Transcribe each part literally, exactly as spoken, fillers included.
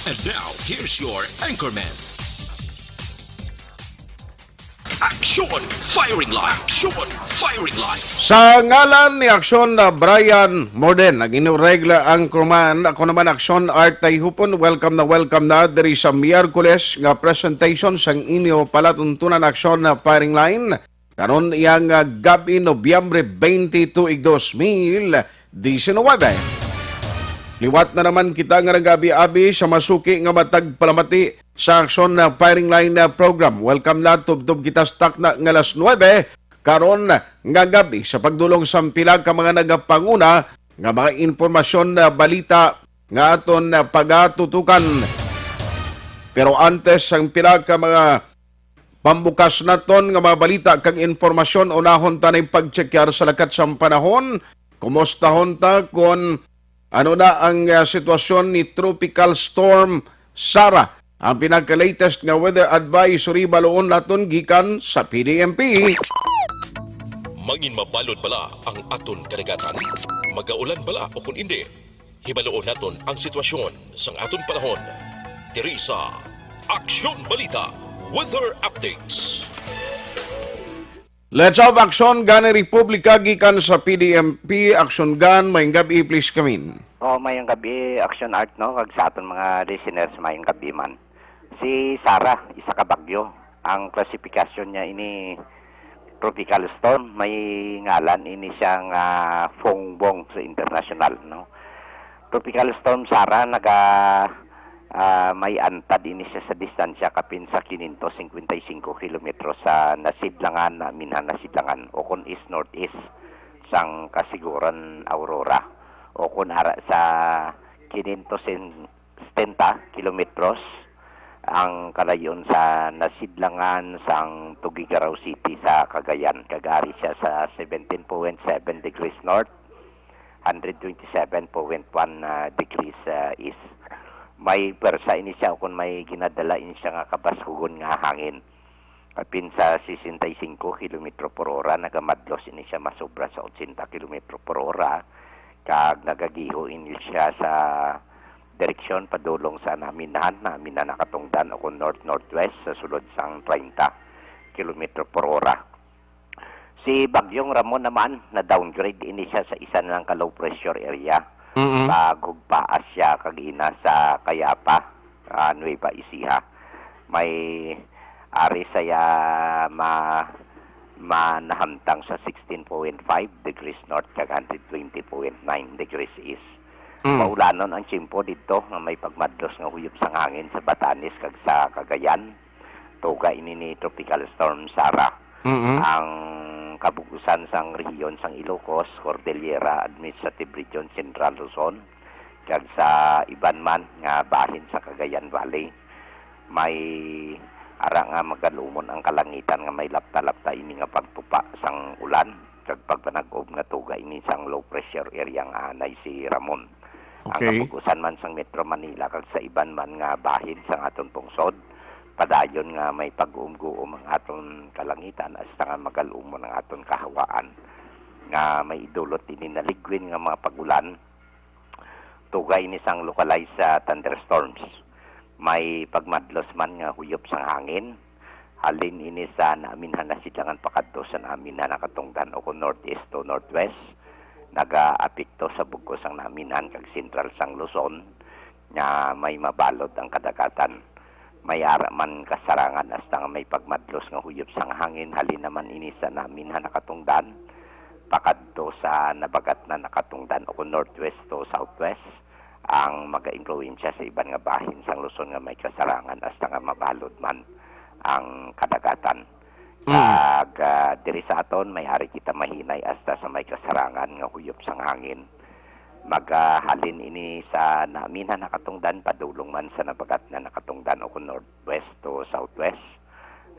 And now, here's your anchorman. Action Firing Line! Action Firing Line! Sa ngalan ni Aksyon na Brian Morden, nag-inuregla ang anchorman. Ako naman, Aksyon Art Tayhupon. Welcome na welcome na diri sa Miyerkules nga presentation sang inyo palatuntunan, Aksyon na Firing Line. Karon iya nga gab-i, Nobyembre twenty-two, dos mil diecinuebe. Liwat na naman kita nga nagabi-abi sa masuki nga matag palamati sa Aksyon na Firing Line na program. Welcome na, tubtob kita sa takna nga alas nuebe karon nga gab-i sa pagdulong sa pila ka mga nagapanguna nga mga impormasyon na balita nga aton pagatutukan. Pero antes, ang pila ka mga pambukas naton nga mga balita kag impormasyon, unahon ta na yung pagtsekyar sa lakat sang panahon. Kumustahon ta kon ano na ang, ah, sitwasyon ni Tropical Storm Sara. Ang pinaka-latest nga weather advisory baluon naton gikan sa P D M P. Mangin mabalod bala ang aton kadagatan? Magaulan bala o kon indi? Hibaluon naton ang sitwasyon sang aton panahon diri sa Aksyon Balita Weather Updates. Let's have action, Gani Republika, gikan sa P D M P. Action Gan, may gabi, please come in. Oh, may gabi, Action Art, no? Kag sa aton mga listeners, may gabi man. Si Sara, isa ka bagyo. Ang klasifikasyon niya ini tropical storm, may ngalan ini siya nga Fongbong sa international, no? Tropical Storm Sara naga, ah, may antad ini siya sa distansya kapin sa quinientos cincuenta y cinco kilometro sa nasidlangan, naminhan nasidlangan, o kon east-northeast sang Kasiguran Aurora, o kon ara sa quinientos setenta kilometros ang kalayon sa nasidlangan sang Tuguegarao City sa Cagayan. Kag ari siya sa seventeen point seven degrees north, hundred twenty-seven point one, ah, degrees, ah, east. May pwersa ini siya, o kon may ginadala ini siya nga kabaskugon nga hangin. Kapin sa sesenta y cinco kilometro por ora, nagamadlos ini siya masobra sa ochenta kilometro por ora, kag nagagiho ini siya sa direksyon padulong sa naminhan, naminhan nakatungdan o kon north-northwest sa sulod sang treinta kilometro por ora. Si Bagyong Ramon naman, na-downgrade ini siya sa isa na lang ka low pressure area. Mm-mm. Paghugpaa siya kag ina sa Cayapa, ah, Nueva Ecija. May ari saya ma-, manahamtang sa sixteen point five degrees north kag hundred twenty point nine degrees east. Mm. Maulanon ang tiyempo didto nga may pagmadlos nga huyop sang hangin sa Batanes kag sa Cagayan. Tuga ini ni Tropical Storm Sara. Mm-mm. Ang kabug-usan sang rehiyon sang Ilocos, Cordillera Administrative Region, Central Luzon, kag sa iban man nga bahin sa Cagayan Valley. May ara nga magalumon ang kalangitan nga may lapta-lapta ini nga pagtupa sang ulan kag pagpanag-ob nga tuga ini sang low pressure area nga anay si Ramon. Ang Okay. kabug-usan man sang Metro Manila kag sa iban man nga bahin sang aton pungsod, padayon nga may pag-uumguom ang aton kalangitan hasta nga magalumon ang aton kahawaan nga may idulot ini naligwin nga mga pag-ulan. Tuga ini sang localized, ah, thunderstorms. May pagmadlos man nga huyop sang hangin. Halin ini sa naminhan nasidlangan pakadto sa naminhan nakatungdan o kon northeast to northwest. Nagaapekto sa bug-os sang naminhan kag sentral sang Luzon nga may mabalod ang kadagatan. May ara man kasarangan hasta nga may pagmadlos nga huyop sang hangin halin naman ini sa naminhan nakatungdan pakadto sa nabagatnan nakatungdan o kon northwest to southwest ang magaimpluwensya sa iban nga bahin sang Luzon nga may kasarangan hasta nga mabalod man ang kadagatan. Mm. Kag, ah, diri sa aton, may ari kita mahinay hasta sa may kasarangan nga huyop sang hangin. Magahalin ini sa naminhan nakatungdan padulong man sa nabagatnan nakatungdan o kon northwest to southwest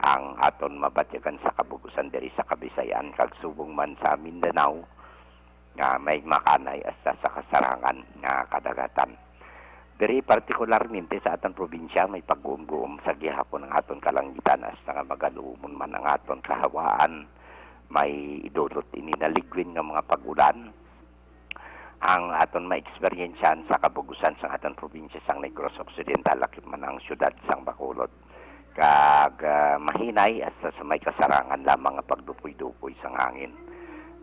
ang aton mabatyagan sa kabug-usan diri sa Kabisayan kag subong man sa Mindanao nga may makanay hasta sa kasarangan nga kadagatan. Diri partikularmente sa aton probinsya, may pagguom-guom sa gihapon ang aton kalangitan hasta nga magalumon man ang aton kahawaan. May idulot ini naligwin nga mga pag-ulan. Ang aton maeksperyensyahan sa kabug-usan sang aton probinsya sang Negros Occidental, lakip man ang siyudad sang Bacolod, kag, ah, mahinay hasta sa may kasarangan lamang nga pagdupoy-dupoy sang hangin.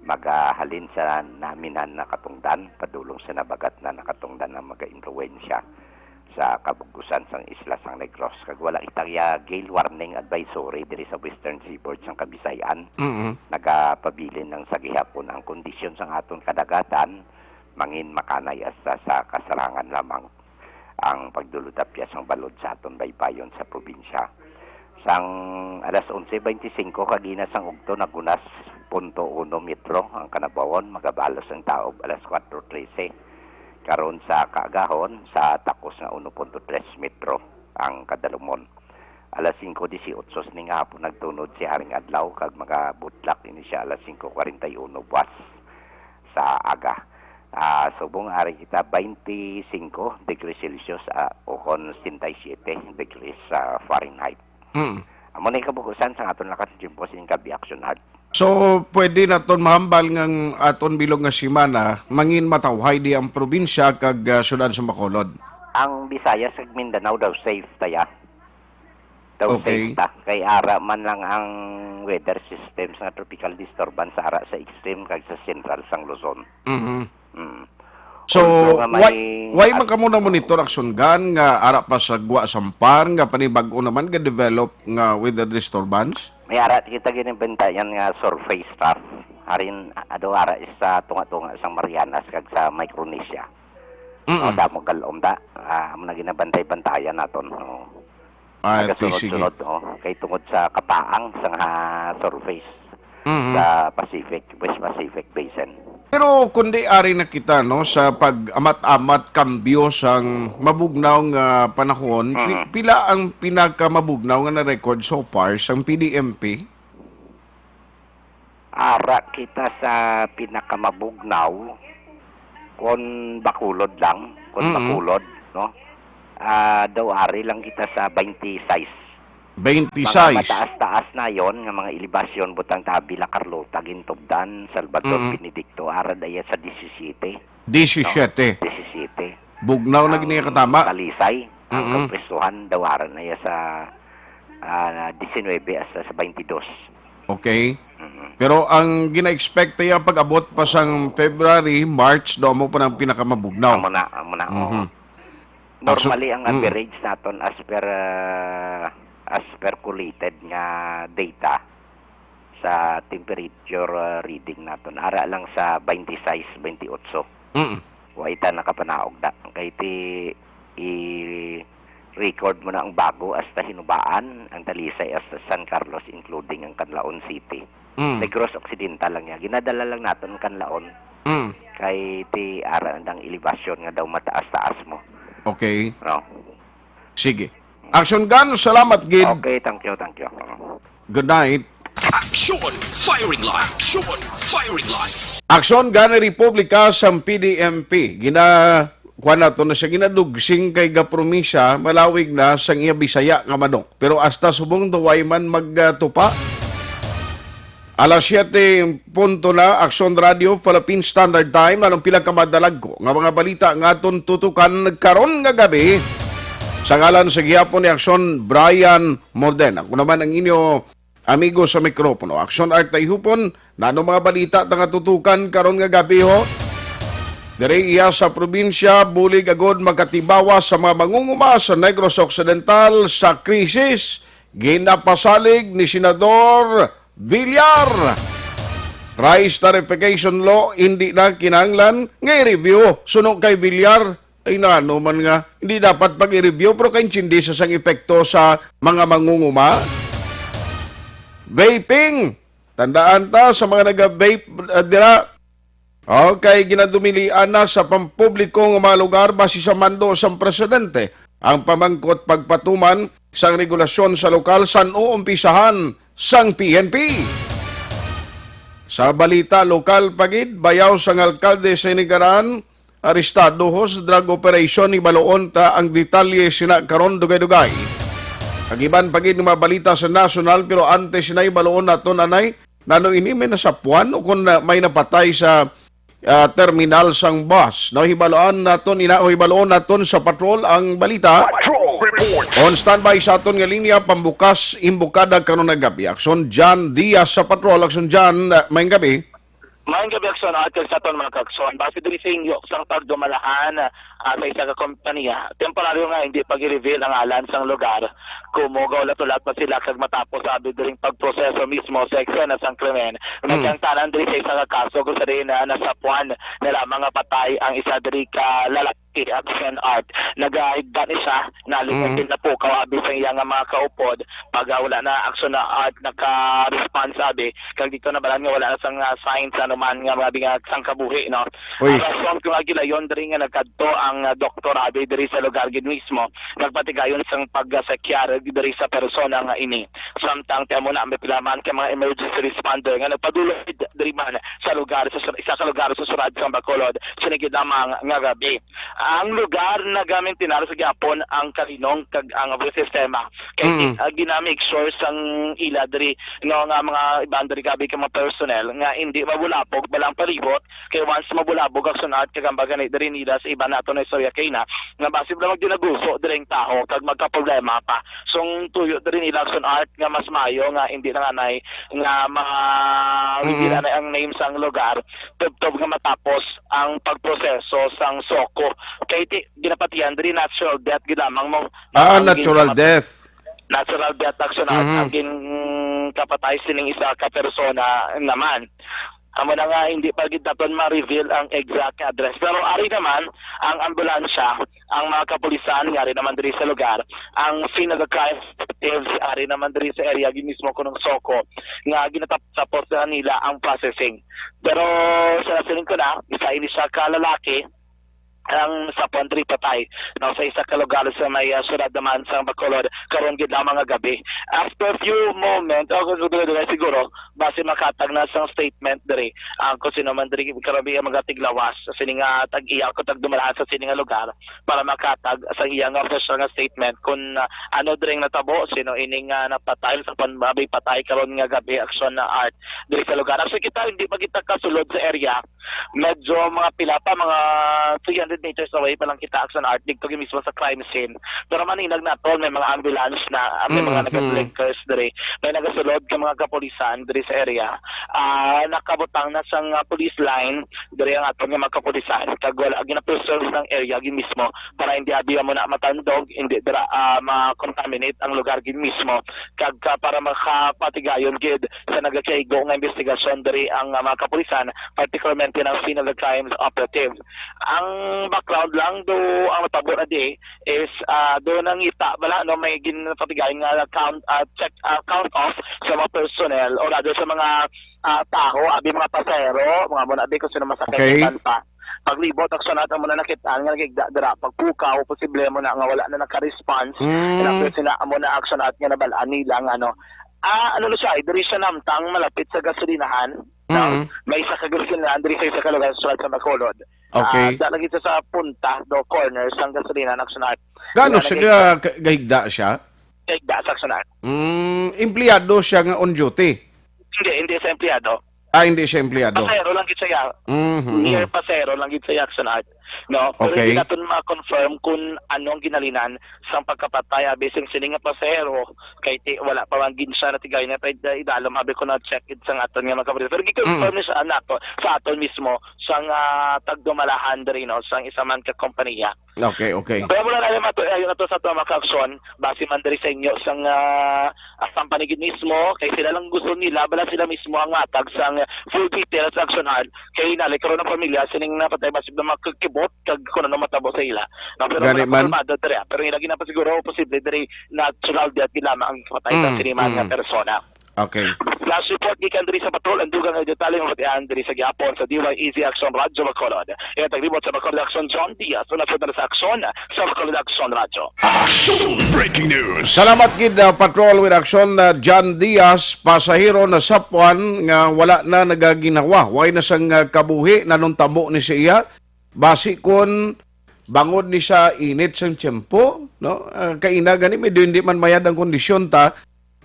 Magahalin sa naminhan na katungdan, padulong sa nabagat na nakatungdan ang mga impluwensya sa kabug-usan sang isla sang Negros, kag wala kita iya gale warning advisory diri sa Western Seaboard sang Kabisayan. Mm-mm. Nagapabilin lang sa gihapon ang kondisyon sang aton kadagatan, mangin makanay hasta sa kasarangan lamang ang pagdulutapya sang balod sa aton baybayon sa probinsya. Sang alas onse beintisinko kagina sang ugto, naghunas punto uno metro ang kanabawon, magabalos ang taob alas kuwatro trese. Karon sa kaagahon, sa takos nga uno punto tres metro ang kadalumon. Alas singko disiotso sini nga hapon nagtunod si Haring Adlaw, kag magabutlak ini siya alas singko kwarenta y uno buwas sa aga. Ah, subong ari kita twenty-five degrees Celsius, ah, o kon sesenta y siete degrees, ah, Fahrenheit. Mm. Amo na yung kabug-usan sa aton lakat sa tiyempo sa Inkabi Action Heart. So, pwede naton mahambal nga ang aton bilog nga semana, mangin matawhay di ang probinsya kag, ah, syudad sa Bacolod? Ang Visayas kag Mindanao daw safe ta ya. Daw Okay. Safe ta. Kay ara man lang ang weather systems nga tropical disturbance ara sa extreme kag sa central sang Luzon. Mhm. Mm. So, Although nga may why, why man at- kamo na monitor action gan nga ara pa sa gwa sampar nga panibag-o naman ga-develop nga weather disturbance? May ara kita ginabantayan nga surface trough. Harin, ado ara sa tunga-tunga sang Marianas kag sa Micronesia. Mm-mm. O, damo galom da. Ah, amo na ginabantay-bantayan naton. Oo. Ah, ti, sige. Nagasunod-sunod, oh, kay tungod sa kapaang sang, ah, surface Mhm. sa Pacific, West Pacific Basin. Pero kundi ari na kita, no, sa pag-amat-amat kambyo sang mabugnaw nga panahon, pi-, Mhm. pila ang pinakamabugnaw nga na-record so far sang P D M P? Ara kita sa pinakamabugnaw, kon Bacolod lang, kon Mm-mm. Bacolod, no? Ah, daw ari lang kita sa twenty-six. Twenty-six. Mga mataas-taas na yon nga mga elevasyon, butang ta Villa Carlota, Gintubdan, Salvador Mm-mm. Benedicto, ara daya sa disisiyete. Disisiyete. No? Disisiyete. Bugnaw na Ang gini katama. Talisay, ang Mm-mm. kapwestuhan, daw ara na iya sa, ah, disinwebe hasta sa twenty-dos. Okay. Mm-mm. Pero ang gina-expect niya pag-abot pa sang February, March, daw mo pa nang pinakamabugnaw. Amo na, amo na, oo. Mhm. Normally, Ang su-, ang mm. average naton as per, ah, as per collated nga data sa temperature, ah, reading naton, ara lang sa twenty-six, twenty-eight. Mm. Wa ita nakapanaog da. Kay ti i-record mo na ang Bago hasta Hinubaan, ang Talisay hasta San Carlos, including ang Canlaon City. Mm. Negros Occidental lang niya. Ginadala lang naton ang Canlaon. Mm. Kay ti ara ang elevasyon nga daw mataas-taas mo. Okay. No? Sige. Action Gun, salamat gid. Okay, thank you, thank you. Good night. Action Firing Line. Action Firing Line. Action Gun Republika sang P D M P. Gina-, kuwan nato na siya, ginadugsing kay gapromisa, malawig na sang iya Bisaya nga manok. Pero hasta subong daw way man magtupa. Alas siyete punto na, Action Radio, Philippine Standard Time, anong pila ka madalagko nga mga balita nga aton tutukan karon nga gabi. Sa ngalan sa gihapon ni Action, Brian Morden. Ako naman ang inyo amigo sa mikropono, Action Art Tayhupon, nano mga balita ta nga tutukan karon nga gabi, ho? Diri iya sa probinsya, bulig agod makatibawa sa mga mangunguma sa Negros Occidental sa krisis, ginapasalig ni Senador Villar. Rice Tarification Law, hindi na kinahanglan nga i-review. Suno kay Villar, ay nano man nga, hindi dapat pag-i-review, pero kaintindi sa sang epekto sa mga mangunguma. Vaping, tandaan ta sa mga naga-vape, ah, dira. Okay, ginadumilian na sa pampubliko nga mga lugar base sa mando sang presidente ang pamangkot pagpatuman sang regulasyon sa lokal san-o umpisahan sang P N P. Sa balita lokal pa gid, bayaw sang alkalde sa Hinigaran, arestado ho sa drug operation. Hibaluon ta ang detalye sina karon dugay-dugay. Kag iban pa gid nga mga balita sa nasyonal, pero antes sina hibaluon nato, nanay, nano ini may nasapuan o kung na-, may napatay sa ah, terminal sang bus. No, hibaluan naton ina o hibaluon naton sa patrol ang balita. Patrol report. On standby sa aton nga linya pambukas imbukada karon nga gabi. Aksyon John Diaz sa patrol. Aksyon John, ah, maayong gabi. Maayong gabi, Aksyon, at sa aton mga kaksyon. Base diri sa inyo sang pagdumalahan, ah, sa isa ka kompanya, temporaryo nga hindi pag-reveal ang alan sang lugar. Kumugaw ulat-ulat pa sila kag matapos abi diri pagproseso mismo sa eksena sang krimen. Mm. Nagkangtanan diri sa isa ka kaso kung sa diin na nasapuan na lamang nga patay ang isa diri ka lalaki, Aksyon Art. Nagahigda ni siya, nalipay Mm. din na po kawabi sa iya nga mga kaupod. Pag, ah, wala na, Aksyon Art, naka-response abi, kag dito nabalaan nga wala na sang, ah, signs anuman nga mga bingat sang kabuhi, no? Uy. Ang rason kung agi layon diri nga nagkadto ang, ah, doktor abi diri sa lugar gid mismo, nagpatigayon sang pagsakyar diri sa persona nga ini. Samtang ti amo na may pila man ka mga emergency responder nga nagpadulong diri man sa lugar sa sur-, isa ka lugar sa surad sang Bacolod, sini gid lamang nga gabi. Ang lugar nagamentenar sa gihapon ang kalinong kag ang sistema. Kay Mm. ah, gina-make sure sang ila diri, no, nga mga iban diri gabi ka mga personnel nga hindi mabulabog bala ang palibot, kay once mabulabog, Aksyon Art, kag ang bagani diri nila sa iban nato na istorya kay na nga basi lang magdinaguso diri ang tawo kag magkaproblema pa. So ang tuyo diri nila, Aksyon Art, nga mas maayo nga hindi na nga nay nga ma Mm. reveal na ang name sang lugar tubtob nga matapos ang pagproseso sang SOCO. Kay ti, ginapatihan diri natural death gid lamang mo. Ah, Ang natural gin- death. Natural death, Aksyon Art, Mhm. ang ginkapatay sining isa ka persona naman. Amo na nga, hindi pa gid naton ma-reveal ang exact nga address. Pero ari naman, ang ambulansya, ang mga kapulisan nga ari naman diri sa lugar, ang Finagacay detectives ari naman diri sa area gid mismo kunong SOCO, nga ginatapos na nila ang processing. Pero sa siling ko na, isa ini siya ka lalaki, ang sa Pondre patay, no, sa isa ka lugar sa may, ah, syudad naman sa Bacolod, karon gid lamang nga gabi. After few moments, o siguro, siguro, basi makatag na sang statement diri ang kung sino man diri karami ang mga tiglawas sa sini nga tag-iya o tagdumalahan sa sini nga lugar para makatag sa iya nga official nga statement kung, ah, ano diri ang natabo, sino ining, ah, napatay sa panbabay patay karon nga gabi, Aksyon Art, diri sa lugar. Actually, kita hindi pa kita kasulod sa area. Medyo mga pila pa, mga three hundred meters away pa lang kita, Aksyon Art, dito mismo sa crime scene. Pero maninag naton, may mga ambulance na, ah, may mga Mhm. nag-blinkers diri. May nagasulod ka mga kapulisan diri sa area. Ah, nakabutang na sa nga police line diri ang aton nga mga kapulisan. Kag wala, gina-preserve ng area gid mismo para hindi abi mo na matandog, hindi dira, ah, ma-contaminate ang lugar gid mismo. Kag, ah, para makapatigayon gid sa nagakaigo nga investigasyon diri ang, ah, mga kapulisan, particularmente ng Penal Crimes Operative. Ang background lang do, ang matabo na di is, ah, do nangita bala, no, may ginpatigayon nga count, ah, check, ah, count off sa mga personnel or rather sa mga, ah, taho, abi mga pasahero, mga mo na abi kung sino masakay Okay. sa pa. Paglibot, Aksyon Art, amo na nakit-an nga nagigda dira. Pagpukaw, posible mo na nga wala na naka-response. Mm. And after sina, amo na, Aksyon Art, nga nabalaan nila nga, ano, ah, ano na siya, eh, diri siya namtang malapit sa gasolinahan. No? Mm. May isa ka gasolinahan diri sa isa ka lugar sa Surat sa Bacolod. Okay. Ah, da lagi siya sa punta, do corner sang gasolinahan, Aksyon Art. Gaano Wala siya na ka-, ka-, gahigda siya? Gahigda sa Aksyon Art. Mm, empleyado siya nga on duty? Hindi, hindi sa empleyado. Ah, hindi siya empleyado. Pasahero lang gid siya. Mhm, Mere mhm. pasahero lang gid siya, Aksyon Art. No? Pero Okay. hindi natin ma-confirm kung anong ginalinan sang pagkapatay, abi, sing sini nga pasahero, kay ti-, wala pa man gid siya natigay na pa id-, idalom, abi, ko na-check it sang aton nga mga kapatid. Pero gi-confirm Mm. ni siya nato, sa aton mismo, sang, ah, tagdumalahan diri, no, sang isa man ka kompanya. Okay, okay. Pero mula na naman to, ayun na to sa ato, mga ka-aksyon, base man diri sa inyo sang, ah, ah, sang panigid mismo, kay sila lang gusto nila, bala sila mismo ang matag sang full details, Aksyon Art, kay nali karon ang pamilya sining napatay, base na makakibot kag kung ano matabo sa ila. No, pero Gani wala pa man. kalmado diri, ah. Pero ila gina pa siguro posible diri natural death gid lamang ang kapatay sa Mm, siniman nga mm. persona. Okay. Last report gikan diri sa patrol, ang dugang nga detalye mabatian diri sa gihapon sa D Y E Z Aksyon Radyo Bacolod. Iya taglibot sa Bacolod Aksyon, John Diaz, una po na sa Aksyon, sa Bacolod Aksyon Radyo. Action Breaking News. Salamat gid, uh, Patrol with Action, uh, John Diaz, pasahero na sapwan nga wala na nagaginawa, way na sang, uh, kabuhi, nanong tabo ni siya. Basi kon bangod ni sa init sang tiyempo, no? Ah, kaina gani, medyo hindi man mayad ang kondisyon ta,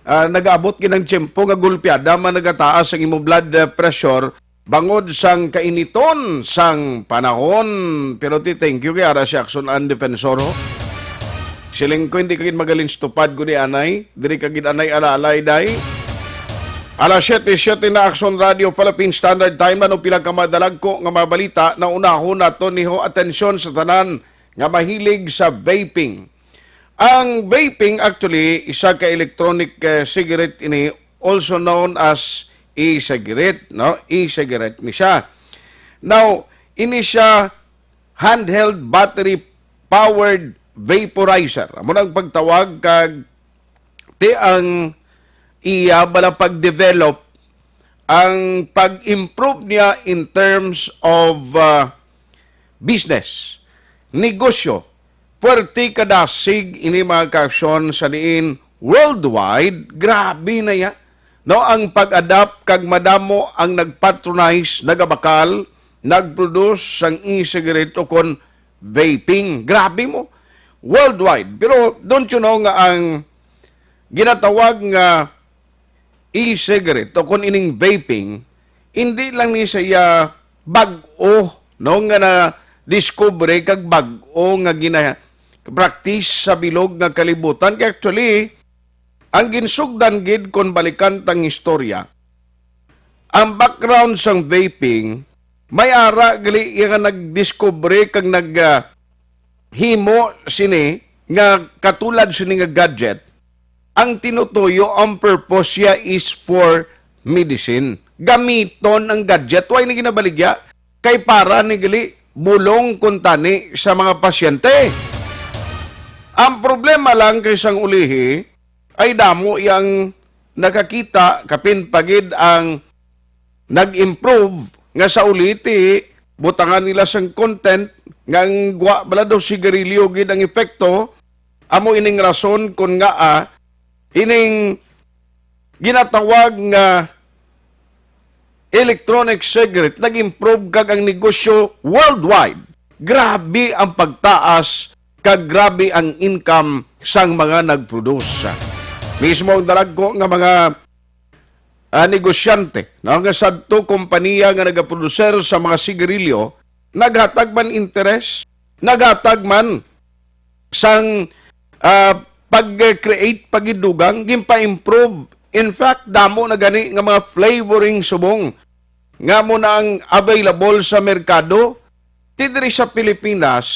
ah, nagaabot gid ang tiyempo nga gulpiada man nagataas ang imo blood, ah, pressure, bangod sang kainiton sang panahon. Pero ti, thank you kay ara si Action ang defensor, ho. Siling ko, hindi ka gid magalinstupad ko di anay. Diri ka gid anay alalay, day. Alas siyete, siyete na, Action Radio Philippine Standard Time. Ano pila ka madalagko nga mga balita na unahon nato niho atensyon sa tanan nga mahilig sa vaping. Ang vaping, actually, isa ka electronic, eh, cigarette ini, also known as e-cigarette, no? E-cigarette ni siya. Now, ini siya handheld battery powered vaporizer. Amo nang pagtawag kag ti ang iya bala pag-develop, ang pag-improve niya in terms of, uh, business, negosyo. Puwerte kadasig ini, mga ka-aksyon, sa diin worldwide, grabe na ya. No, ang pag-adapt kag madamo ang nagpatronize, nagabakal, nagproduce sang e-cigarette o kon vaping. Grabe mo. Worldwide. Pero don't you know nga ang ginatawag nga e-cigarette o kon ining vaping, hindi lang ni siya bag-o, no, nga na-discover kag bag-o nga gina-practice sa bilog nga kalibutan. Kay actually, ang ginsugdan gid, kon balikan tang istorya, ang background sang vaping, may ara gali iya nga nagdiskubre kag nag, ah, himo sini nga katulad sini nga gadget, ang tinutuyo, ang purpose siya is for medicine. Gamiton ang gadget. Why ni ginabaligya? Kay para ni gali bulong kuntani sa mga pasyente. Ang problema lang kay sang ulihi ay damo yang nakakita, kapin pa gid ang nag-improve nga sa uliti, butangan nila sang content nga ang gwa bala daw sigarilyo gid ang epekto. Amo ining rason kon ngaa ining ginatawag nga electronic cigarette nag-improve kag ang negosyo worldwide. Grabe ang pagtaas kag grabe ang income sang mga nag-produce. Mismo ang dalagko nga mga, ah, negosyante, no, nga sadto kompanya nga nagaproduser sa mga sigarilyo, naghatag man interes, naghatag man sang, ah, pag-create, paghidugang, ginpa-improve. In fact, damo na gani nga mga flavoring subong nga mo na ang available sa merkado. Ti diri sa Pilipinas,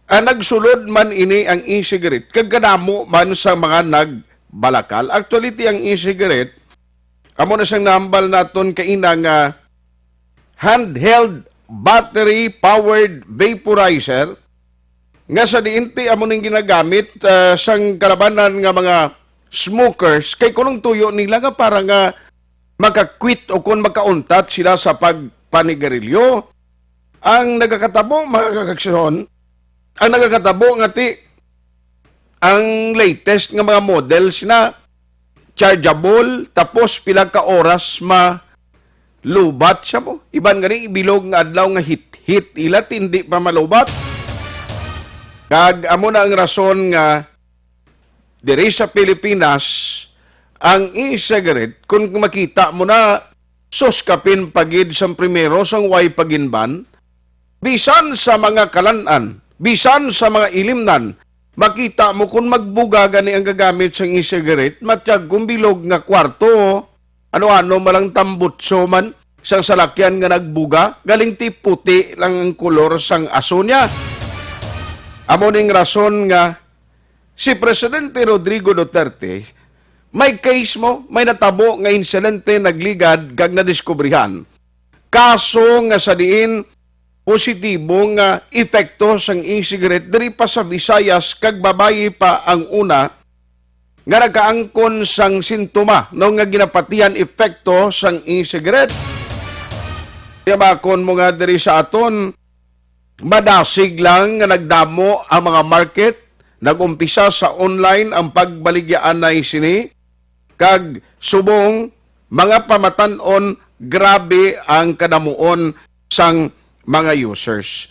ah, nagsulod man ini ang e-cigarette, kag kadamo man sa mga nagbalakal. Actually, ti ang e-cigarette, amo na siyang nahambal naton kaina nga handheld battery-powered vaporizer, nga sa diin ti amo ning ginagamit, ah, sang kalabanan nga mga smokers, kay kunong tuyo nila nga para nga maka-quit o kon makauntat sila sa pagpanigarilyo. Ang nagakatabo, mga kakaksyon, ang nagakatabo nga ti ang latest nga mga models na chargeable, tapos pila ka oras ma-, lubat siya mo. Iban gani, ibilog nga adlaw nga hit-hit ila, ti hindi pa malubat. Kag amo na ang rason nga diri sa Pilipinas, ang e-cigarette, kung makita mo na, sus, kapin pa gid sang primero, sang way pa gin-ban, bisan sa mga kalan-an, bisan sa mga ilimnan, makita mo kung magbuga gani ang gagamit sang e-cigarette, matyag kung bilog nga kwarto, ano-ano malang tambutso man, sang salakyan nga nagbuga, galing ti puti lang ang kolor sang aso niya. Amo ning rason nga si Presidente Rodrigo Duterte, may case mo, may natabo nga insidente nagligad kag nadiskubrihan. Kaso nga sa diin positibo nga epekto sang e-cigarette diri pa sa Visayas, kag babayi pa ang una nga nagkaangkon sang sintoma, no, nga ginapatihan epekto sang e-cigarette. Kaya makon mo nga diri sa aton, madasig lang nga nagdamo ang mga market. Nag-umpisa sa online ang pagbaligyaanay sini, kag subong mga pamatan-on, grabe ang kadamuon sang mga users.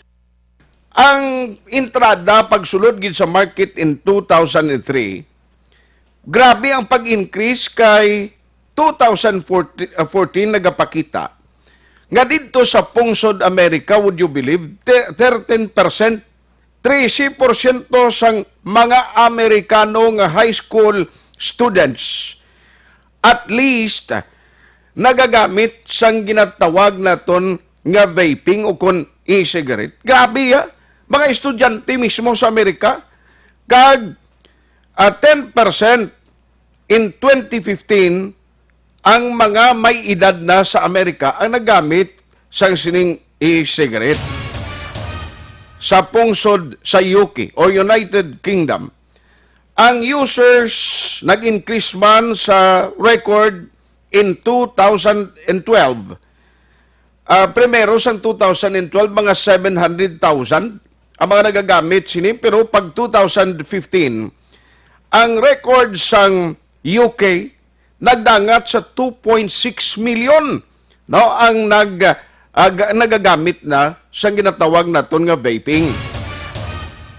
Ang entrada pagsulod gid sa market in two thousand three, grabe ang pag-increase, kay two thousand fourteen, uh, fourteen nagapakita nga didto sa pungsod Amerika, would you believe, te-, thirteen percent, trese porsyento sang mga Amerikano nga high school students, at least, nagagamit sang ginatawag naton nga vaping o kon e-cigarette. Grabe, ha? Mga estudyante mismo sa Amerika, kag, ah, ten percent in twenty fifteen ang mga may edad na sa Amerika ang naggamit sang sining e-cigarette. Sa pungsod sa U K o United Kingdom, ang users nag-increase man sa record in two thousand twelve. Ah, primero sang two thousand twelve, mga seven hundred thousand ang mga nagagamit sini, pero pag two thousand fifteen, ang record sang U K nagdangat sa two point six million, no, ang nag-, ah, ga-, nagagamit na sang ginatawag naton nga vaping.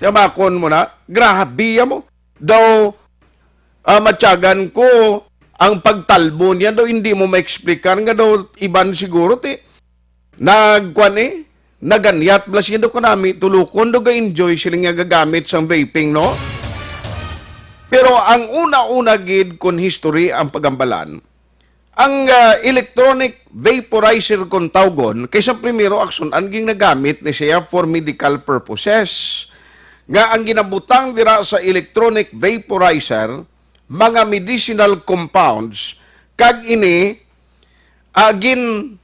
Yamakon mo na, grabe ya mo. Daw, ah, matyagan ko ang pagtalbo niya, daw hindi mo ma-explicar nga daw iban siguro ti nagkuan, eh, naganyat bala siya daw kanami, tulukon daw ga-enjoy sila nga gagamit sang vaping, no? Pero ang una-una gid, kon history ang pagambalan, ang, ah, electronic vaporizer, kon tawgon, kay sa primero aksyon, ang ginagamit ni siya for medical purposes. Nga ang ginabutang dira sa electronic vaporizer, mga medicinal compounds, kag ini, ah, gin-,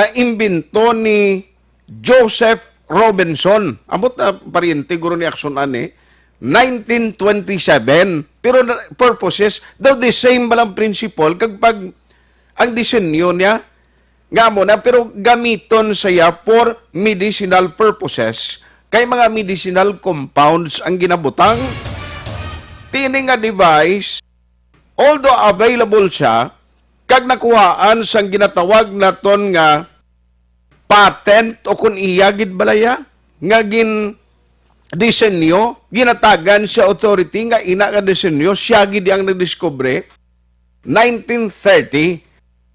ah, imbento ni Joseph Robinson. Ambot na paryente guro ni aksyon ani, nineteen twenty-seven. Pero na, purposes, daw the same ba lang principle, kag pag ang disenyo niya, nga mo na, pero gamiton siya for medicinal purposes, kay mga medicinal compounds ang ginabutang. Tini nga device, although available siya, kag nakuhaan sang ginatawag naton nga patent o kon iya gid balaya nga gin disenyo, ginatagan sa authority nga ina nga disenyo, siya gid ang nagdiskubre, nineteen thirty.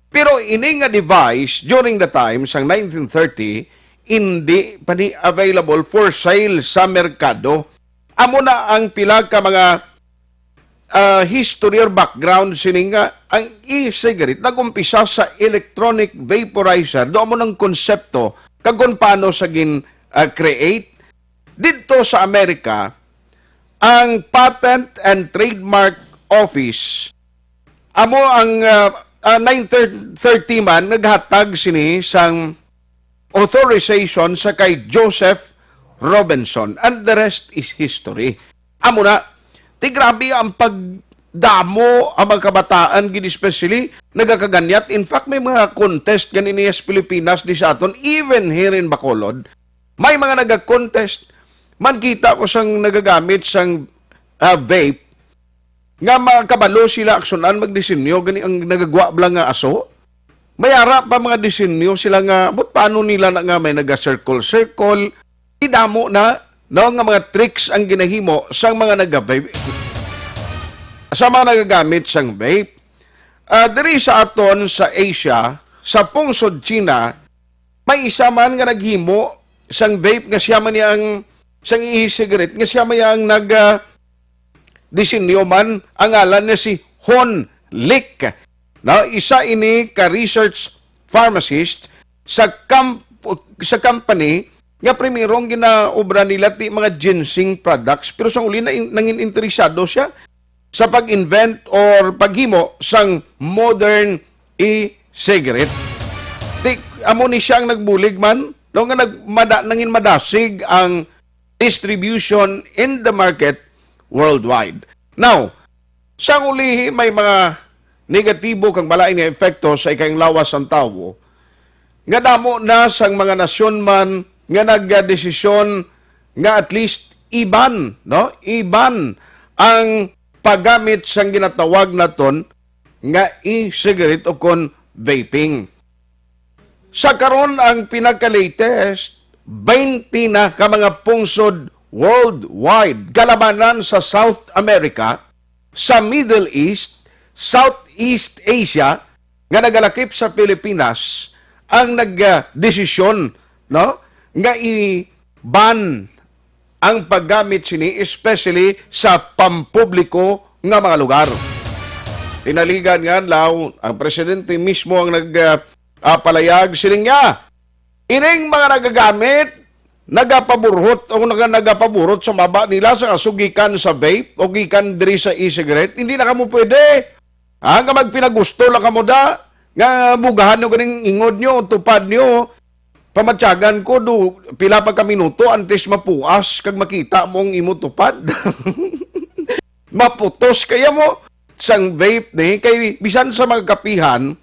Pero ini nga device, during the time sang nineteen thirty, hindi pa ni available for sale sa merkado. Amo na ang pila ka mga, ah, history or background sini nga ang e-cigarette nag-umpisa sa electronic vaporizer. Do amo nang konsepto kag kung paano sa gin, ah, create. Didto sa Amerika, ang Patent and Trademark Office amo ang, ah, ah, nineteen thirty man naghatag sini sang authorization sa kay Joseph Robinson, and the rest is history. Amo na, ti grabe ang pagdamo ang mga kabataan, gid especially nagakaganyat. In fact, may mga contest gani niya sa Pilipinas, di sa aton, even here in Bacolod, may mga nagakontest. Man kita ko sang nagagamit sang, ah, vape, nga makabalo sila aksunan magdisenyo, gani ang nagagwa bala nga aso. May ara pa mga disenyo sila nga, but paano nila na nga may naga-circle-circle? Idamo na, no, nga mga tricks ang ginahimo sang mga nagabe-, sa mga nagagamit sang vape. Ah, diri sa aton sa Asia, sa pungsod China, may isa man nga naghimo sang vape nga siya man niya ang, sang e-cigarette nga siya man niya ang nag, ah, disenyo man. Ang ngalan niya si Hon Lik. No, isa ini ka research pharmacist sa kam-, sa company nga primerong ginaobra nila ti mga ginseng products, pero sa uli na in-, nangin interesado siya sa pag-invent or paghimo sang modern e-cigarette. Ti, amo ni siya ang nagbulig man, no, nga nagmada-, nangin madasig ang distribution in the market worldwide. Now, sa ulihi, may mga negatibo kag malain nga epekto sa ikahinglawas sang tawo, nga damo na sang mga nasyon man nga nagdesisyon nga at least iban, no? Iban ang paggamit sang ginatawag naton nga e-cigarette o kon vaping. Sa karon, ang pinaka-latest, twenty na ka mga pungsod worldwide, kalabanan sa South America, sa Middle East, Southeast Asia, nga nagalakip sa Pilipinas, ang nagdesisyon, no, nga i-ban ang paggamit sini, especially sa pampubliko nga mga lugar. Tinaligan nga adlaw, ang presidente mismo ang nag, ah, ah, palayag sining niya. Ining mga nagagamit, nagapaburhot o naga-, nagapaburot sa baba nila sa kaso gikan sa vape o gikan diri sa e-cigarette, hindi na kamo pwede. Ha, nga magpinagusto lang kamo da, nga bugahan nyo ganing ingod nyo, tupad nyo. Pamatyagan ko, do, pila pa ka minuto antes mapuas kag makita mo ang imo tupad. Maputos kaya mo sang vape ni, kay bisan sa mga kapihan,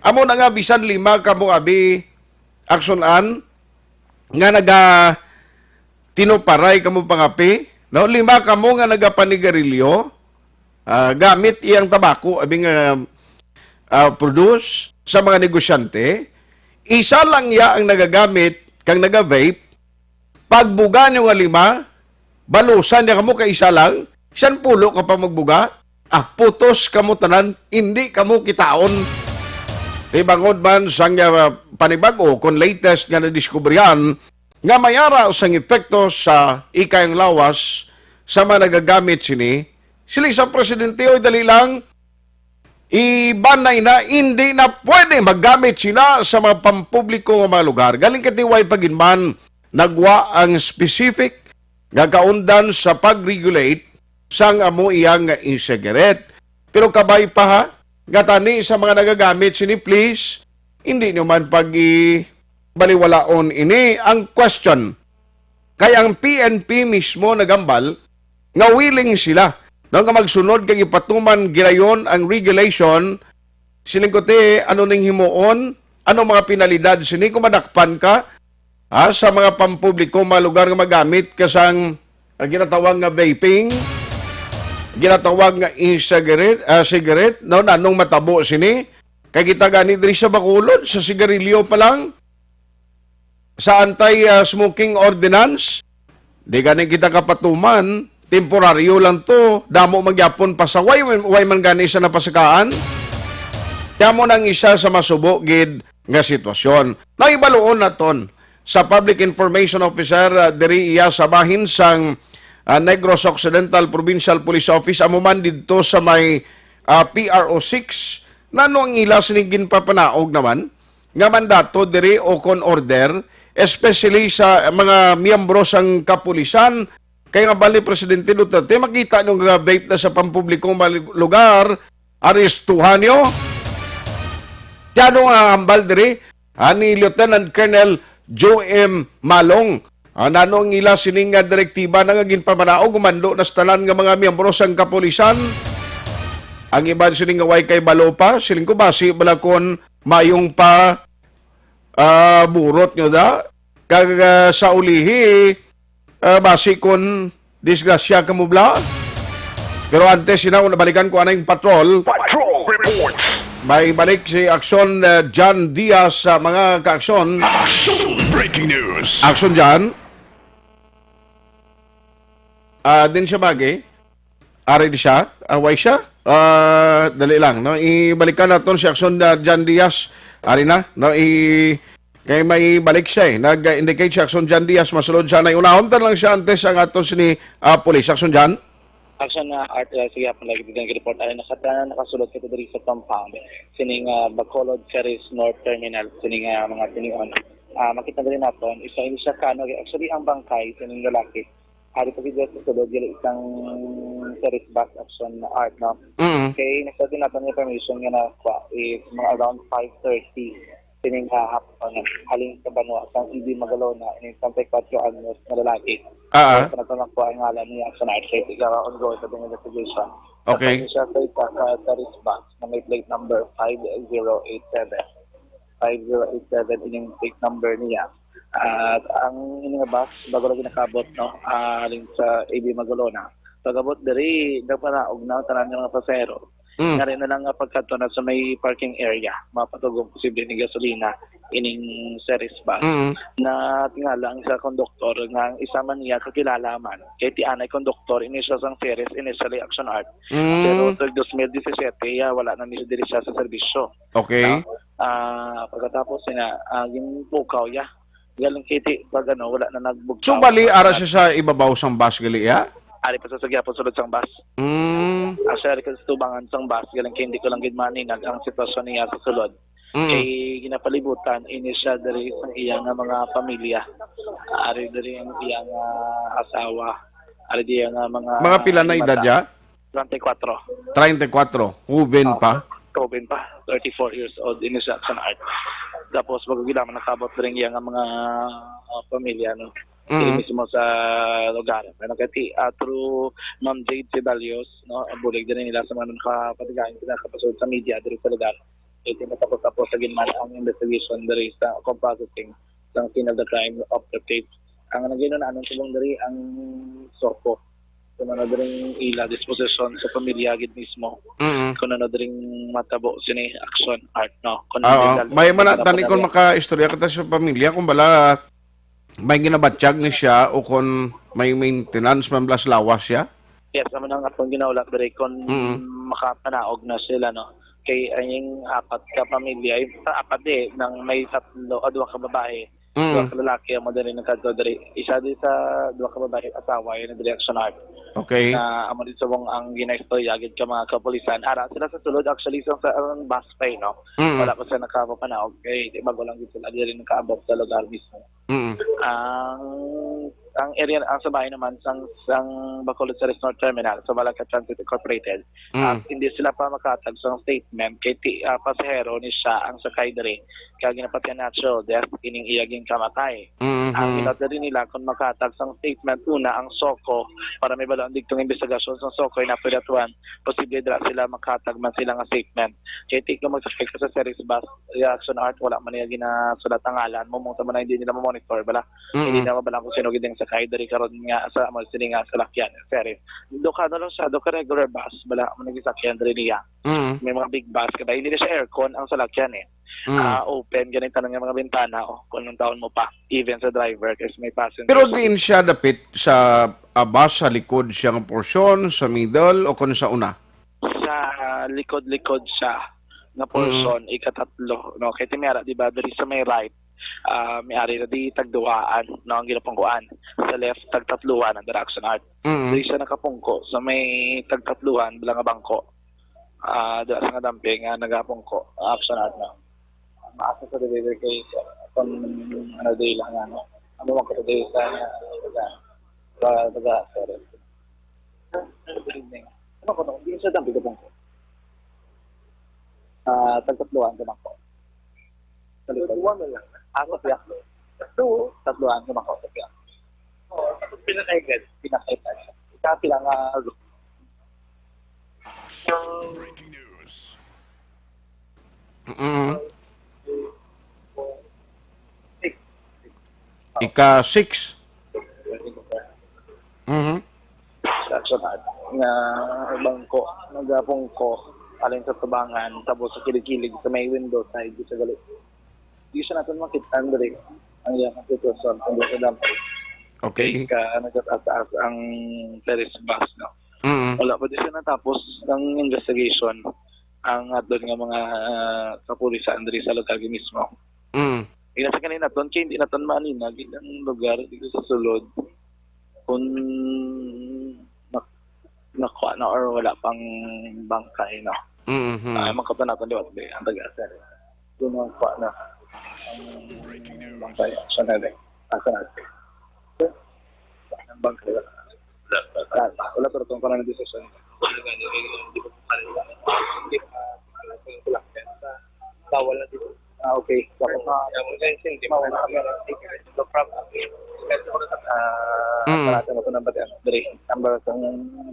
amo na nga bisan lima kamo abi, Action An, nga naga tinuparay kamo pangapi, no? Lima kamo nga nagapanigarilyo, ah, gamit iyang tabako, abi nga, ah, produce sa mga negosyante, isa lang iya ang nagagamit kang naga-vape, pagbuga niyo nga lima, balusan niya kamo ka isa lang, bisan pulo ka pa magbuga, ah, putos kamo tanan, hindi kamo kitaon. Di bangod man sang, ah, panibag-o kon latest nga nadiskubrihan nga may ara sang epekto sa ikayang lawas sa mga nagagamit sini, sili sa presidente, "Oy, dali lang, i-ban na ina, hindi na pwede maggamit sila sa mga pampubliko nga mga lugar." Galing kay T Y Paginman, nagwa ang specific nga kaundan sa pag-regulate sang amo iya nga e-cigarette. Pero kabay pa ha, nga tani sa mga nagagamit sini, please, hindi nyo man pag-ibaliwalaon ini. Ang question, kay ang P N P mismo nagambal nga willing sila, no, nga magsunod kag ipatuman girayon ang regulation. Siling ko, ti, ano ning himuon? Ano mga penalidad sini kung madakpan ka, ha, sa mga pampubliko, mga lugar nga magamit ka sang, ah, ginatawag nga vaping, ginatawag nga e-cigarette, ah, cigarette, no? Nanong matabo sini? Kay kita gani diri sa Bacolod, sa sigarilyo pa lang, sa anti, ah, smoking ordinance, di gani kita kapatuman, temporaryo lang to, damo man gyapon pasaway, way, way man gani sa napasakaan. Kaya mo nang isa sa masubo gid nga sitwasyon. Nahibaluon naton sa Public Information Officer, ah, diri iya sa bahin sang, ah, Negros Occidental Provincial Police Office, amo man didto sa may, ah, P R O six, nano ang ila sining ginpapanaog naman nga mandato diri o kon order, especially sa mga miyembro sang kapulisan, kay nga bali Presidente Duterte, makita nyo nga vape na sa pampublikong mal-, lugar, arestuhan nyo. Kaya ano nga hambal diri, ha, ni Lieutenant Colonel Joe M. Malong? Ah, nano ang ila sining nga direktiba na nga ginpamanaog, umando na sa tanan nga mga miyembro sang kapulisan? Ang iban sining nga way kay balo pa, siling ko basi bala kon mayong pa, ah, burot nyo da. Kag, ah, sa ulihi, ah, basi kon disgrasya ka mo bla. Pero antes, sina, una balikan ko anay patrol. Patrol reports. May balik si Action, ah, John Diaz sa mga ka-aksyon. Action breaking news. Action John. Ah, din siya bagi. Ari di siya. Ah, way siya. Ah, dali lang, no? Ibalikan naton si Action, ah, John Diaz. Ari na, no? I-, kay may balik siya, eh. Nag-indicate si Action John Diaz. Masulod siya na. Unahon ta lang siya antes ang aton sini, ah, pulis. Action John. Action na art, uh, sige, hapon lagi din report. Ay, nakata-, nakasulod kita diri sa compound. Sining, ah, Bacolod Ferries North Terminal. Sining, ah, mga tinion. Ah, makita diri naton. Isa ini siya kano. Actually, ang bangkay, sining lalaki. Ari pa gid sa sulod, dili isang tourist bus, Action Art, no? Mm. Kay nasa din natin yung information nga nakuha is mga around five thirty sining, ah, hapon, halin sa banwa sang E B Magalona, ining treinta y cuatro anyos nga lalaki. Ah, ah. Sa nato nakuha ang ngalan niya sa night shift, is, ah, ongoing pa din investigation. Okay. Sa siya sa isa ka tourist bus na may plate number five zero eight seven. Five zero eight seven ining plate number niya. At ang ini nga bus, bago lagi nakabot, no, ah, halin sa A B Magalona. Pag-abot diri, nagpanaog na ang tanan nga mga pasahero. Mm. Ngari na lang nga pagkadto na sa may parking area, mapatugong posible ni gasolina ining Ceres bus. Mm. Na tingala ang isa konduktor nga ang isa man niya kakilala man. Kay ti anay konduktor, ini siya sang Ceres, initially Action Art. Mm. Pero tuig dos mil disisiete, ya, wala na ni diri siya sa serbisyo. Okay. No? Ah, pagkatapos niya, ah, yung pukaw, ya. Galing kiti, pag ano, wala na nagbugtaw. So, bali, ara siya sa ibabaw sang bus gali, ya? Ari pa sa gyapon sulod sang bus. Mm. Ah, siya rin sa tubangan sang bus, galing kay hindi ko lang gid maninag ang sitwasyon niya sa sulod. Mm. Kay ginapalibutan, ini siya diri sa iya nga mga pamilya. Ari diri ang iya nga asawa. Ari diya nga mga Mga pila na edad, ya? Treinta y cuatro. Treinta y cuatro. Huben pa? Huben pa. Thirty-four years old, ini sa Action Art. Tapos, bago gid naman nakabot rin iya nga mga, ah, pamilya, no? Mm. Diri mismo sa lugar. Ano kati, ah, through Ma'am Jade Ceballos, no? Ang bulig din nila sa mga nakapatigayon, nakapasod sa media diri sa lugar. Ito matapos-tapos sa ginman ang investigation diri sa kung processing sang scene of the crime of the case. Ang nagino na anong subong diri ang SOCO. Kung ano diri ila disposisyon sa pamilya gid mismo. Mm. Kung ano diri matabo sini Action Art, no? Kung ano Oo. May man tani kung makaistorya kita sa pamilya kung bala may ginabatyag ni siya o kung may maintenance man bala sa lawas siya? Yes, amo nang akong ginahulat diri kung Mm. makapanaog na sila, no? Kay ang apat ka pamilya, ay, sa apat eh, nang may tatlo, o duha ka babae, Mm. duha ka lalaki, amo diri nagkadto diri. Isa di sa duha ka babae, asawa, yun ang diri Action Art. Okay. Na amo din subong ang ginaistorya gid ka mga kapulisan. Ara sila sa sulod, actually, sa, sa ang bus pa, eh, no? Mm. Wala pa sila nakapapanaog. Kay, di ba, lang gid sila diri nakaabot sa lugar mismo. Mm. Ang, ang area, ang sa bahay naman, sang, sang Bacolod Ceres North Terminal, sa Balagkat Transit Incorporated. Mm. At hindi sila pa makatag sa statement kay ti, ah, pasahero ni siya ang sakay diri. Kaya ginapatihan natural death ining iya ginkamatay. Mhm. Ang ginadali nila kung makatag sa statement, una ang SOCO para may balaod digtong investigasyon sa SOCO ay napilatuan. Posible dira sila makatag man sila nga statement. Kay ti kung magsakay ka sa Ceres bus, Action Art, wala man niya ginasulat ang ngalan mo, mong tama na hindi nila mamonitor, bala. Mm-mm. Hindi na mabala kung sino gid ang sakay diri karon nga sa amo sini nga salakyan, Ceres. Do ka na lang siya, do ka regular bus, bala mo nagisakyan diri niya. Mm. May mga big bus kada, hindi na siya aircon ang salakyan eh. Mm. Ah, open gani tanan nga mga bintana, oh, kung nung taon mo pa, even sa driver kasi may passenger. Pero sa diin siya dapit sa, ah, bus, sa likod siya nga porsyon, sa middle, o kung sa una? Sa likod-likod siya nga Mm. portion, ikatatlo, no? Kay ti may ara, di ba, diri sa may right, ah, may ari na di tagduhaan, no, ang ginapungkuan. Sa left, tagtatluhan ang dira Action Art. Mm. Diri siya nakapungko sa may tagtatluhan, bala nga bangko. Ah, dira sa nga dumping, ah, nagapungko, Action Art, no? Maasa sa delivery kay, ah, kung ano, di lang, ano, ano, man ko di sa, sa, sa, sa, sorry. Good evening. Ano ko, no? Hindi siya dami ko pong ko. Ah, tagtatluhan ko lang po. Sa likod. Tatluhan na lang. Ah, sa piyak. Tatlo. Tatluhan ko lang po, sa piyak. Oo, tapos pinakaigan. Pinakaigan. Ika pila nga, Breaking news. Mm. Ika six. Mhm. Sa sunod nga bangko, nagapong ko, alin sa tubangan, tapos sa kilig-kilig, sa may window side, sa gali. Di siya natin makita, Andre. Ang iyang sitwasyon, kung sa dampo. Okay. Ka, nagtataas-taas ang Ceres bus, no? Mm. Wala pa di siya natapos ang investigation ang aton nga mga, ah, kapulisan diri sa lugar mismo. Mm. Ina sa kanina ton, kay hindi naton maaninag ang lugar dito sa sulod. Kung nak-, nakuha na or wala pang bangkay, no? Mhm. Ah, magkapanaton di ba? Ang taga-asar. Kung nakuha na ang bangkay, asa na rin? Asa na rin? Ang bangkay, wala. Wala, wala, pero kung parang desisyon. Bawal na dito. Ah, okay. Tapos, ah, Mm. Para sa mga nabatian, diri, number sa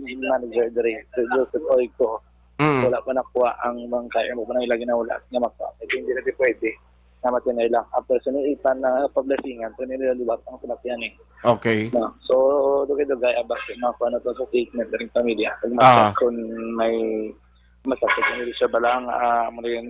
manager diri, si Joseph Oico. Mm. Wala pa nakuha ang bangkay, amo pa nang ila ginawala nga makuha. Kay hindi na di pwede nga matinay lang. After sa niitan na pablasingan, sa nila liwat ang salakyan eh. Okay. No. So, dugay-dugay, abas, makuha na to sa statement ng pamilya. Pag Ah. Makuha kung may masakit, hindi siya balang, ah, muli yung,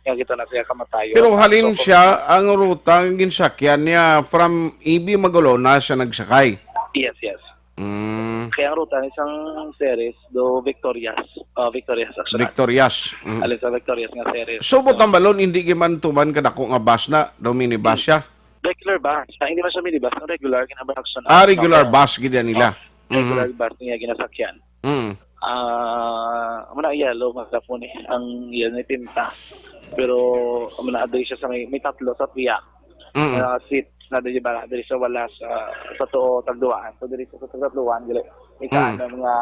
yung kita na siya kamatayon. Pero halin So, siya, ang ruta nga ginsakyan niya from E B Magalona siya nagsakay? Yes, yes. Mm. Kaya ang ruta ni sang Ceres do Victorias. Ah, Victorias, actually. Victorias. Mm. Alis sa Victorias nga Ceres. So, Botambalon, hindi giman tuman kadako nga bus na, daw minibus siya. Regular bus. Ah, hindi man siya minibus. Ang regular, ginabaraksan. Ah, regular bus gid yan nila. Regular Mhm. Bus niya ginasakyan. Mm. Ah, amo na yellow, magkapon eh. Ang yellow ni tinta. Pero, amo na, adri siya sa may, may tatlo sa piya. Mm. Ah, seats na di ba, diri sa wala sa, sa tuo tagduaan. So, diri sa, sa tatluan, dili. Ika Mm. ang mga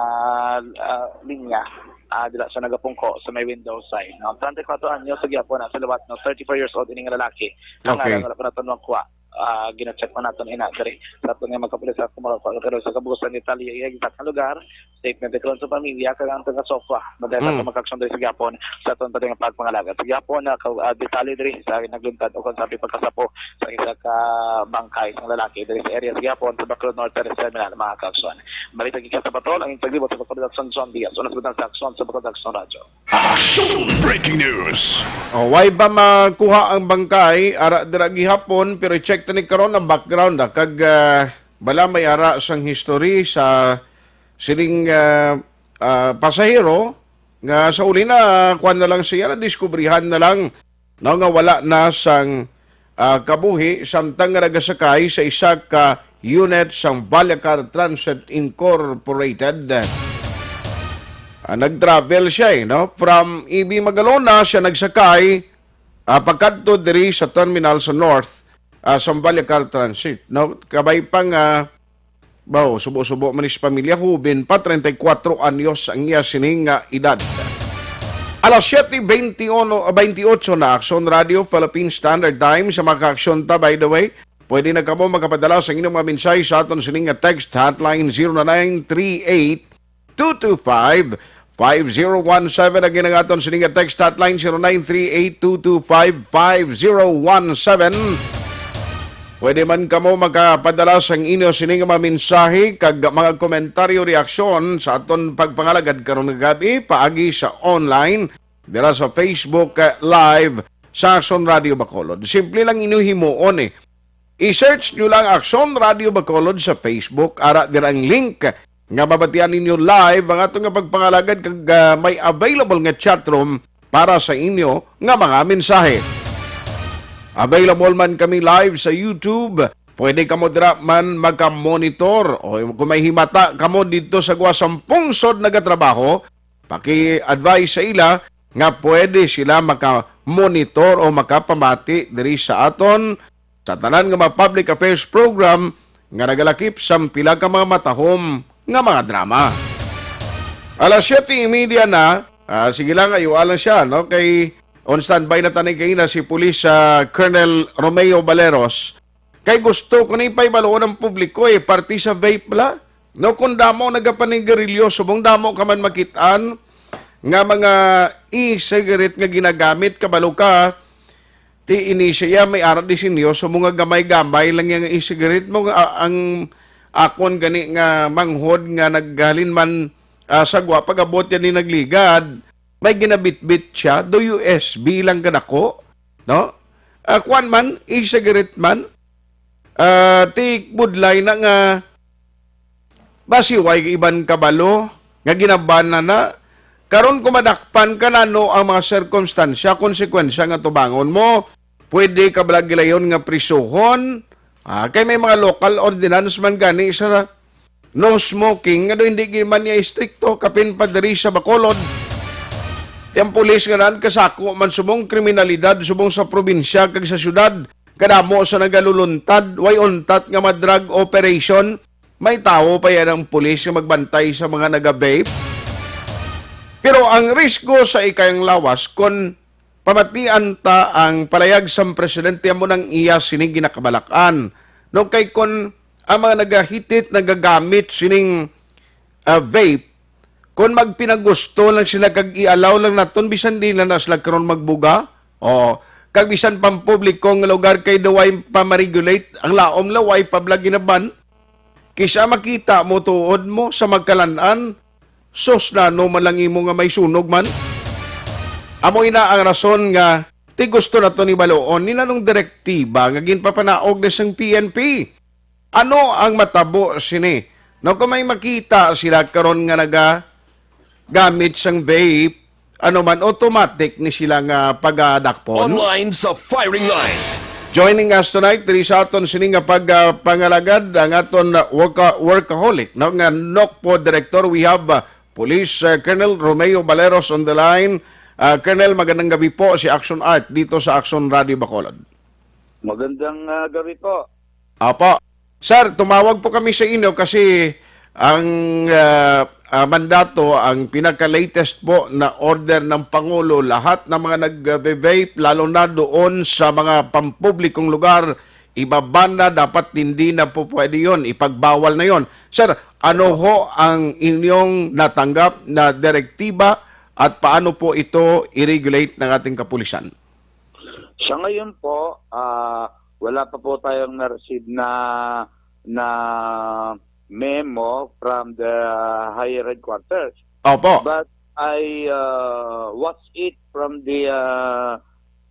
ah, linya, ah, dila sa nagapungko sa may window side. No? Treinta y cuatro anyos sa gyapon na sa liwat, no? Thirty-four years old, ining lalaki. Ang Okay. ngalan wala pa naton makuha. Ah, gina-check pa naton ina diri. Sa aton nga magkapulis sa kumaro sa kabusan ni Talia, iya exact nga lugar. Statement karon sa pamilya, kag ang taga sofa. Madala Mm. sa magkaaksyon diri sa gyapon. Sa aton pa nga pagpangalagad sa gyapon, na ka- ah, detalye diri sa nagluntad o kung sabi pagkasapo sa isa ka bangkay sang lalaki diri sa area sa gyapon sa Bacolod North Terrace Terminal, mga kaaksyon. Balita gikan sa patrol, ang inyong taglibot sa Bacolod Aksyon, John Diaz. Unas butang sa aksyon sa Bacolod Aksyon Radyo. Action! Breaking news! Oh, way ba makuha ang bangkay? Ara dira gihapon, pero i-check ta ni karon ang background, ah, kag ah, bala may ara sang history sa sining ah, ah, pasahero nga sa uli na kuan na lang siya, nadiskubrihan na lang, no, nga wala na sang ah, kabuhi samtang nga nagasakay sa isa ka unit sang Vallecar Transit Incorporated. Ah, nag-travel siya eh, no? From E B Magalona siya nagsakay ah, pagkadto diri sa terminal sa North ah, sang Vallecar Transit, no? Kabay pa nga, baw, subo-subo man ni sa pamilya, hubin pa, treinta y cuatro anyos ang iya sining nga edad. Alas siete veintiuno, ah, veintiocho na, Aksyon Radio, Philippine Standard Time. Sa makaaksyon ta, by the way, pwede na kamo makapadala sa inyong mga mensahe sa aton sining nga text hotline, zero nine three eight two two five five zero one seven. Again, ang aton sining nga text hotline, zero nine three eight two two five five zero one seven. Pwede man kamo makapadala sang inyo sining mga mensahe kag mga komentaryo, reaksyon sa aton pagpangalagad karon nga gab-i paagi sa online dira sa Facebook, eh, Live sa Aksyon Radio Bacolod. Simple lang inyo himuon eh. I-search nyo lang Aksyon Radio Bacolod sa Facebook. Ara dira ang link nga mabatian ninyo live ang aton nga pagpangalagad kag ah, may available nga chat room para sa inyo nga mga mensahe. Available man kami live sa YouTube. Pwede kamo dira man makamonitor o kung may himata kamo dito sa guwa sang pungsod nagatrabaho, paki-advise sa ila nga pwede sila makamonitor o makapamati diri sa aton sa tanan nga mga public affairs program nga nagalakip sang pila ka mga matahom nga mga drama. Alas siyete y media na, ah, sige lang, ayuha lang siya, no? Kay on standby na tani kay na si Police ah, Colonel Romeo Valeros. Kay gusto ko ni paibaluon ang publiko eh, parte sa vape la. No, kung damo nagapanigarilyo, subong damo ka man makit-an nga mga e-cigarette nga ginagamit, kabalo ka, ti ini siya may ara disenyo, subong nga gamay-gamay lang yang e-cigarette mo, nga, ah, ang akon gani nga manghod nga naghalin man ah, sa gwa, pag-abot yan ni nagligad, may ginabitbit siya, do U S B lang kadako, no? Ah, kuwan man, e-cigarette man, ah, ti budlay na nga, basi way iban kabalo, nga ginaban na na. Karon kung madakpan ka na, no, ang mga sirkumstansya, konsekwensya nga tubangon mo, pwede ka bala gilayon nga prisuhon. Ah, kay may mga local ordinance man gani sa no smoking, nga do hindi gid man niya istrikto, kapin pa diri sa Bacolod. Ang pulis nga naan kasako man subong kriminalidad subong sa probinsya kag sa syudad. Kadamo sa nagaluluntad, way untat nga mga drug operation, may tawo pa yan ang pulis nga magbantay sa mga naga-vape. Pero ang risgo sa ikayang lawas kon pamatian ta ang palayag sang presidente, amo nang iya sini ginakabalak-an. No, kay kon ang mga nagahitit, nagagamit sining ah, vape, kon magpinagusto lang sila kag i-allow lang naton, bisan di na, na sila karon magbuga, o kag bisan pampubliko nga lugar, kay daw way pa ma-regulate, ang laom la way pa bala ginaban. Kisa makita mo tuod mo sa magkalan-an, sus, nano man lang imo nga may sunog man. Amo ina ang rason nga ti gusto naton ibaluon ni nanong direktiba nga ginpapanaog ni sang P N P. Ano ang matabo sini? No, kung may makita sila karon nga naga gamit sang vape, ano man, automatic ni sila nga pagadakpon. Online sa firing line. Joining us tonight, diri sa aton sini nga pag, ah, pangalagad, ang aton, ah, worka-, workaholic, no, nga NOCPO Director, we have, ah, Police, ah, Colonel Romeo Baleros on the line. Ah, Colonel, magandang gabi po, si Action Art dito sa Action Radio Bacolod. Magandang, ah, gabi po. Apo. Sir, tumawag po kami sa inyo kasi ang, ah, ah, mandato, ang pinaka-latest po na order ng Pangulo, lahat ng mga nag-vape, lalo na doon sa mga pampublikong lugar, ibaba na, dapat hindi na po pwede yon, ipagbawal na yon. Sir, ano ho ang inyong natanggap na direktiba at paano po ito i-regulate ng ating kapulisan? Sa ngayon po, ah, wala pa po tayong na-receive na, na memo from the higher headquarters. Opo. But I, uh, watch it from the, uh,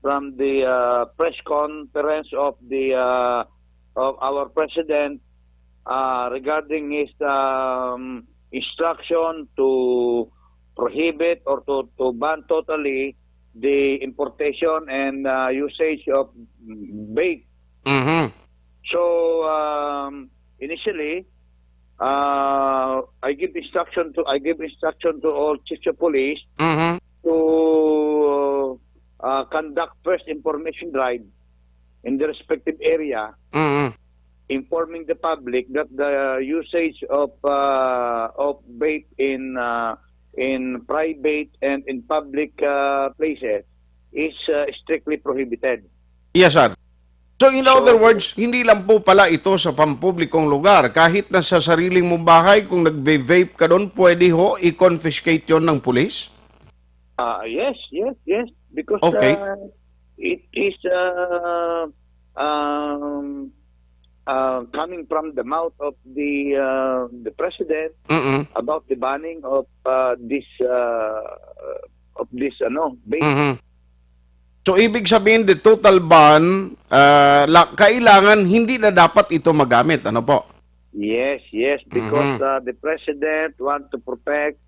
from the, uh, press conference of the, uh, of our president, uh, regarding his, um, instruction to prohibit or to, to ban totally the importation and, uh, usage of vape. Mhm. So, um, initially, uh, I give instruction to, I give instruction to all chiefs of police Mhm. to, uh, conduct first information drive in the respective area, Mhm. informing the public that the usage of, uh, of vape in, uh, in private and in public, uh, places is, uh, strictly prohibited. Yes, sir. So, in So, other words, hindi lang po pala ito sa pampublikong lugar. Kahit na sa sariling mong bahay, kung nagbe-vape ka doon, pwede ho i-confiscate yon ng pulis? Ah, yes, yes, yes. Because, Okay. uh, it is, uh, um, uh, coming from the mouth of the, uh, the president Mm-mm. about the banning of, uh, this, uh, of this, ano, vape. Mhm. So, ibig sabihin, the total ban, ah, la-, kailangan hindi na dapat ito magamit, ano po? Yes, yes, because, Mhm. uh, the president want to protect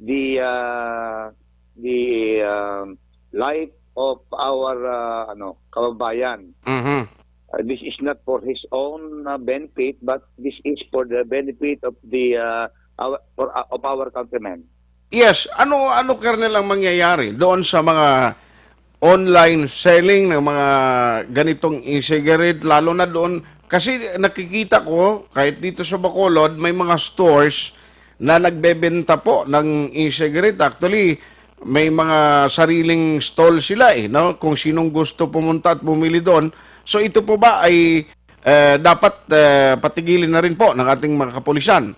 the, uh, the, um, life of our, uh, ano, kababayan. Mhm. Uh, this is not for his own, uh, benefit, but this is for the benefit of the, uh, our, for, uh, of our countrymen. Yes, ano, ano, Colonel, ang mangyayari doon sa mga online selling ng mga ganitong e-cigarette, lalo na doon, kasi nakikita ko, kahit dito sa Bacolod, may mga stores na nagbebenta po ng e-cigarette. Actually, may mga sariling stall sila, eh, no? Kung sinong gusto pumunta at bumili doon. So, ito po ba ay, eh, dapat, eh, patigilin na rin po ng ating mga kapulisan?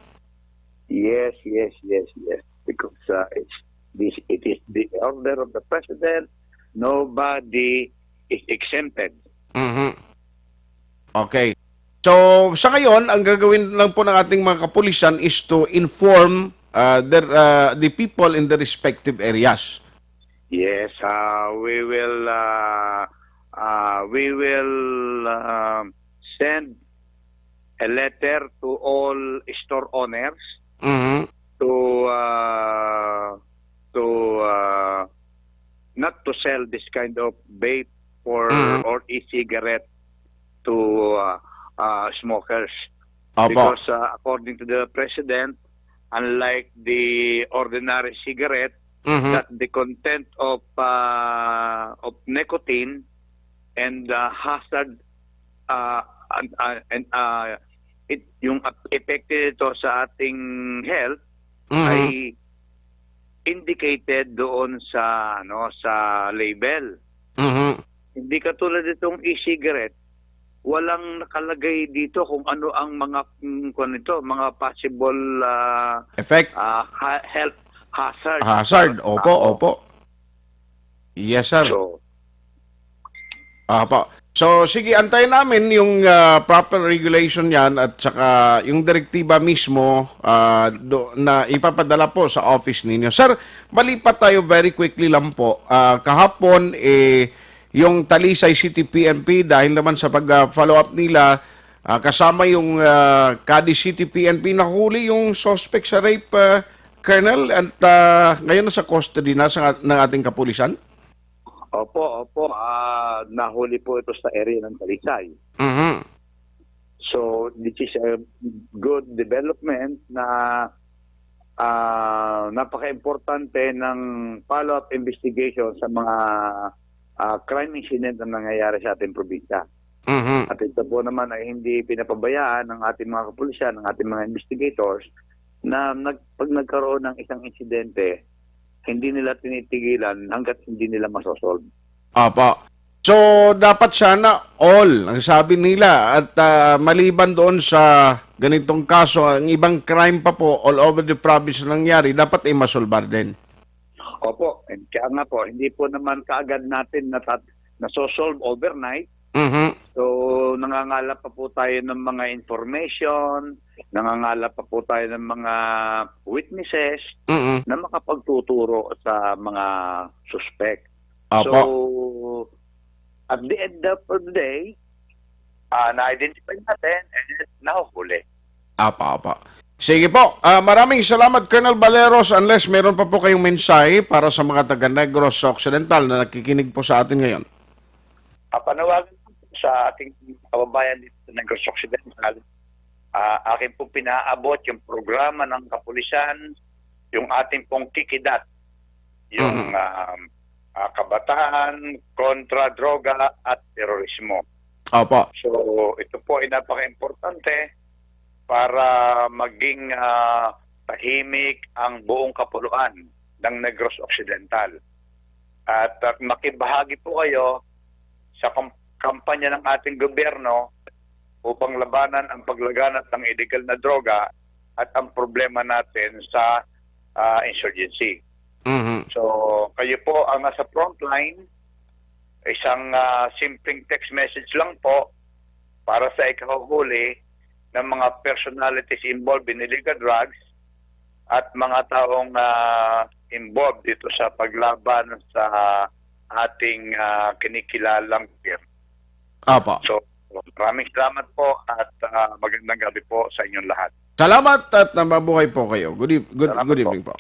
Yes, yes, yes, yes. Because, uh, it's this, it is the order of the president. Nobody is exempted. Mhm. Okay. So, sa ngayon, ang gagawin lang po ng ating mga kapulisan is to inform, uh, their, uh, the people in the respective areas. Yes, uh, we will, uh, uh, we will, um, send a letter to all store owners Mhm. to, uh, to, uh, not to sell this kind of vape for, Mhm. or e-cigarette to, uh, uh, smokers. Opo. Because, uh, according to the president, unlike the ordinary cigarette, Mhm. that the content of, uh, of nicotine and, uh, hazard, uh, and, uh, and, uh, it, yung ap-, epekto nito sa ating health Mhm. ay indicated doon sa, ano, sa label. Mhm. Hindi katulad itong e-cigarette, walang nakalagay dito kung ano ang mga, mm, kung ito, mga possible, ah, Effect? ah, ha-, health hazard Hazard, sa opo, tao. Opo. Yes, sir. So, Apo. So, sige, antayin namin yung, ah, proper regulation niyan at saka yung direktiba mismo, ah, do, na ipapadala po sa office ninyo. Sir, malipat tayo very quickly lang po. Ah, kahapon, eh, yung Talisay City P N P, dahil naman sa pag, ah, follow up nila, Ah, kasama yung, ah, Cadiz City P N P, nahuli yung suspect sa rape, ah, Colonel, at, ah, ngayon nasa custody na sa, ng ating kapulisan? Opo, opo. Ah, nahuli po ito sa area ng Talisay. Mhm. So, this is a good development na, ah, napaka-importante ng follow-up investigation sa mga, ah, crime incident na nangyayari sa ating probinsya. Mhm. At ito po naman ay hindi pinapabayaan ng ating mga kapulisan, ng ating mga investigators na nag-, pag nagkaroon ng isang insidente, hindi nila tinitigilan hanggat hindi nila masosolve. Apo. So, dapat sana all, ang sabi nila, at, ah, maliban doon sa ganitong kaso, ang ibang crime pa po all over the province na nangyari, dapat ay masolbar din. Opo, and kaya nga po, hindi po naman kaagad natin natat-, nasosolve overnight. Mhm. So, nangangalap pa po tayo ng mga information, nangangalap pa po tayo ng mga witnesses Mhm. na makapagtuturo sa mga suspect. Apo. So, at the end of the day, ah, na-identify natin and nahuhuli. Apa, apa. Sige po. Ah, maraming salamat, Colonel Valeros. Unless meron pa po kayong mensahe para sa mga taga Negros Occidental na nakikinig po sa atin ngayon. Ah, panawagan po sa ating kababayan dito sa Negros Occidental, ah, akin pong pinaabot yung programa ng kapulisan, yung ating pong Kikidat, yung, Mhm. ah, ah, kabataan kontra droga at terorismo. Opo. So, ito po ay napaka-importante para maging, ah, tahimik ang buong kapuluan ng Negros Occidental. At, at makibahagi po kayo sa kam-, kampanya ng ating gobyerno upang labanan ang paglaganap ng illegal na droga at ang problema natin sa, ah, insurgency. Mhm. So, kayo po ang nasa frontline, isang, ah, simpleng text message lang po para sa ikahuhuli ng mga personalities involved in illegal drugs at mga taong, ah, involved dito sa paglaban sa ating, ah, kinikilalang gobyerno. Apo. So, maraming salamat po at, ah, magandang gabi po sa inyong lahat. Salamat at na mabuhay po kayo. Good eve-, good, Salamat good po. evening po.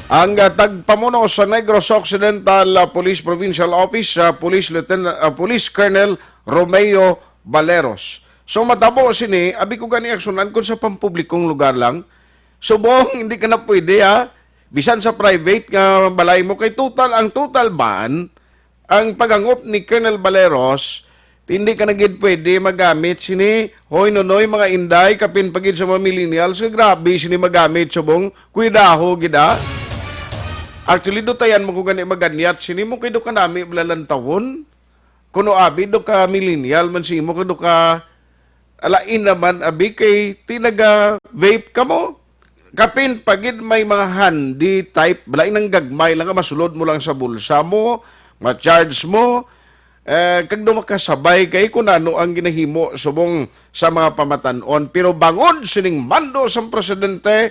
Ang, ah, tagpamuno sa Negros Occidental, ah, Police Provincial Office, ah, Police Lieutenant, ah, Police Colonel Romeo Valeros. So, matabo sini, abi ko gani aksyonan kun sa pampublikong lugar lang. Subong, hindi ka na pwede, ha? Bisan sa private nga balay mo, kay total, ang total ban, ang paghangop ni Colonel Valeros, hindi ka na gid pwede magamit sini. Hoy, Nonoy, mga inday, kapin pa gid sa mga millennials, nga grabe sini magamit, subong, kuidaho gid, ah. Actually, dutayan mo ko gani maganyat sini mo kay do ka nami bala lantawon. Kuno abi do ka millennial man si imo, kay do ka alain naman abi kay tinaga vape ka mo. Kapin pa gid may mga handy type, bala inang gagmay lang nga masulod mo lang sa bulsa mo, ma-charge mo, eh, kag do makasabay kay kun ano ang ginahimo subong sa mga pamatan-on. Pero bangod sining mando sang presidente,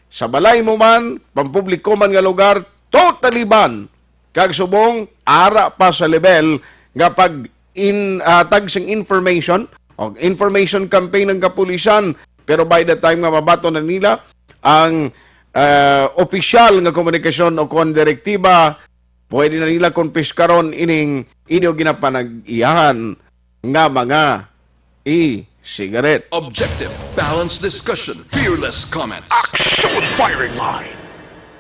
sa balay mo man, pampubliko man nga lugar, totally ban. Kag subong, ara pa sa level nga pag in, ah, tag sing information o information campaign ng kapulisan, pero by the time nga mabaton na nila ang, ah, opisyal nga komunikasyon o kon direktiba, pwede na nila kumpiskaron ining inyo ginapanag-iyahan nga mga e-cigarette. Objective, balanced discussion, fearless comment. Action Firing Line!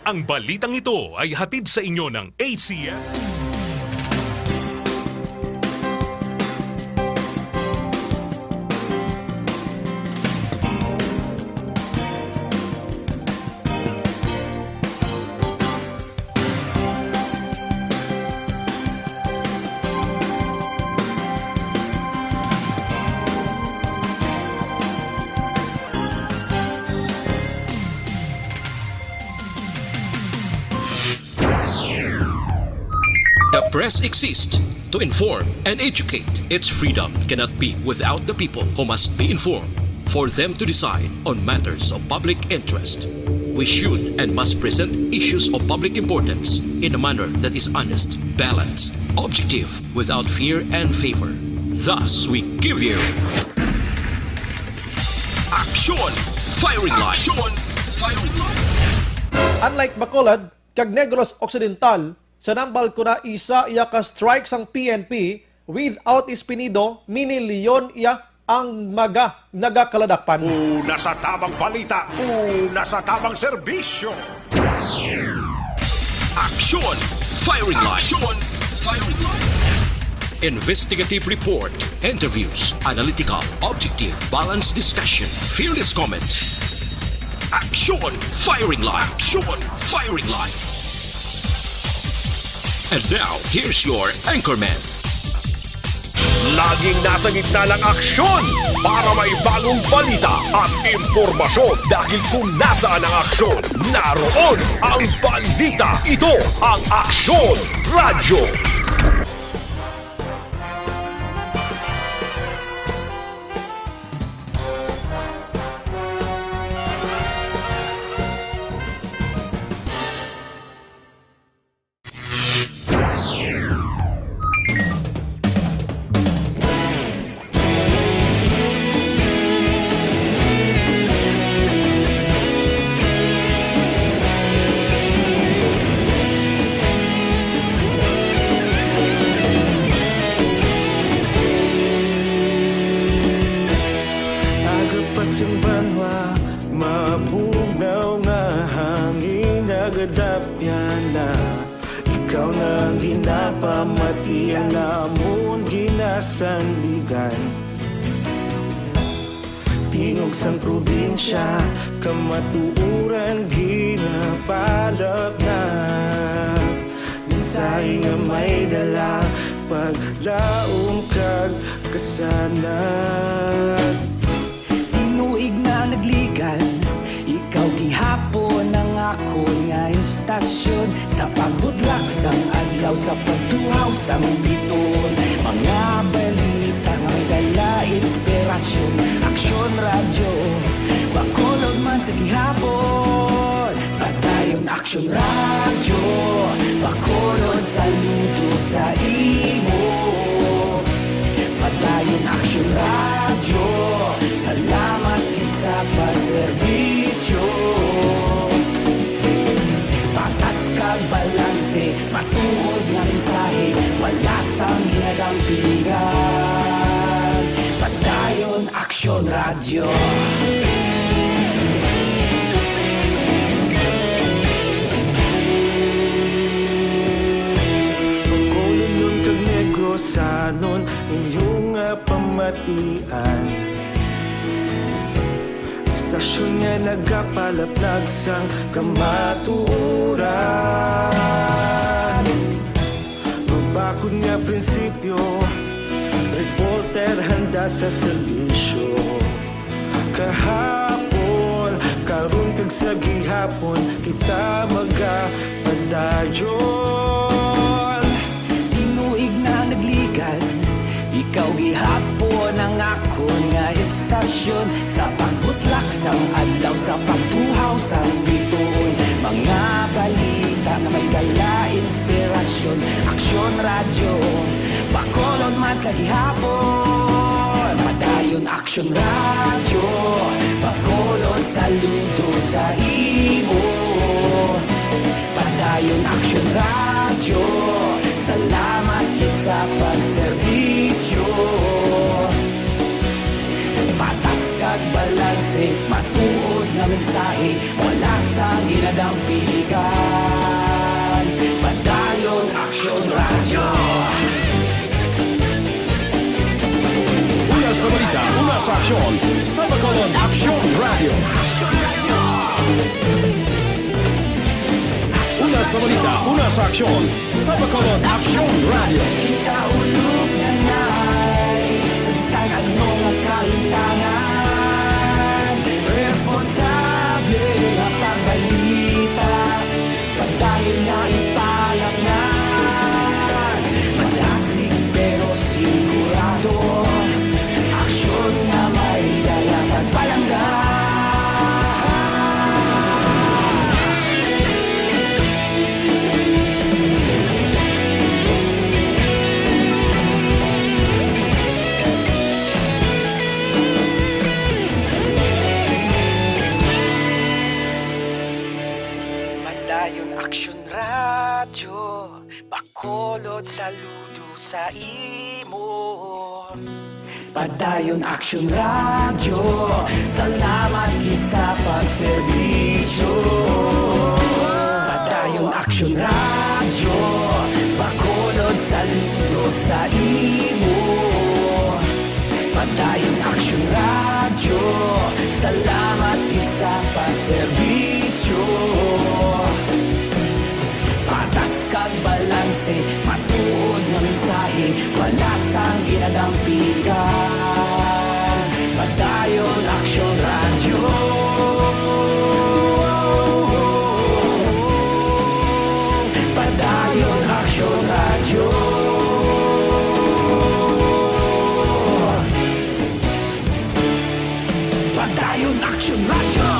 Ang balitang ito ay hatid sa inyo ng A C S. The press exists to inform and educate. Its freedom cannot be without the people who must be informed for them to decide on matters of public interest. We should and must present issues of public importance in a manner that is honest, balanced, objective, without fear and favor. Thus, we give you Aksyon! Firing line! Aksyon! Firing line! Unlike Bacolod kag Negros Occidental, sa Nambal Kuna isa iya ka strike sang P N P, without Espinido, mini Leon iya ang mga nagakaladakpan. Una sa tamang balita, una sa tamang serbisyo. Aksyon! Firing line! Aksyon! Firing line! Investigative report, interviews, analytical, objective, balanced discussion, fearless comments. Aksyon! Firing line! Aksyon! Firing line! And now, here's your anchorman. Laging nasa gitna ng aksyon para may bagong balita at impormasyon, dahil kung nasaan ang aksyon, naroon ang balita. Ito ang Aksyon Radyo. Aga pa sing banwa, mabugnaw nga hangin, nagadapyan na. Ikaw na ang ginapamati, ang amon ginasandigan. Tingog sang probinsya, kamatuoran ginapalapnap. Mensahe nga may dala, paglaom kag kasanag. Tinuig na nagligan, ikaw gihapon ang akon nga istasyon. Sa pagbutlak sang adlaw, sa pagtuhaw sang biton, mga balita nga may dala inspirasyon. Aksyon Radyo, Bacolod man sa gihapon. Padayon Aksyon Radyo, Bacolod, saludo sa imo. Padayon Aksyon Radyo, salamat gid sa pagserbisyo. Patas kag balanse, matuod nga mensahe, wala sang ginadampingan. Padayon Aksyon Radyo. Bacolodnon kag Negrosanon, inyo nga pamatian. Istasyon nga nagapalapnag sang kamatuoran. Mabakod nga prinsipyo, reporter handa sa serbisyo. Kahapon, karon, kag sa gihapon, kita magapadayon. Tinuig na nagligan, ikaw gihapon ang akon nga istasyon. Sa pagbutlak sang adlaw, sa pagtuhaw sang biton, mga balita nga may dala inspirasyon. Aksyon Radyo, Bacolod man sa gihapon. Padayon Aksyon Radyo, Bacolod, saludo sa imo. Padayon Aksyon Radyo, salamat gid sa pagserbisyo. Patas kag balanse, matuod nga mensahe, wala sang ginadampingan. Padayon Aksyon Radyo. Una sa balita, una sa aksyon, sa Bacolod Aksyon Radyo. Una sa balita, una sa aksyon, sa Bacolod Aksyon Radyo. Kita ulog na nay, sa bisan ano nga kalintangan, responsable nga pagbalita, padayon nga ipalapngan. Madasig pero sigurado, aksyon nga may dala pagpalangga. Padayon Aksyon Radyo, Bacolod, saludo sa imo. Padayon Aksyon Radyo, salamat gid sa pagserbisyo. Padayon Aksyon Radyo, Bacolod, saludo sa imo. Padayon Aksyon Radyo, salamat gid sa pagserbisyo. Patas kag balanse, matuod nga mensahe, wala sang ginadampigan. Padayon Aksyon Radyo. Padayon Aksyon Radyo. Padayon Aksyon Radyo.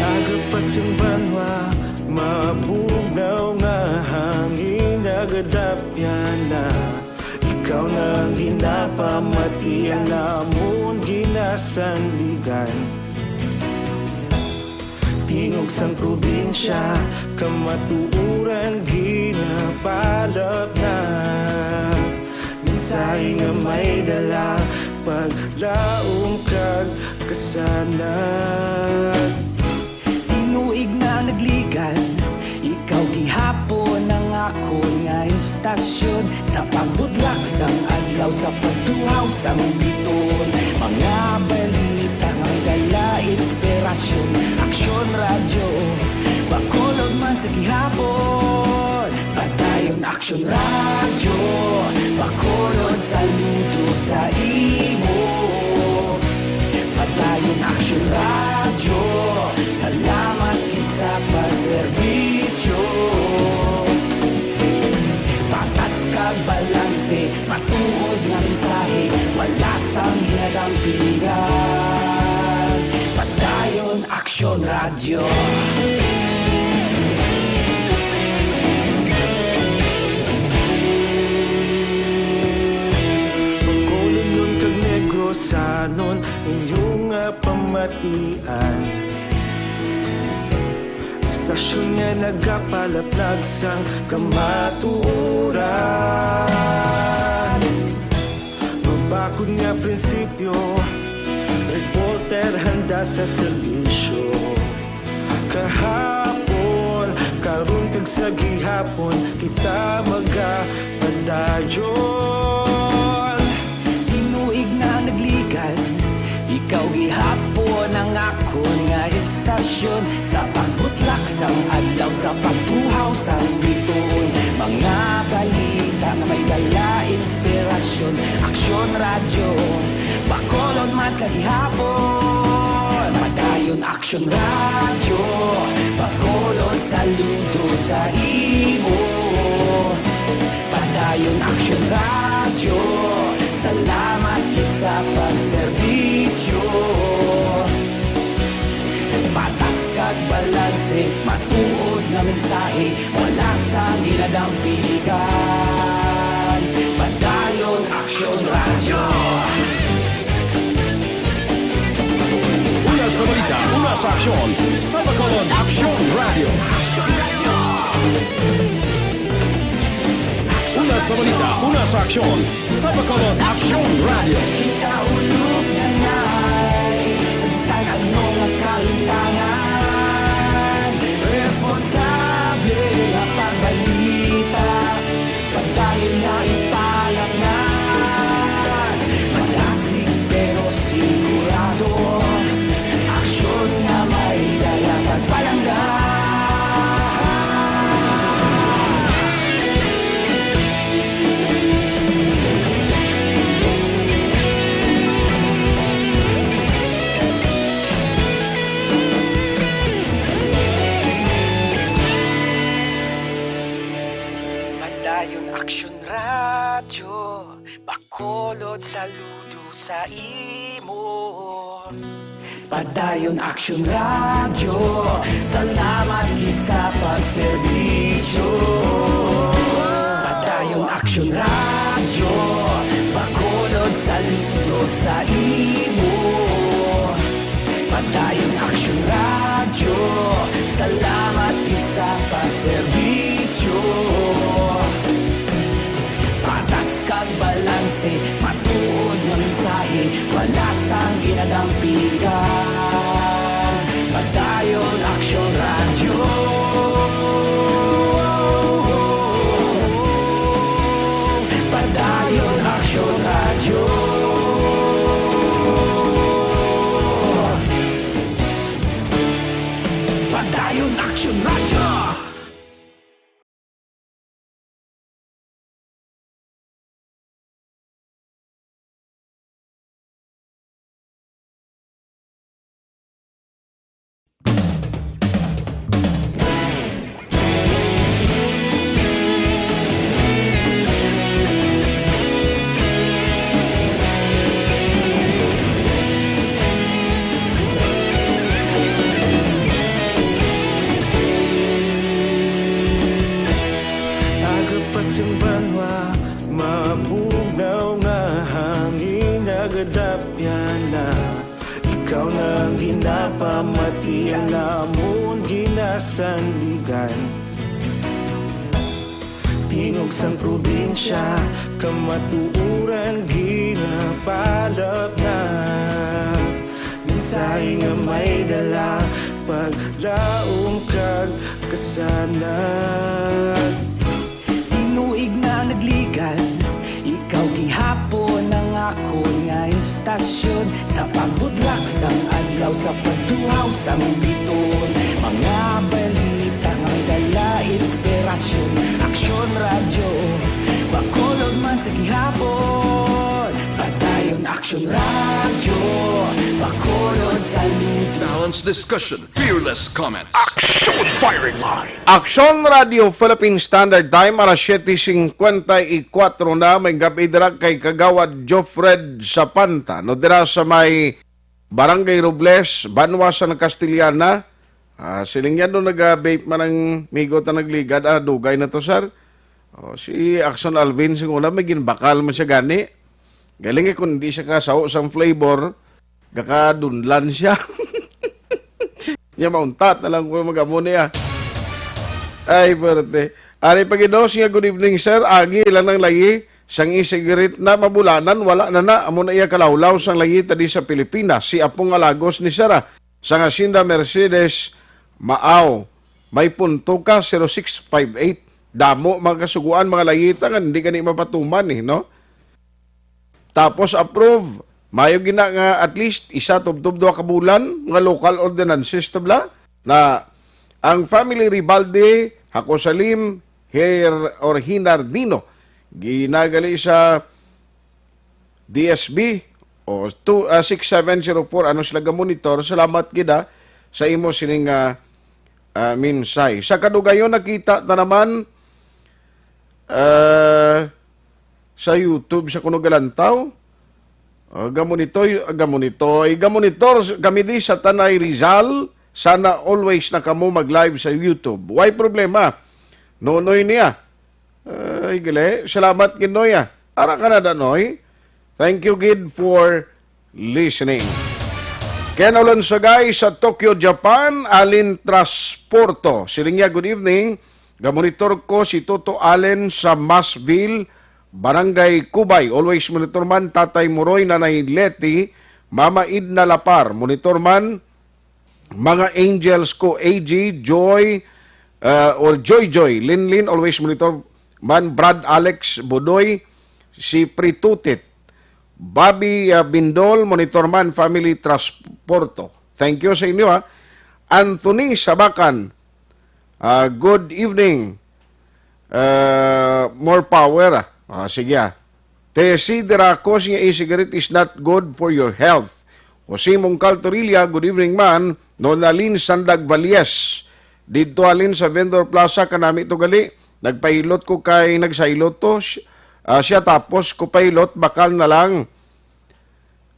Aga pa sing banwa, mabugnaw nga hangin, nagadapyan na. Ikaw na ang ginapamatian namon, ginasandigan. Tingog sang probinsya, kamatuoran ginapalapnag. Mensahe nga may dala, paglaom kag kasanag. Tinuig na nagligan, ikaw gihapon ang akon nga istasyon. Sa pagbutlak sang adlaw, sa pagtuhaw sang biton, mga balita nga may dala inspirasyon. Aksyon Radyo, Bacolod man sa gihapon. Padayon Aksyon Radyo, Bacolod, saludo sa imo. Padayon Aksyon Radyo, salamat gid sa pagserbisyo. Patas kag balanse, matuod nga mensahe, wala sang ginadampigan. Padayon Aksyon Radyo. Bacolodnon kag Negrosanon, inyo nga pamatian. Istasyon nga nagapalapnag sang kamatuoran. Mabakod nga prinsipyo, reporter handa sa serbisyo. Kahapon, karon kag sa gihapon, kita magapadayon. Tinuig na nagligan, ikaw gihapon ang akon nga istasyon. Sa pagbutlak sang adlaw, sa pagtuhaw sang biton, mga balita nga may dala inspirasyon. Aksyon Radyo, Bacolod man sa gihapon. Padayon Aksyon Radyo, Bacolod, saludo sa imo. Padayon Aksyon Radyo, salamat gid sa pagserbisyo. Patas kag balanse, matuod nga mensahe, wala sang ginadampigan. Padayon Aksyon Radyo. Una sa balita, una sa aksyon, sa Bacolod Aksyon Radyo. Una sa balita, una sa aksyon, sa Bacolod Aksyon Radyo. Kita ulog na nay, sa bisan ano nga kalimtangan, responsable nga pagbalita. Padayon na ipalapngan, malasig pero sigurado. Aksyon nga may dala pagpalangga. Saludo sa imo. Padayon Action Radio, salamat gid sa pagserbisyo. Padayon Action Radio, Bacolod, saludo sa imo. Padayon Action Radio, salamat gid sa pagserbisyo. Patas kag balanse, matuod nga mensahe, wala sang ginadampigan. Padayon Action Radio. Padayon Action Radio. Padayon Action Radio. Agapas ang banwa, mabugnaw nga hangin, nagadapyan na. Ikaw na ang ginapamati, ang amon ginasandigan. Tingog sang probinsya, kamatuoran ginapalapnap. Mensahe nga may dala, paglaom kag kasanag. Tinuig na nagligad, ikaw gihapon ang akon nga istasyon. Sa pagbudlak sang adlaw, sa pagtuhaw sang biton, mga balita nga dala inspirasyon. Aksyon Radyo, Bacolod man sa gihapon. Padayon Aksyon Radyo, Bacolod, saludo. Balanced discussion, fearless comment. Action Firing Line. Aksyon Radio Philippine Standard Time, alas siyete singkwenta y kuwatro na, may gabi dira kay Kagawad Jofred Sapanta, no, dira sa may Barangay Robles, Banwa sa Castellana. Ah, siling yan, no, naga-vape man ang migo ta nagligad, ah, dugay na to, sir. Oh, si Axon Alvin, sing una, may ginbakal man siya gani. Galing eh, kung hindi siya kasaw sang flavor, gakadunlan siya. Nya mauntat na lang ko mag-amo niya. Ay, perte. Ari pa gid, no, siya, "Good evening, sir. Agi lang nang layi. Sang e-cigarette na mabulanan, wala na na. Amo na iya kalawlaw sang layi ta di sa Pilipinas." Si Apong Alagos ni Sara, sang Hacienda Mercedes, Maaw. May punto ka, zero six five eight. Damo, mga kasuguan, mga layi ta nga hindi gani mapatuman, eh, no? Tapos approve. Mayo gina nga at least isa tubtob duha ka bulan nga local ordinances tabla na ang family Ribaldi, Haco Salim, Her-, or Hinardino ginagali sa D S B o two, ah, six seven zero four, ano sila ga-monitor. Salamat gid, ah, sa imo sining, ah, ah, minsay. Sa kadugayon, nakita ta naman, ah, sa YouTube sa kuno galantaw. Ah, gamonitoy, ah, gamonitoy, gamonitor kami di sa Tanay, Rizal. Sana always na kamo mag-live sa YouTube. Way problema. Nonoy niya. Ay, gali. Salamat gid, Noy, ah. Ara ka na da, Noy. Thank you gid for listening. Ken Alonso Gay sa Tokyo, Japan, Alin Transporto. Siling niya, "Good evening. Gamonitor ko si Toto Allen sa Masville, Barangay Cubay. Always monitor man Tatay Moroy, Nanay Leti, Mama Edna Lapar. Monitor man mga angels ko, A G, Joy, uh, or Joy Joy, Linlin, always monitor man, Brad Alex Bodoy, si Pritutit, Bobby, uh, Bindol, monitor man, family transporto." Thank you sa inyo, ha. Anthony Sabakan, uh, "Good evening. Uh, more power, ah." Ah, sige, ah. Tessie Deracos nga e-cigarette is not good for your health. Jose Mongcal Torilla, "Good evening, man." Nonalyn Sandag Valles, "Didto halin sa Vendor Plaza, kanami to gali. Nagpahilot ko kay nagsailot to. Sh-, Ah, siya tapos, "Kupay lot, bakal na lang.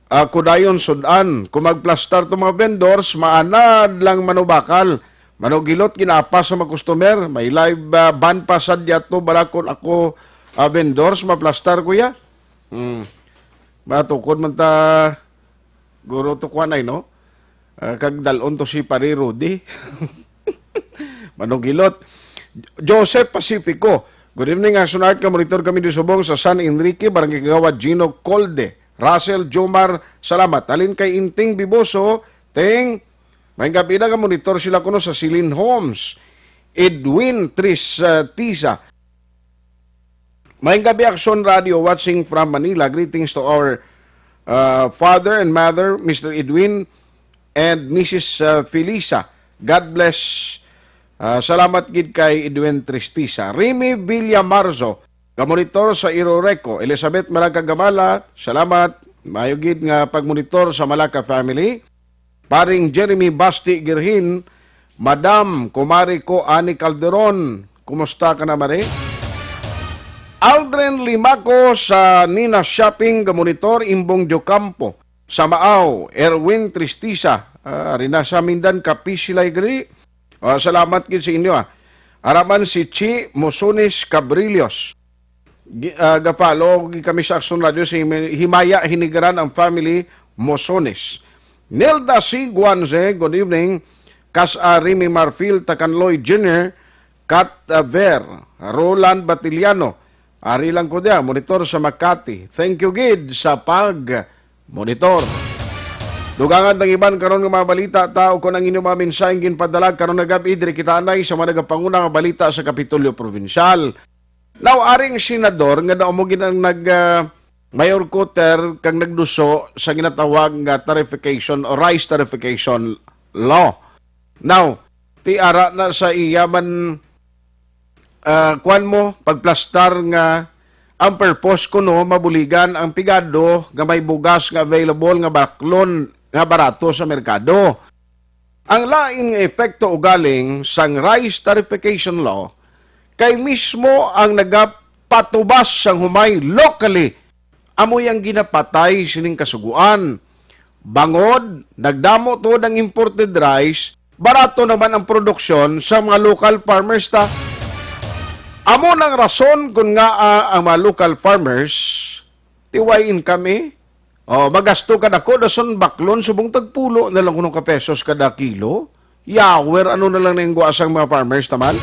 Ah, ko dayon sud-an. Kung magplastar to mga vendors, maanad lang manubakal. Manugilot, ginapas sa mga customer. May live, ah, band pa sad yato, bala kon ako, ah, vendors, maplastar ko ya." Hmm. Matukod man ta, guro to kuan ay, no? Ah, kag dalon to si Pare Rudy. Manugilot. Joseph Pacifico. "Good evening, Action Art. Ka-monitor kami di subong sa San Enrique, Barangay Kagawad Gino Colde. Russell Jomar, salamat. Halin kay Inting Biboso, Ting, may gabi na, ka-monitor sila kuno sa Silin Homes. Edwin Tris, ah, Tisa. Maayong gabi, Action Radio, watching from Manila. Greetings to our, uh, father and mother, Mister Edwin and Missus, uh, Felisa. God bless. Uh, salamat gid kay Edwin Tristisa. Remy Villamarzo, ka-monitor sa Iroreco. Elizabeth Malacagamala, salamat. Mayo gid nga pagmonitor sa Malaca family. Paring Jeremy Basti Girhin, Madam, kumari ko, Ani Calderon, kumusta ka na, Mare? Aldrin Limaco sa Nina Shopping, ka-monitor, Imbong Diocampo, sa Maaw, Erwin Tristisa, ah, ari na sa Mindan, kapi sila gali. Ah, salamat gid sa inyo, ah. Araman si Chi Mosones Cabrillos. Gi-, ah, ga-follow gid kami sa Action Radio sa Himay-, Himaya Hinigaran ang family Mosones. Nelda C. Guanze, good evening. Kas, ah, Remy Marfil, Takanloy Junior, Kat, ah, Ver, Roland Batiliano. Ari lang ko diya, monitor sa Makati. Thank you gid sa pag monitor. Dugangan tang iban karon nga mga balita, tao, kon ang inyong mga mensaheng ginpadala karon nga gab-i, diri kita anay sa mga nagapanguna nga balita sa Kapitolyo Probinsyal. Now, aring senador nga daw mo gid ang nag, ah, mayor quarter kag nagduso sa ginatawag nga tarification o rice tarification law. Now, ti ara na sa iya man, ah, kuwan mo, pagplastar nga ang purpose kuno mabuligan ang pigado nga may bugas nga available nga baklon nga barato sa merkado. Ang lain nga epekto ugaling sang rice tarification law kay mismo ang nagapatubas sang humay locally amo yang ginapatay sining kasuguan. Bangod nagdamo tuod ang imported rice, barato naman ang produksyon sa mga local farmers ta. Amo nang rason kun ngaa ang mga local farmers tiway income, eh. Oh, magasto ka dako, dason baklon subong tagpulo na lang kuno ka pesos kada kilo. Yawer, ano na lang ning guwa sang mga farmers taman?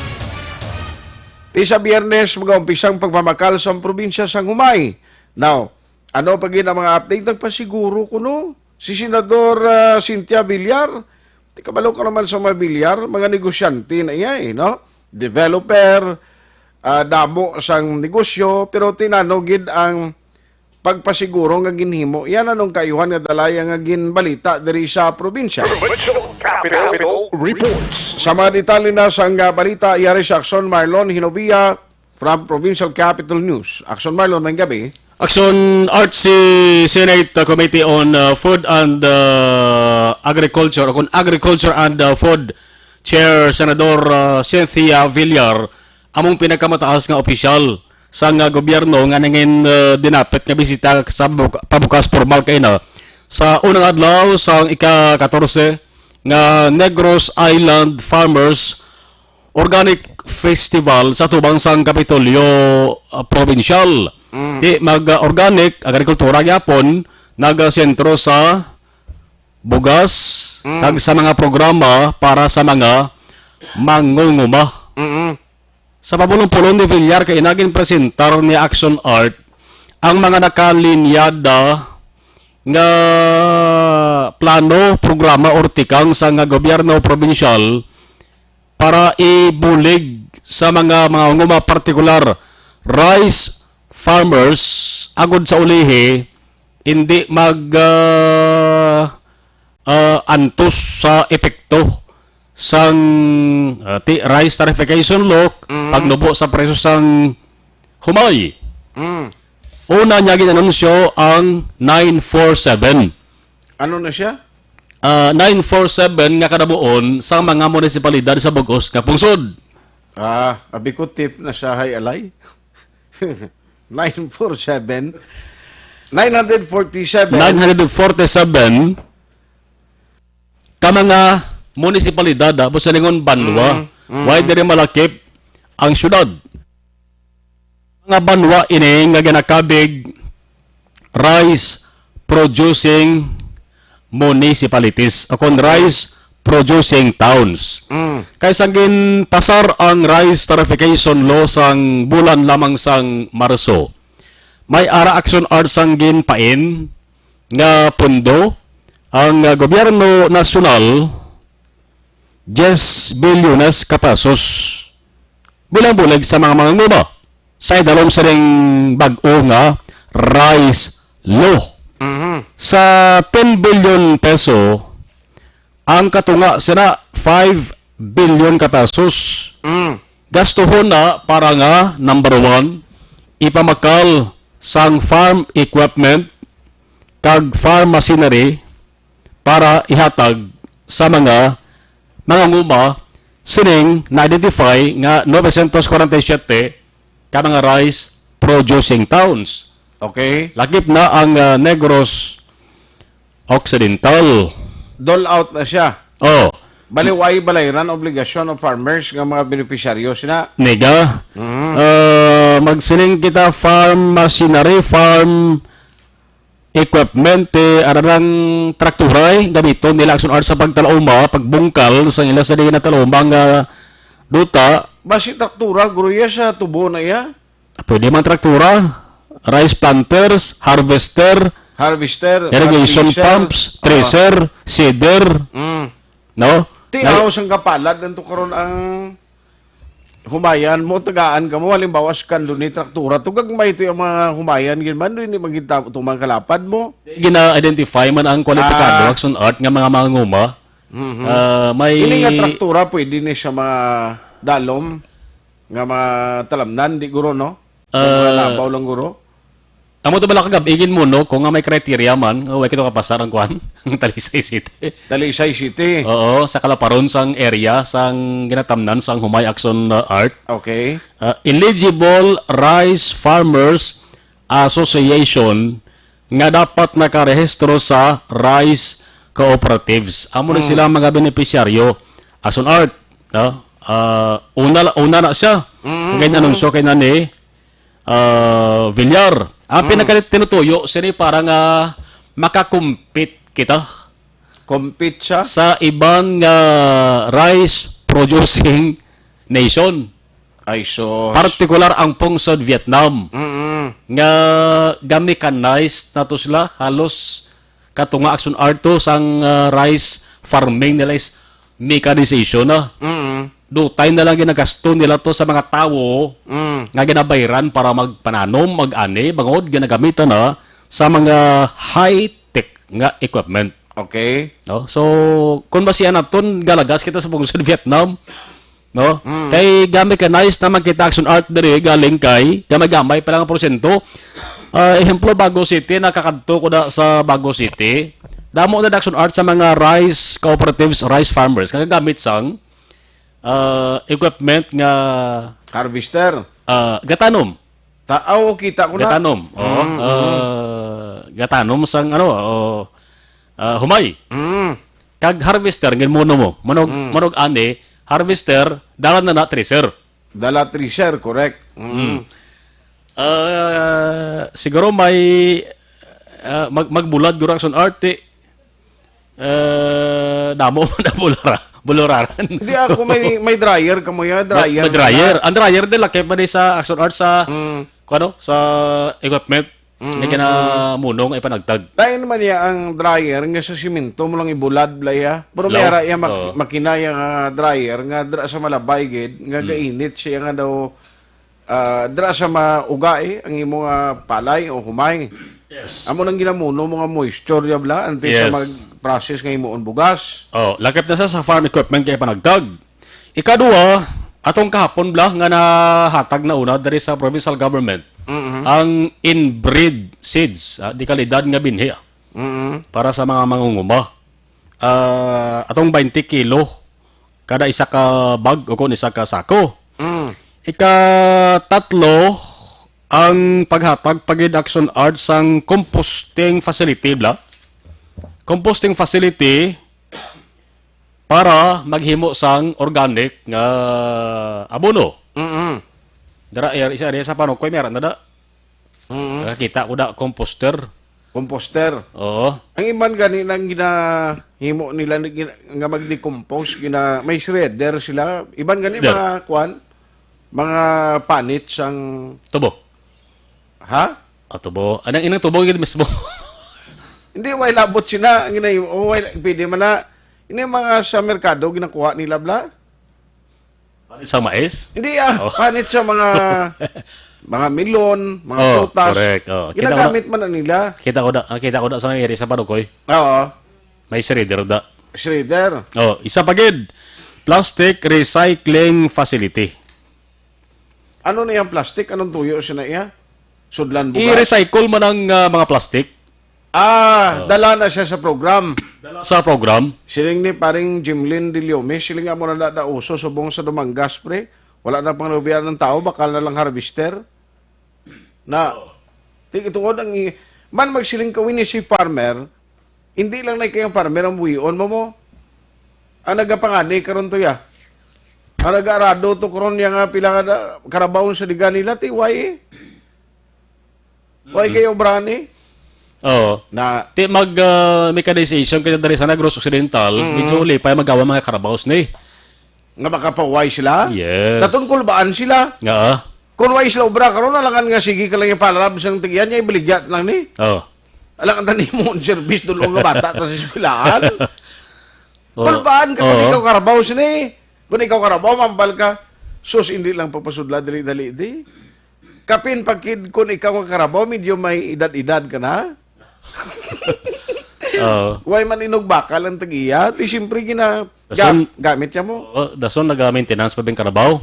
Ti sa Biyernes, mag-umpisa ang pagpamakal sa probinsya sang humay. Now, ano pa gid ang mga update? Nagpasiguro kuno si Senador, ah, Cynthia Villar. Ti kabalo ka naman sa mga Villar, mga negosyante na iya, eh, no? Developer, ah, damo sang negosyo, pero tinano gid ang pagpasiguro nga ginhimo. Yan anong kaayuhan nga dalaya nga ginbalita diri sa probinsya. Provincial Capital Reports. Sa mga detalye na sang, ah, balita, yari si Action Marlon Hinovia from Provincial Capital News. Action Marlon, maayong gabi. Action Art, si Senate, uh, Committee on, uh, Food and, uh, Agriculture, o kung Agriculture and, uh, Food Chair Senador, uh, Cynthia Villar, among pinakamataas nga opisyal sang, uh, gobyerno nga nangin, uh, dinapit nga bisita sa pabuk-, pabukas formal kaina sa unang adlaw sang ika-katorse nga Negros Island Farmers Organic Festival sa tubang sang Kapitolyo, ah, Probinsyal. Mm. Ti mag-, ah, organic agrikultura gyapon nagasentro sa bugas Mm. kag sa mga programa para sa mga mangunguma. Mm-mm. Sa pabulong-pulong ni Villar kay nagin presentar ni Action Art ang mga nakalinyada nga plano, programa or tikang sa nga gobyerno probinsyal para ibulig sa mga, mga nguma, partikular rice farmers, agod sa ulihi hindi mag, ah, ah, antos sa epekto sang, ah, ti-, rice tarification law, Mm. pagnubo sa presyo sang humay. Mm. Una niya ginanunsyo ang nine four seven. Ano na siya? Ah, nine four seven nga kadabuon sa mga munisipalidad sa bug-os nga pungsod. Ah, abi ko tip na siya hay alay. Nine four seven. Nine hundred forty-seven. Nine hundred forty-seven ka mga munisipalidad, ah, busa ningon banwa. Mm, mm. Why diri malakip ang syudad? Mga banwa ini nga ginakabig rice producing municipalities o kon rice producing towns. Mm. Kay sang ginpasar ang rice tariffication law sang bulan lamang sang Marso, may ara Action Art sang ginpain nga pondo ang, ah, gobyerno nasyonal, diyes bilyones ka pesos bilang bulig sa mga mangunguma sa idalom sa ring bag-o nga rice law. Mhm. Sa ten billion peso, ang katunga sina five billion ka pesos. Mm. Gastuhon na para nga, number one, ipamakal sang farm equipment kag farm machinery para ihatag sa mga mangunguma sining na-identify nga novecientos kwarenta y siyete ka mga rice producing towns. Okay. Lakip na ang, ah, Negros Occidental. Dole out na siya. Oh. Bali, way balayran obligasyon of farmers nga mga beneficiaries na. Niga. Mhm. Ah, magsiling kita farm machinery, farm equipment, eh, ara nang traktura, eh, gamiton nila Action Art sa pagtalauma, pagbungkal sa ila sa di na talauma nga duta. Basi traktura, guro, iya sa tubo na iya? Pwede man traktura, rice planters, harvester, Harvester, irrigation ah, thresher. Pumps, ah, thresher, seeder, mm, no? Ti, na- aw, sang kapalad nanto karon ang humayan mo, tagaan ka mo, halimbawa, sa kanlon ni traktura, to gagmay to yung mga humayan, gid man, hindi magkita tumang kalapad mo. Gina-identify man ang kwalipikado, ah, Action Art nga mga mangunguma. Mhm. Ah, may Ini nga traktura, pwede ni siya madalom nga matalamnan, di guro, no? Kung mga ah, labaw lang, guro. Amo to bala kagab-i gid mo, no, kung nga may criteria man, nga way kito kapasar ang kwan, ang Talisay City. Talisay City. Oo, sa kalaparon sang area, sang ginatamnan sang Humay Action, uh, Art. Okay. Uh, eligible rice farmers association nga dapat nakarehistro sa rice cooperatives. Amo ni, hmm, sila mga benepisyaryo. Action Art, no? Ah, una, una na siya. Mm-hmm. Kay anunsyo kay nani, ah, Villar. Ang, mm, pinakatinutuyo sini para nga makakompete kita, compete siya sa iban nga rice producing nation. Ay, sus. Partikular ang pungsod Vietnam, mm-mm, nga ga-mechanize na to sila. Halos katunga Action Art to sang, ah, rice farming nila is mechanization na. Mm. Dutay na lang ginagasto nila to sa mga tawo, mm, nga ginabayran para magpananom, mag-ani, bangod ginagamitan na sa mga high-tech nga equipment. Okay. No? So, kung basihan naton, galagas kita sa pungsod Vietnam, no? Mm. Kay ga-mechanize naman kita Action Art diri, galing kay gamay-gamay pa lang ang porsyento. Ah, ehemplo, Bago City, nakakadto ko na sa Bago City. Damo na Action Art sa mga rice cooperatives, rice farmers, nga gagamit sang, ah, equipment nga, harvester, ah, gatanom. Ta-, aw, kita ko na. Gatanom. Oo. Mm, mm. Ah, gatanom sang, ano, oh, ah, humay. Mm. Kag harvester, ngin muno mo. Manog, mm, manog ani, harvester, dala na na thresher. Dala thresher, correct. Mm. Mm. Ah, siguro may, ah, mag-, magbulad guro Action Art, eh. Eh, damo na bulara-, buluraran. Hindi, ako may, may dryer kamo ya, may, dryer may na dryer. Ang dryer din, laki pa din sa Action Art sa, mm, kuno, sa equipment. Mm, nga ginamunong ay panagtag. Dahil naman niya ang dryer nga sa simento mo lang ibulad, Blaya. Pero may ara iya mak-, oo, makina iya nga dryer nga dra sa malabay gid, nga, mm, gainit siya nga daw, ah, dra sa mauga, eh, ang imo nga palay o humay. Yes. Amo nang ginamuno mo nga moisture, ya, Bla, antes sa, yes, mag-process nga himuon bugas. Oh, lakip na sa, sa farm equipment kay panagtag. Ikaduha, atong kahapon, Bla, nga nahatag na una diri sa provincial government, mm-hmm, ang inbred seeds, ah, di kalidad nga binhi, ah, mm-hmm, para sa mga mangunguma. Ah, atong twenty kilo kada isa ka bag o kung isa ka sako. Mm. Ikatatlo, ang paghatag pa gid, Action Art, sang composting facility, bla? Composting facility para maghimo sang organic nga abono. Mm-mm. Dara, eh, isa, isa pa, no? Koy, meron na da. Mm-mm. Nakakita ko da, composter. Composter. Oo. Ang iban gani nang ginahimo nila ni-, gina-, nga mag-decompose, gina-, may shredder sila. Iban gani Shredder. mga kuan, mga panit sang Tubo. Ha? Ah, tubo. Anang inang tubo gid mismo. Hindi, way labot sila. Ang ginahimo, oh, way, pwede man na. Ini mga sa merkado, ginakuha nila, bla? Panit sa mais? Hindi, ah. Oh. Panit sa mga, mga melon, mga Oh, prutas. correct. Oh. Kita ko na, Ginagamit man na nila. kita ko na, ah, kita ko na sa iri sa Panukoy. Oo. May shredder da. Shredder. Oh, isa pa gid. Plastic recycling facility. Ano na yung plastic? Anong tuyo siya na iya? Sudlan bugas? I-recycle man ang, ah, mga plastic. Ah, Oh. dala na siya sa program. Sa program. Siling ni paring Jimlin Diliome, siling nga mo na da, da uso subong sa Dumangas, pre. Wala na pang lubian ng tao, bakal na lang harvester. Na, Oh. ti-, tuod ang i-, man magsiling ka, wini si farmer, hindi lang na kay ang farmer ang buhion mo mo. Ang nagapangani karon to ya. Ang nag-arado to karon ya nga pila ka da-, karabaw sa liga nila, ti, why eh? Why Mm. kayo obrahan eh? Oo. Na Ti mag, ah, mechanization kaya diri sa Negros Occidental, Mm. medyo ulipay magawa mga karabaws ni. Nga makapaway sila? Yes. Natungkol baan sila? Nga, ah. Kung way sila obra karon, alangan nga sige ka lang yung palalab sang tigyan niya, ibaligya lang ni. Oh. Alangan tani mo ang service, dulo nga bata ta sa eskwelahan. Oh. Kulbaan ka kung Oo. ikaw karabaw sini. Kung ikaw karabaw, mambal ka. Sus, hindi lang papasudla, dali-dali di. Kapin pagkid kung ikaw nga karabaw, medyo may edad-edad ka na. Oo. Way man inog bakal ang tagiya. Di siyempre gina-, Dason, ga-, gamit siya mo. Oo, dason naga-maintenance pa bing karabaw.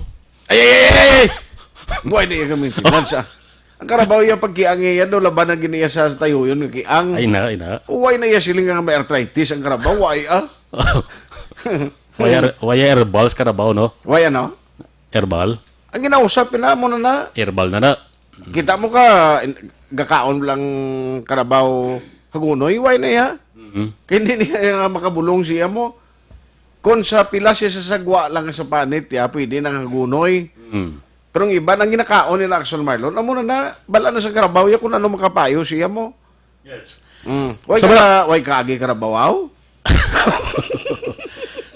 Ay, ay, ay, ay, ay! Buhay na iya ka maintenance, ah. Ang karabaw iya pagkiang iya, no, laban na gini iya sa tayuyon nga kiang. Ay na, ay na. Uway na iya siling nga may arthritis ang karabaw, way, ah. Waya, waya herbals karabaw, no? Way, ano? Herbal? Ang ginausap, pina mo na na. Herbal na na. Kita mo ka, in-, gakaon lang karabaw hagunoy, way na iya. Mhm. Kaya hindi niya nga makabulong siya mo. Kung sa pila siya sa sagwa lang sa panit, ya, pwede nang hagunoy. Mm. Pero ang iba, ang ginakaon nila Action Marlon, amo na na, bala na sa karabaw, ya, kung ano makapayo siya mo. Yes. Mm. Way So, ka, wala- way ka agi karabaw, aw?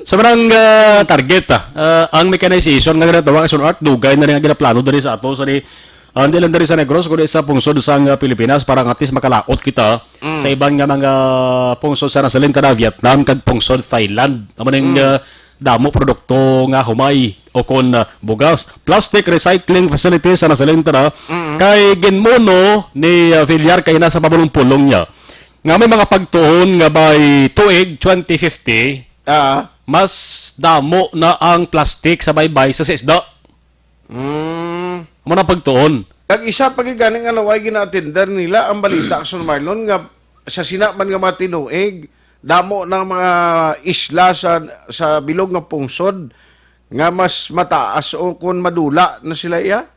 Sa manang, ah, target, ah, ah, ang mechanization nga ginatawag Action Art, dugay na rin ang ginaplano diri sa ato, sa di, ah, hindi lang diri sa Negros, kundi sa pungsod sa, ah, Pilipinas, para nga at least makalaot kita Mm. sa iban nga mga pungsod sa nasalin ka na Vietnam, kag pungsod Thailand. Amo ning, Mm. ah, damo produkto nga humay o kon, ah, bugas. Plastic recycling facility sa nasalin ka na, Mm. kay ginmuno ni, ah, Villar kay na sa pamulong-pulong niya nga may mga pagtuon nga by tuig twenty fifty, Ah. mas damo na ang plastic sa baybay sa, sa isda. Mm. Amo na pagtuon. Kag isa pa gid gani nga naway gina-attender nila ang balita, Action Marlon, nga sa sina man nga mga tinuig, damo ng mga isla sa, sa bilog nga pungsod nga mas mataas o kun madula na sila iya.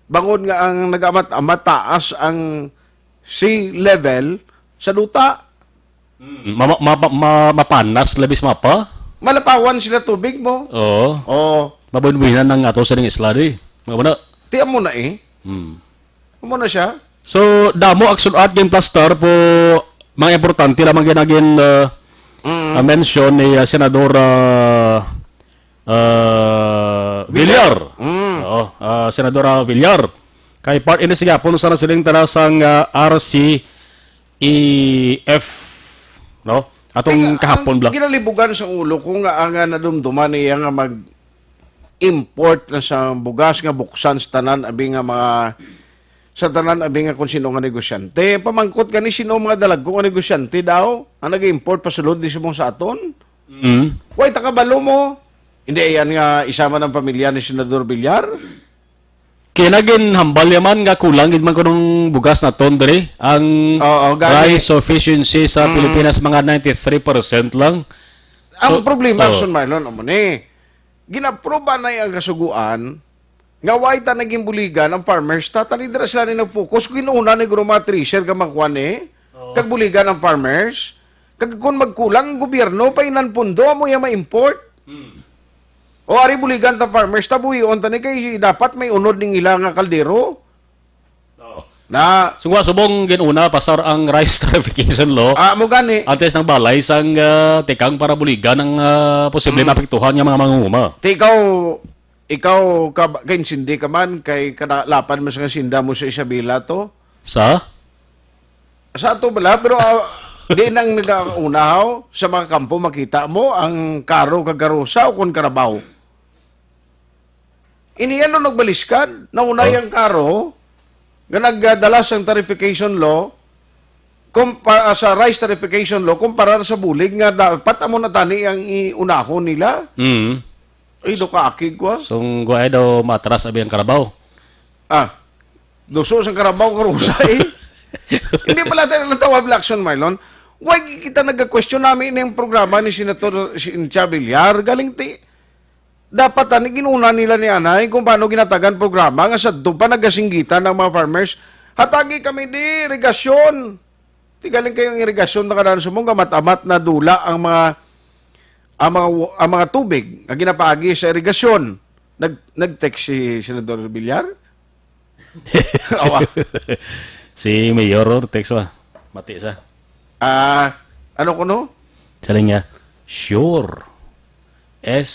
Bangod nga ang nagamat-, mataas ang sea level sa duta. Mm, ma-, ma-, ma-, ma-, mapanas, labis mapa. Malapawan sila tubig mo. Oo. Oo. Mabuenbuenan ang ato sa ning isla, di. Mga bana. Ti amo na eh. Hmm. Amo na siya. So, damo Action Art gin plaster po, mga importante lamang ginagin, uh, Mm. uh, mention ni, uh, Senador, uh, uh, Villar. Villar. Mm. Oo, uh, Senador, uh, Villar. Kay part ini siya po sa nasiling tala sang, uh, R C E F, no? Atong Tika, kahapon ang bla. Ginalibugan sa ulo ko nga ang, ah, nadumduman niya nga mag-import na sa bugas nga buksan sa tanan abi nga mga, sa tanan abi nga kung sino nga negosyante. Pamangkot gani sino mga dalagko nga negosyante daw ang nag-import pasulod di subong sa aton? Mm. Way takabalo mo. Hindi yan nga isa man ang pamilya ni Senador Villar. Kaya na ginhambal niya man nga kulang gid man kunong bugas naton diri. Ang Oo, gani. rice sufficiency sa Mm. Pilipinas mga ninety-three percent lang. Ang So, problema, oo. Son Marlon, amo ni, ginaproba na ang kasuguan, Nga why ta naging buligan ang farmers? Tatani dira sila ni nag-focus. Kung una ni guro mga thresher ka makuha ni, Oo. Kag buligan ang farmers. Kag kung magkulang ang gobyerno, painan pundo, amo iya ma-import. Hmm. O ari buligan ta farmers, tabuhion ta ni kay dapat may unod ning ila nga kaldero. Oo. Na Sungwa subong gin-una pasar ang rice tariffication law. Ah, mo gani. Antes ng balay sang ah, tikang para buligan ang ah, posible Mm. maapektuhan nga mga mangunguma. Ti ikaw, ikaw ka, kaintindi ka man kay kada lapad mo sa kasinda mo sa Isabela to. Sa? Sa ato bala, pero ah, di nang nagauna haw sa mga kampo makita mo ang karo kag karusa o kon karabaw. Ini ano nagbaliskad? Naunay Oh. ang karo nga nagdala sang tarification law kumpa, sa rice tarification law kumpara sa bulig nga dapat amo na tani ang iunahon nila. Mm. Ay, do kaakig ko, ah. So, ang guay daw matras abi ang karabaw. Ah, duso sang karabaw, karusa, eh. Hindi pala tayo natawag Blackson, Marlon. Why kita nagka-question namin yung programa ni Senator Cynthia Villar? Galing ti, dapat ani ginuna nila ni anay kung paano ginatagan programa nga sa doon pa nagasinggitan ng mga farmers. Hatagi kami di irigasyon. Ti galing kayo ang irigasyon na kanan sumong gamat-amat na dula ang mga ang mga wa- ang mga tubig nga ginapaagi sa irigasyon. Nag nag-text si Senador Villar? Awa. Si Mayor, oh, text wa. Mati sa. Ah, ano kuno? Sa linya, sure. S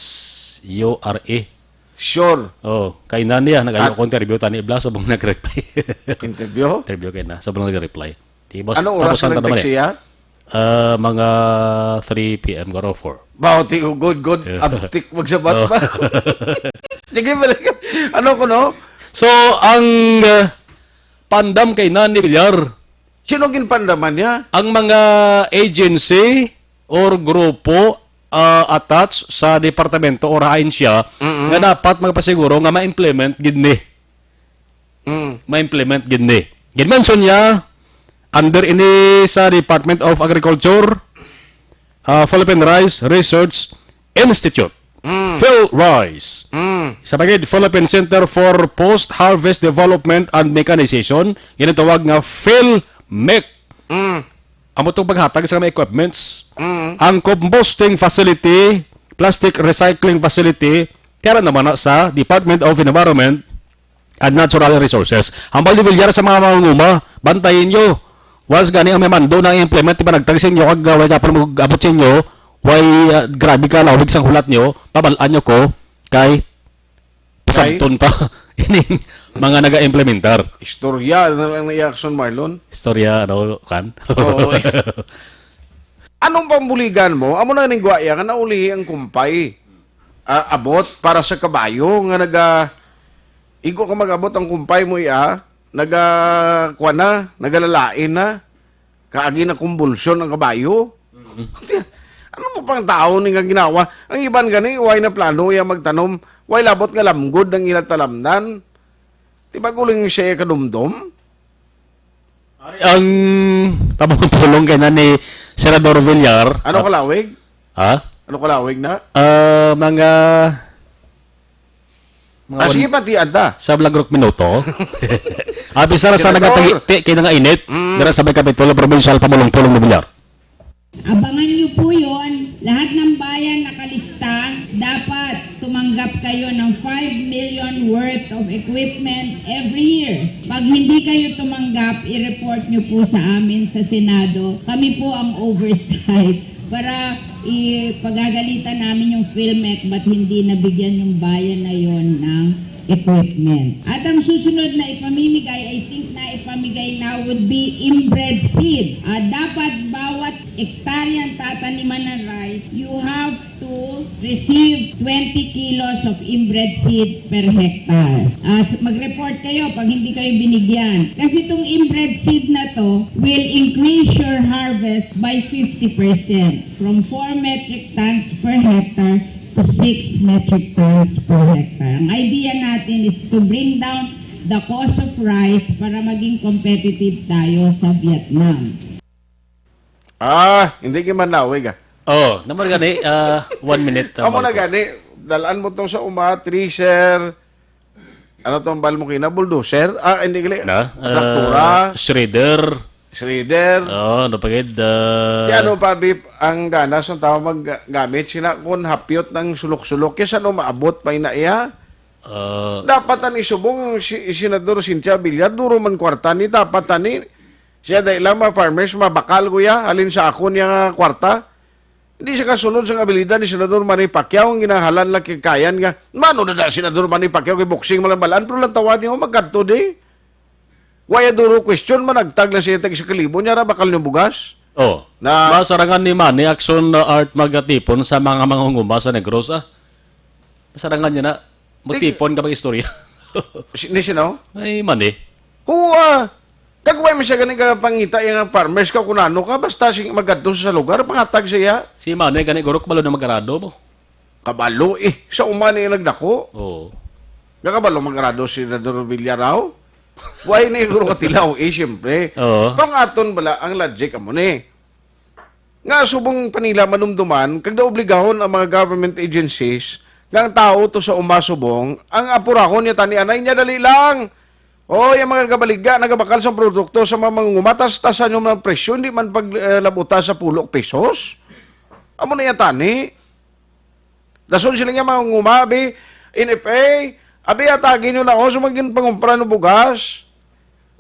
U R E. Sure. Oh, kay nani ah, nag-ayo At- ko interview tani Blas subong nag-reply. Interview? Interview kay na, subong nag-reply. Di boss, Anong oras tapos ang nag-text naman eh. siya? Ah, mga three P M garo, four. Bao, ti good, good. Yeah. Abtik magsabat Oh. ba? Sige, balik. Ano ko, no? So, ang ah, pandam kay Nani Villar, Sino ginpandaman niya? Ang mga agency or grupo ah, attached sa departamento or ahensya Mm-mm. nga dapat magpasiguro nga ma-implement gid ni. Mm. Ma-implement gid ni. Gin-mention niya under ini sa Department of Agriculture, ah, Philippine Rice Research Institute, Mm. PhilRice. Mm. Sa pagid, Philippine Center for Post-Harvest Development and Mechanization, ginatawag nga PhilMech. Mm. Amo tong paghatag sa mga equipments. Mm. Ang composting facility, plastic recycling facility, kaya naman na sa Department of Environment and Natural Resources. Hambal ni Villar sa mga mangunguma, bantayin nyo. Once gani ang may mando na implement, ipanagtag sa inyo, kag uh, way ka pa mag-abot sa inyo, way uh, grabe ka, lawig sang hulat nyo, pabal-an nyo ko, kay pasabton pa ining mga naga-implementar. Istorya na lang ni Jackson Marlon. Istorya, ano, kan? Oo, eh. Anong pambuligan mo? Amo na ning gwaya nga naulihi ang kumpay. Ah, abot para sa kabayo nga naga igo ka mag-abot ang kumpay mo iya, naga kuwan na, nagalalain na. Kaagi na kumbulsyon ang kabayo. Mm. Ano mo pang tao ni nga ginawa? Ang iban gani, way na plano iya magtanom, way labot nga lamgod ang ila talamnan. Di ba guling siya kadumdom? Ari ang pamulong-pulong kay na ni Senador Villar. Ano Ah, kalawig? Ha? Ano kalawig na? Ah, mga mga Ah, one sige, pati anta. Sa blagrok minuto. Abi sa sa Senator. Nagatagiti kay nga init. Mm. Dira sa may Kapitulo Provincial, pamulong-pulong ni Villar. Abangan niyo po yon. Lahat ng bayan nakalista. Dapat tumanggap kayo ng five million worth of equipment every year. Pag hindi kayo tumanggap, i-report niyo po sa amin sa Senado. Kami po ang oversight para ipagagalitan namin yung PhilMech ba't hindi nabigyan yung bayan na yon ng equipment. At ang susunod na ipamimigay, I think na ipamigay na, would be inbred seed. Ah, dapat bawat ektaryang tataniman ng rice, you have to receive twenty kilos of inbred seed per hectare. Ah, s- mag-report kayo pag hindi kayo binigyan. Kasi itong inbred seed na to will increase your harvest by fifty percent. From four metric tons per hectare to six metric tons per hectare. Ang idea natin is to bring down the cost of rice para maging competitive tayo sa Vietnam. Ah, hindi ka manawig, ah. Oh, naman gani, ah, one minute, ah, Amo na Marco. Gani, dalaan mo to sa uma, thresher, Ano tong bal mo kina? Bulldozer? Ah, hindi gali. Na? Traktura, Ah, shredder. Shredder. Oh, ano pa gid? Ah, Di ano pa, Bip, ang ganas ng tao maggamit sina kung hapyot ng sulok-sulok. Kaya saan maabot pa ina iya? ah, Dapat ani subong si Senador Cynthia Villar, duro man kwarta ni, dapat ani siya dahil lang mga farmers, mabakal ko ya, halin sa ako niya nga kwarta. Hindi siya kasunod sa abilidad ni Senador Manny Pacquiao ang ginahalan lang kay kayan nga. Mano na na Senador Manny Pacquiao kay boxing man lang balaan, pero lang tawad niyo, magkadto di. Waya duro question, managtag lang siya tag sa kalibo niya, ra bakal niyo bugas. Oh. Na- Masarangan ni Manny Action Art magatipon sa mga mangunguma sa Negros, ah. Masarangan niya na. Magtipon ka mag-istorya. Si, ni sino? Ay, Manny. Huwa! Kagway man siya gani ka pangita yung farmers ka kung ano ka, basta sing magadto sa lugar, pangatag siya. Si Manny, gani guro, kabalo na magarado mo. Kabalo eh, sa uma niya nagdako. Oh. Gakabalo magrado si Senador Villarao? Why ni guro katilaw eh, siyempre. Oo. Pero ang aton bala, ang logic amo ni. Nga subong panila manumduman, kag naobligahon ang mga government agencies, nga ang tao to sa uma subong, ang apurahon niya tani anay niya dali lang. O, yung mga gabaliga, nagabakal sa produkto sa mga mangumatas, tasan yung mga presyo, hindi man pag eh, labuta sa pulok pesos. Amo na yan tani. Dason sila nga mga ngumabi, N F A, abi atagi nyo na, oh, sa mga ginpangumpra no bugas.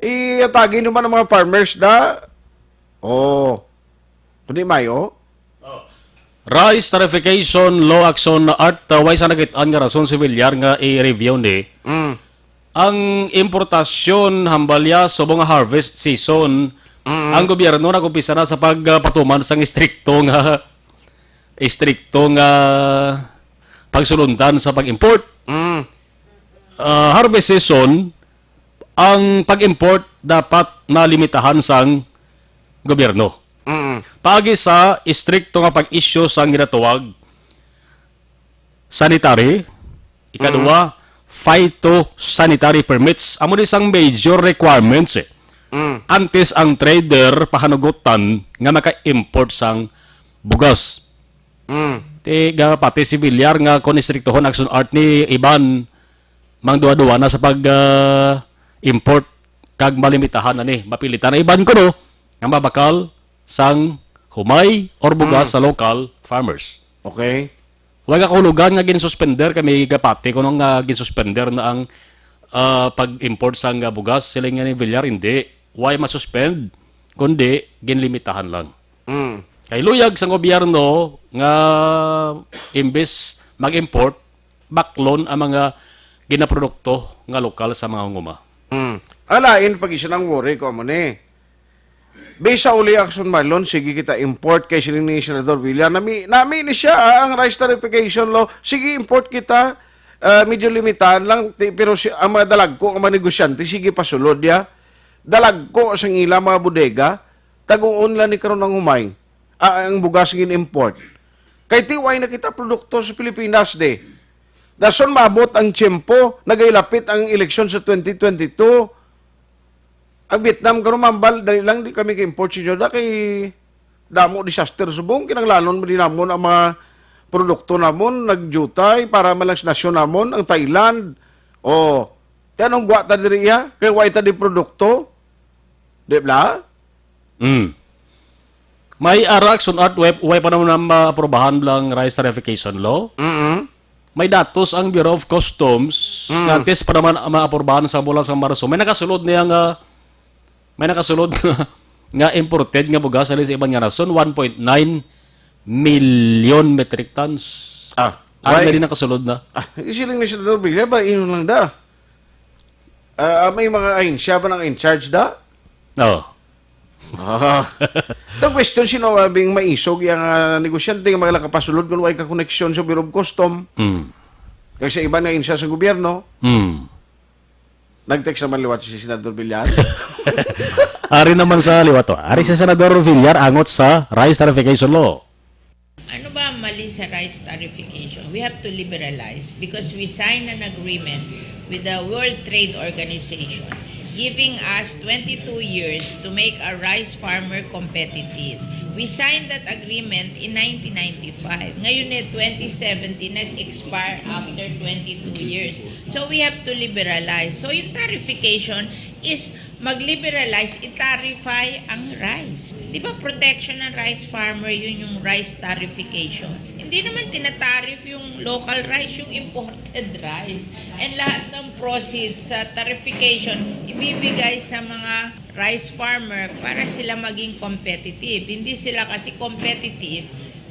Iatagi nyo man ang mga farmers da. Oh. Kundi mayo. Rice Tariffication Law Action Art, uh, way sa nakit-an nga rason si Villar nga i-review ni. Mm. Ang importasyon hambalya subong nga harvest season, ang gobyerno nag-umpisa na sa pagpatuman sang istrikto nga istrikto nga pagsulundan sa pag-import. Mm. Ah, harvest season, ang pag-import dapat nalimitahan sang gobyerno. Mm. Paagi sa istrikto nga pag-issue sang ginatawag sanitary, ikaduha, phytosanitary permits. Amo ni sang major requirements eh. Mm. Antes ang trader pahanugutan nga maka-import sang bugas. Mm. Ti ga pati si Villar nga kon istriktohon Action Art ni Iban, mang duwa-duwa na sa pag ah, import kag malimitahan na ni mapilitan na iban kuno nga mabakal sang humay or bugas sa local farmers. Okay. Wala ka kahulugan nga ginsuspender kay may gapati kuno nga ginsuspender na ang ah, pag-import sang ah, bugas, siling nga ni Villar hindi. Why masuspend kundi ginlimitahan lang. Mm. Kay luyag sang gobyerno nga imbes mag-import, baklon ang mga ginaprodukto nga lokal sa mga hunguma. Mm. Alain pag isa ng worry ko amo ni. Bisa uli Action Marlon, sige kita import kay siling ni Senador Villar. Nami, nami ni siya ah, ang rice tariffication law. Sige import kita. Ah, medyo limitahan lang ti- pero si, ang mga dalagko ang mga negosyante sige pasulod ya. Dalagko sa ila mga bodega, taguon lang ni karon ang humay. Ah, ang bugas gin import. Kay tiway na kita produkto sa Pilipinas de. Dason maabot ang tiyempo, nagailapit ang eleksyon sa twenty twenty-two. Ang Vietnam karon mambal, dali lang di kami ka-import sa inyo da kay damo disaster subong kinanglanon mo di namon ang mga produkto namon nagjutay para man lang sa nasyon namon ang Thailand. O, ti anong gwa ta diri iya? Kay way ta di produkto. Di ba? Mm. May ara Action Art, way, way pa naman na maaprobahan lang rice tariffication law. Mm. May datos ang Bureau of Customs Mm. nga antes pa naman maaprobahan sa bulan sa Marso. May nakasulod niya nga may nakasulod na nga imported nga bugas sa iban nga nasyon, one point nine million metric tons. Ah, Ano why? na rin nakasulod na? Ah, siling ni Senador Villar, ba yun lang da? Ah, may mga ahensya ba nang in charge da? Oh. Ah. The question, sino ba bing maisog yung ah, negosyante nga mga nakapasulod kung way ka koneksyon sa Bureau of Custom? Mm. Kag sa iban nga ahensya sa gobyerno, Mm. nag-text naman liwat si Senador Villar. Ari naman sa liwat to. Ari si Senador Villar angot sa rice tariffication law. Ano ba ang mali sa rice tariffication? We have to liberalize because we signed an agreement with the World Trade Organization giving us twenty-two years to make a rice farmer competitive. We signed that agreement in nineteen ninety-five. Ngayon eh, twenty seventeen, nag-expire after twenty-two years. So we have to liberalize. So yung tariffication is mag-liberalize, i-tarify ang rice. Di ba protection ng rice farmer, yun yung rice tarification? Hindi naman tinatarif yung local rice, yung imported rice. And lahat ng proceeds sa tarification, ibibigay sa mga rice farmer para sila maging competitive. Hindi sila kasi competitive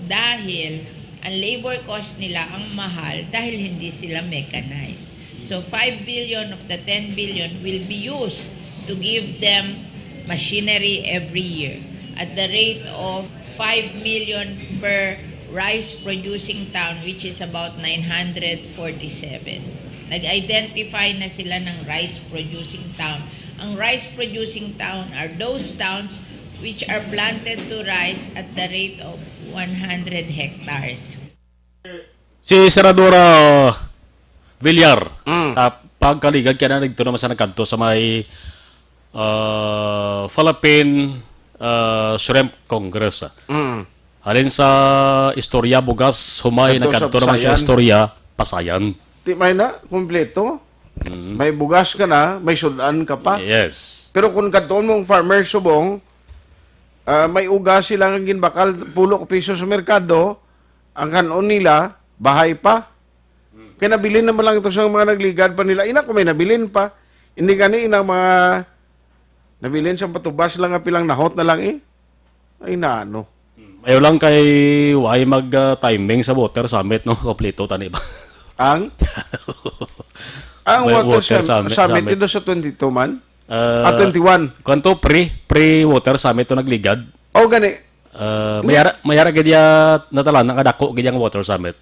dahil ang labor cost nila ang mahal dahil hindi sila mechanized. So five billion of the ten billion will be used to give them machinery every year at the rate of five million per rice producing town, which is about nine hundred forty-seven. Nag-identify na sila ng rice producing town. Ang rice producing town are those towns which are planted to rice at the rate of one hundred hectares. Si Senadora Villar, Mm. ah, pagkaligad ka na nagto naman sa nagkadto sa may ah, Philippine ah, Shrimp Congress. Mm. Halin sa istorya bugas, humay Kadto sa nagkadto naman siya Pasayan. Istorya, Pasayan. Di may na, kumpleto. Mm. May bugas ka na, may sudan ka pa. Yes. Pero kung kadtuon mong farmer subong, ah, may uga sila nga ginbakal pulo ka piso sa merkado, ang kanon nila, bahay pa. Kaya nabilin naman lang ito sa mga nagligad pa nila. Ina ko may nabilin pa. Hindi gani inang mga nabilin sa patubas lang nga pilang nahot na lang eh. Ay na ano. Ayaw lang kay why mag ah, timing sa water summit, no? Kompleto tani ba? Ang? Ang May water, water Sum- summit- summit, summit. Ito sa twenty-two man? Ah, Ah, twenty-one. Kwanto pre, pre water summit to nagligad. O gani, Ah, mayara mayara gid ya natalan nakadako gid ang water summit.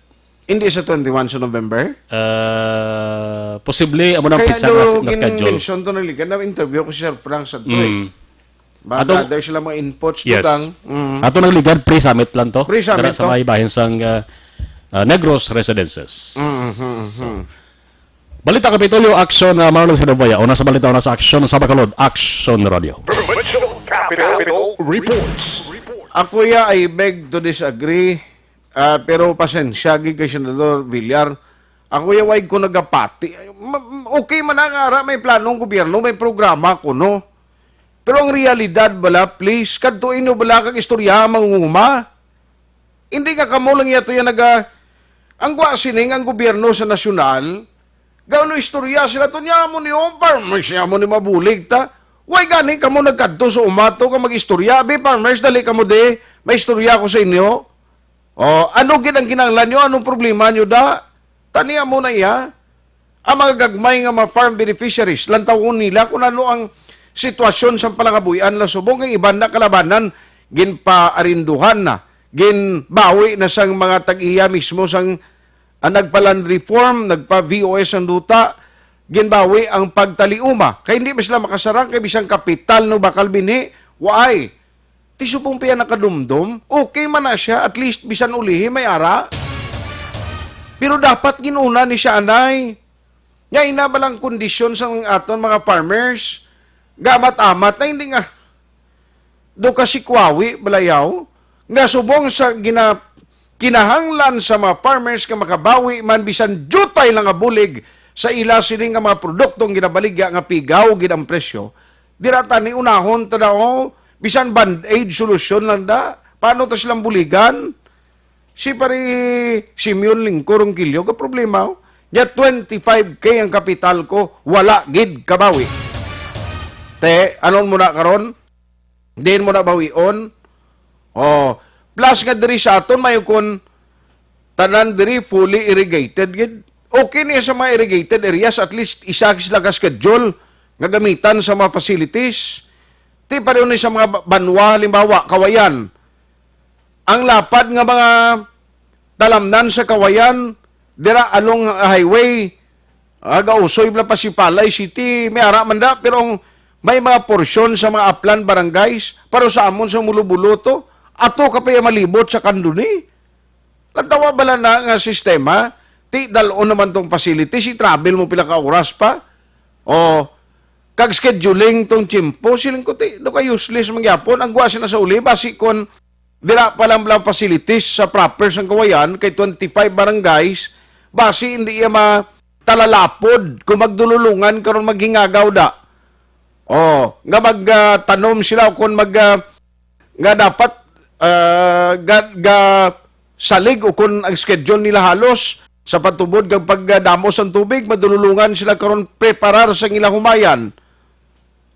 Hindi sa twenty-one sa November? Ah, posible amo nang Kaya pizza do nga, nga schedule. Mention to naligan na interview ko si Sir Frank sa Mm. Mga Ato- gather sila mga inputs Yes. tutang. Mm. Ato nagligad pre-summit lang to. Pre-summit Dara sa to. may bahin sang ah, ah, Negros Residences. Mm, mm, mm. Balita Kapitolyo, aksyon na Marlon Sinabaya. Una sa balita, una sa aksyon sa Bacolod. Aksyon Radio. Provincial Capital Reports. Ako ya, I beg to disagree. Ah, pero pasensya gid kay Senador Villar. Ako ya, wag ko nagapati. Ma- Okay man na nga ara, may plano ang gobyerno, may programa ko, no? Pero ang realidad bala, please, kadto inyo bala kag istorya ang mangunguma. Hindi nga kamo lang yato yan naga... Ang gwa sining ang gobyerno sa nasyonal, gano istorya sila to niya mo ni Ompar, may siya mo ni mabulig ta. Why gani kamo nagkadto sa umato ka mag-istorya? Abi, farmers, dali kamo di, may istorya ko sa inyo. O, ano gid ang kinahanglan nyo? Anong problema nyo da? Tania mo na iya. Ang mga gagmay nga mga farm beneficiaries, lantawon nila kung ano ang sitwasyon sa palangabuhian na subong ang iban na kalabanan, ginpaarinduhan na, ginbawi na sang mga tag-iya mismo sang ah, nagpa-land reform, nagpa-V O S ang duta, ginbawi ang pagtaliuma. Kay hindi man sila makasarang kay bisan kapital no bakal binhi, waay. Ti subong pa yan nakadumdom, okay man na siya, at least bisan ulihi may ara. Pero dapat ginuna ni siya anay. Nga ina ba lang kondisyon sa aton mga farmers? Gamat-amat na hindi nga. Do ka si Kwawi Balayaw nga subong sa gina kinahanglan sa mga farmers nga makabawi man bisan diutay lang nga bulig sa ila sini nga mga produkto nga ginabaligya nga pigaw gid ang presyo. Dira tani unahon ta daw bisan band-aid solusyon lang da. Paano ta silang buligan? Si pare Simeon Lingko Ronquillo, ka problema, oh. Nya twenty-five K ang kapital ko, wala gid kabawi. Te, anon mo na karon? Diin mo na bawion? Oh, plus nga diri sa aton, may kun tanan diri fully irrigated gid. Okay niya sa mga irrigated areas, at least isa sila ka schedule nga gamitan sa mga facilities. Ti pareho ni sa mga ba- banwa, halimbawa, Kawayan. Ang lapad nga mga talamnan sa Kawayan, dira along highway, ah, gausoy bala pa si Palay City, may ara man da, pero ang may mga porsyon sa mga aplan barangays, pero sa amon sa Mulo-Bulo to, ato ka pa iya malibot sa Candoni. Lantawa bala na nga sistema, ti dalon naman tong facility, si travel mo pila ka oras pa. O, kag scheduling tong tiyempo, siling ko, ti, do ka useless mangyapon. Ang guwa sina sa uli, basi kon dira pa lang, lang facilities sa proper sang Kawayan, kay twenty-five barangays, basi hindi iya matalalapod kung magdululungan karon maghingagaw da. Oh, nga mag, ah, tanom sila o kung mag, ah, nga dapat, ah, ga, ga salig o kung ang schedule nila halos sa pagtubod kag pagdamo sang tubig, madululungan sila karon preparar sa ilang humayan.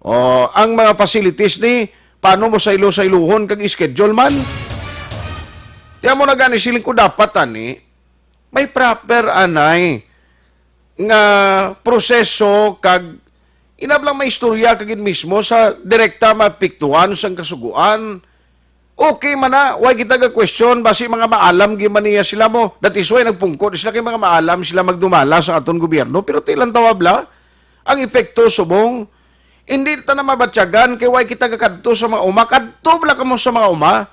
Oh, ang mga facilities ni, paano mo saylo-sayluhon kag schedule man? Tiyan mo na gani, siling ko dapat ani, may proper anay nga proseso kag inablang may istorya kagid mismo sa direkta maapektuhan sang kasugoan. Okay man na, why kita ga question, basi mga maalam gyud man niya sila mo. That is why nagpungko sila kay mga maalam sila magdumala sa aton gobyerno, pero ti lang tawab la ang epekto subong. Hindi ta na mabatyagan kay why kita gakadto sa mga uma. Kadto bala kamo sa mga uma.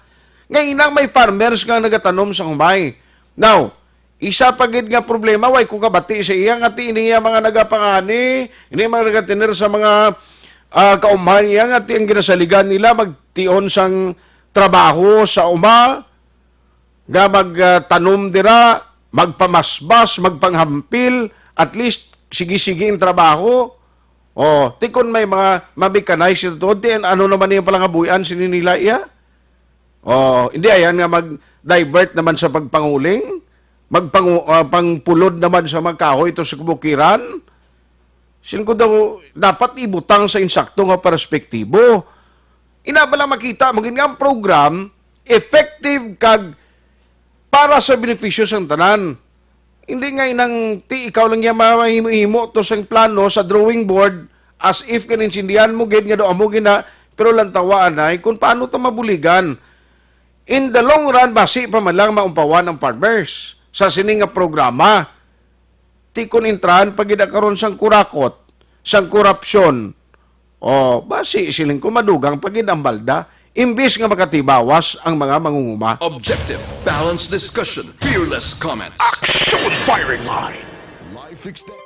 Nga inang may farmers nga nagatanom sa humay. Now, isa pa gid nga problema, way ko kabati sa iya nga ti niya mga nagapangani, ini mga nagatiner sa mga, ah, kaumhan niya nga ti ang ginasaligan nila magtion sang trabaho sa uma, nga mag, ah, tanom dira, magpamasbas, magpanghampil, at least sige-sige ang trabaho. Oh, ti kon may mga ma-mechanize ito, ti ano naman yung palangabuyan sini nila iya? Oh, hindi ayan nga mag-divert naman sa pagpanguling, magpangu-, ah, pangpulod naman sa mga kahoy to sa kabukiran. Sin ko daw dapat ibutang sa insakto nga perspektibo. Ina bala makita mo gid nga ang program effective kag para sa benepisyo sang tanan. Hindi nga inang ti ikaw lang niya mahimo-himo to sang plano sa drawing board as if kaninsindihan mo gid nga do amo gina, pero lantawa anay kung paano ta mabuligan. In the long run, basi pa man lang maumpawan ang farmers sa sini nga programa. Ti kon intrahan pa gid karon sang kurakot, sang korupsyon, o basi siling ko madugang pa gid ang balda, imbis nga makatibawas ang mga mangunguma. Objective, balanced discussion, fearless comments. Action Firing Line. Life extend.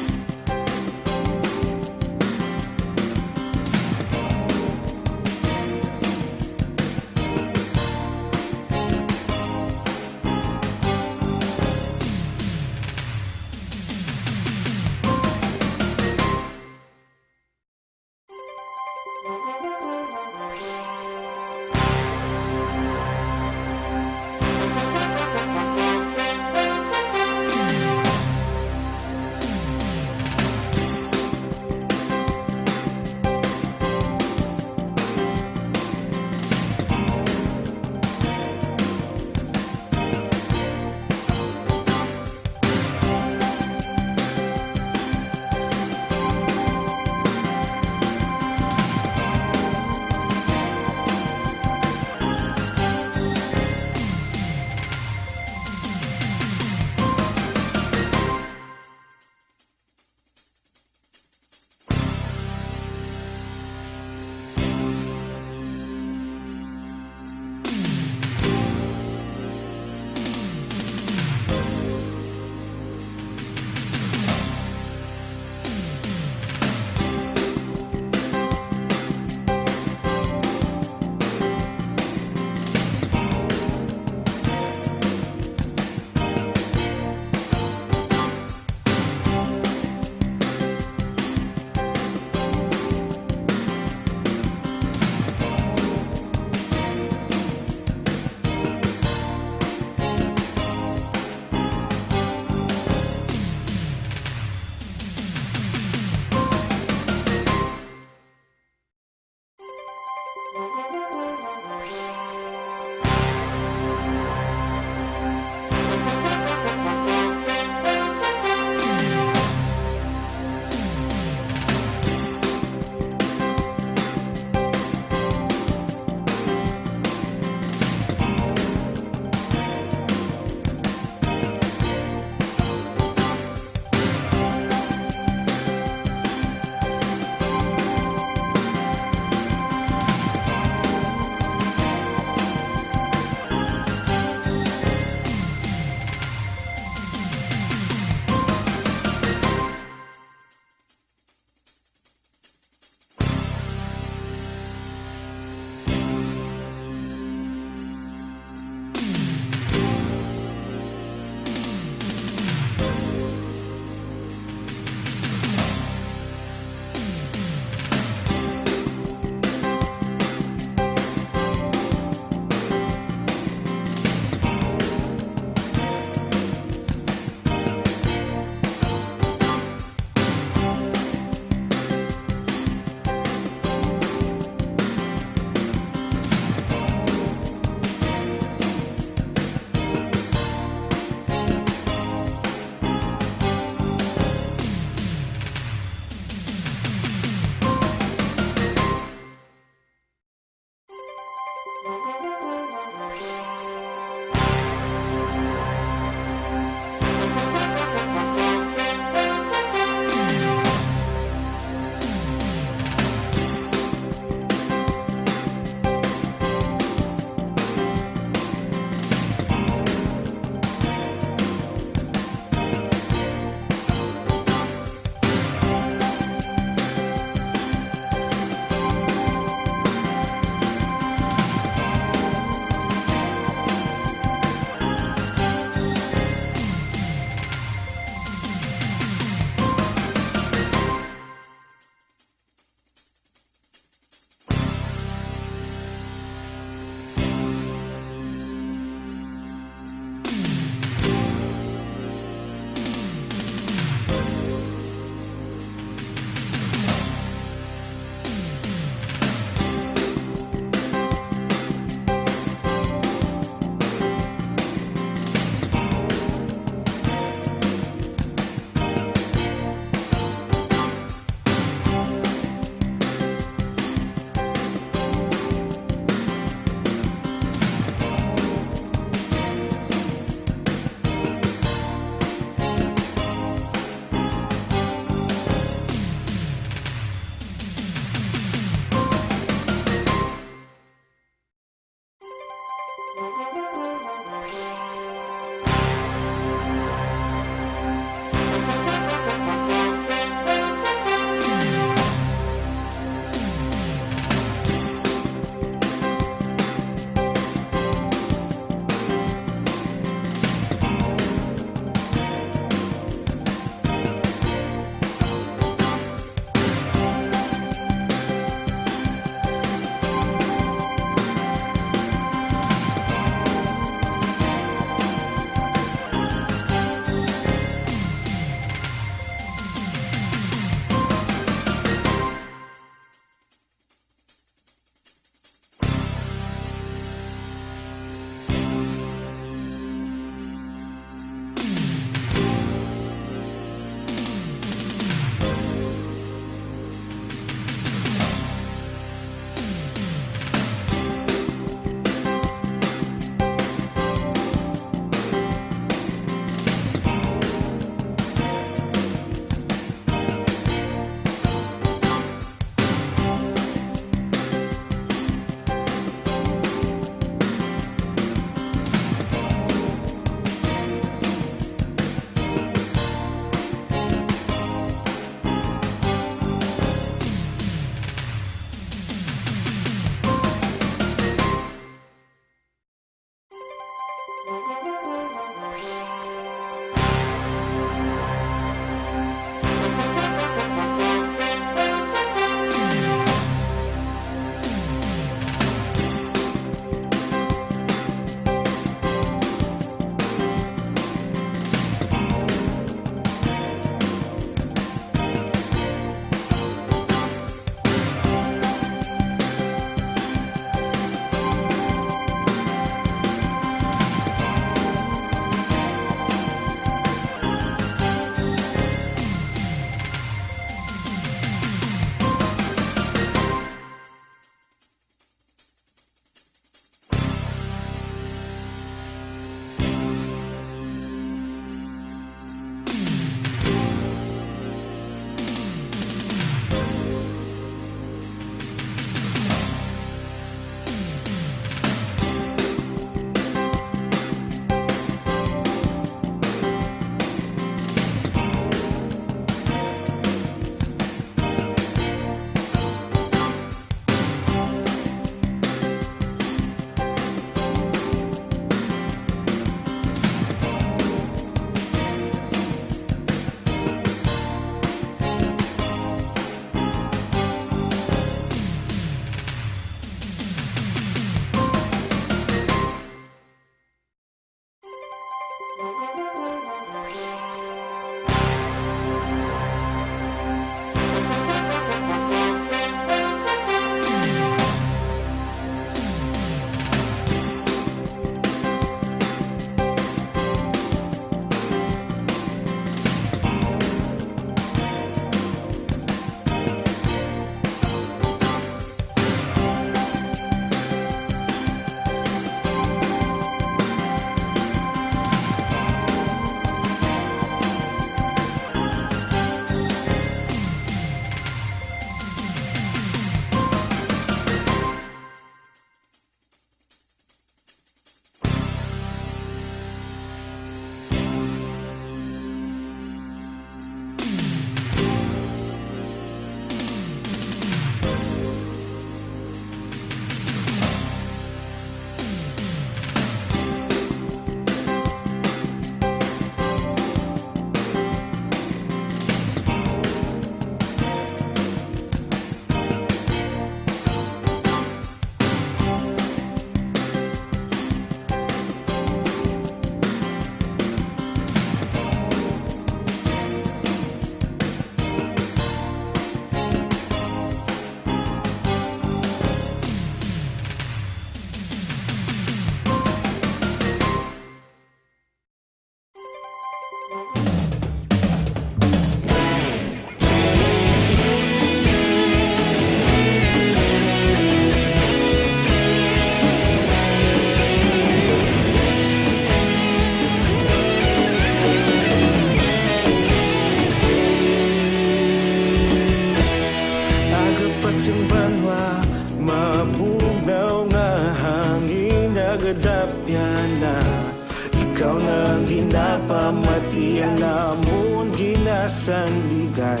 Iya namon ginasandigan.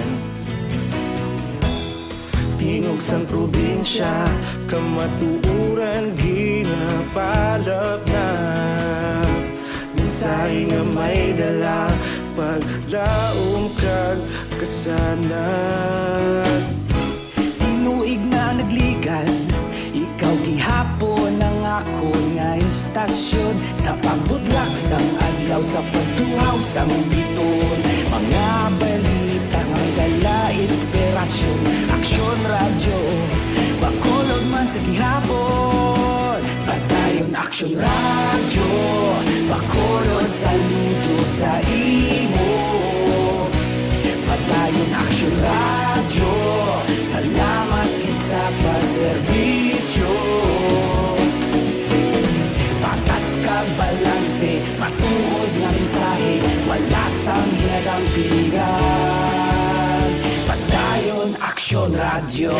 Tingog sang probinsya, kamatuoran ginapalapnap. Mensahe nga may dala, paglaom kag kasanag. Tinuig na nagligan, ikaw gihapon ang akon nga istasyon. Sa pagbutlak sang adlaw, sa pagtuhaw sang bituon, mga balita nga may dala inspirasyon. Aksyon Radyo, Bacolod man sa gihapon. Padayon Aksyon Radyo, Bacolod, saludo sa imo. Padayon Aksyon Radyo, salamat gid sa pagserbisyo. Patas kag balanse, matuod nga mensahe, wala sang ginadampingan. Padayon Aksyon Radyo.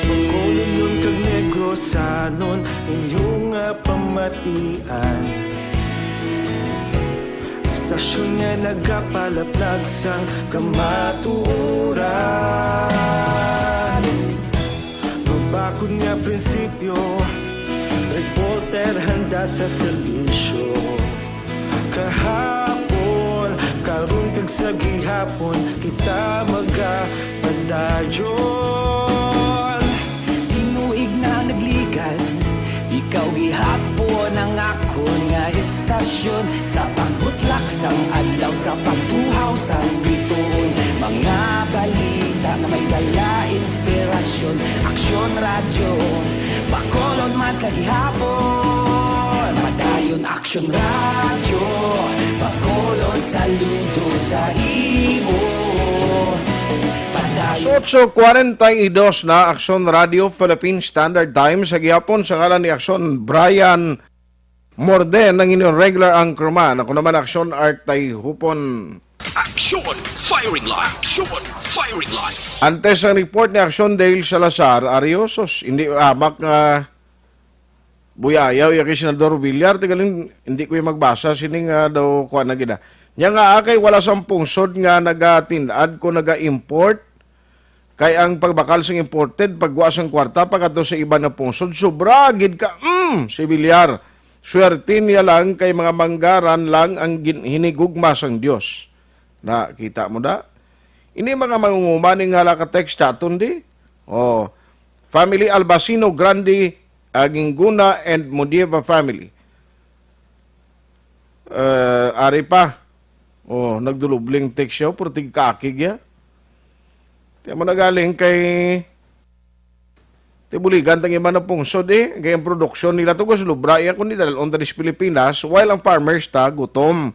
Bacolodnon kag Negrosanon, inyo nga pamatian. Istasyon nga nagapalaplag sang kamatuoran. Mabakod nga prinsipyo, reporter handa sa serbisyo. Kahapon, karon kag sa gihapon, kita magapadayon. Tinuig na nagligan, ikaw gihapon ang akon nga istasyon. Sa pagbutlak sang adlaw, sa pagtuhaw sang bituon, mga balita nga may dala inspirasyon. Aksyon Radyo, Bacolod man sa gihapon. Padayon Aksyon Radyo, Bacolod, saludo sa imo. Padayon Alas otso cuarenta y dos na, Aksyon Radyo Philippine Standard Time sa gihapon. Sa ngalan ni Aksyon Brian Morden, ang inyong regular anchorman. Ako naman, Aksyon Art Tayhupon. Action Firing Line. Action Firing Line. Antes ang report ni Aksyon Dale Salazar, Ariosos, hindi, ah, mak nga buyayaw ya kay Senador Villar, tigaling, hindi ko yung magbasa, sining nga daw kuha na gina. Nya nga, ah, kay wala sang pungsod nga nagatin-ad ko naga-import, kay ang pagbakal sang imported, pagwa sang kwarta, pagkadto sa iban nga pungsod, sobra gid ka, mm, si Villar. Swerte niya lang kay mga manggaran lang ang gin-, hinigugma sang Dios. Na, kita mo da? Ini mga mangunguma ni nga hala ka text chaton di? Oh. Family Albacino Grande, Aginguna and Modiva family. Eh, ari pa. Oh, nagdulubling text siya, pero tigkakig ya. Tiyan mo na galing kay Tibuligan tang iba na pungsod eh. Kay ang produksyon nila to, gusto lubra iya kundi dahil on the Pilipinas, while ang farmers ta gutom.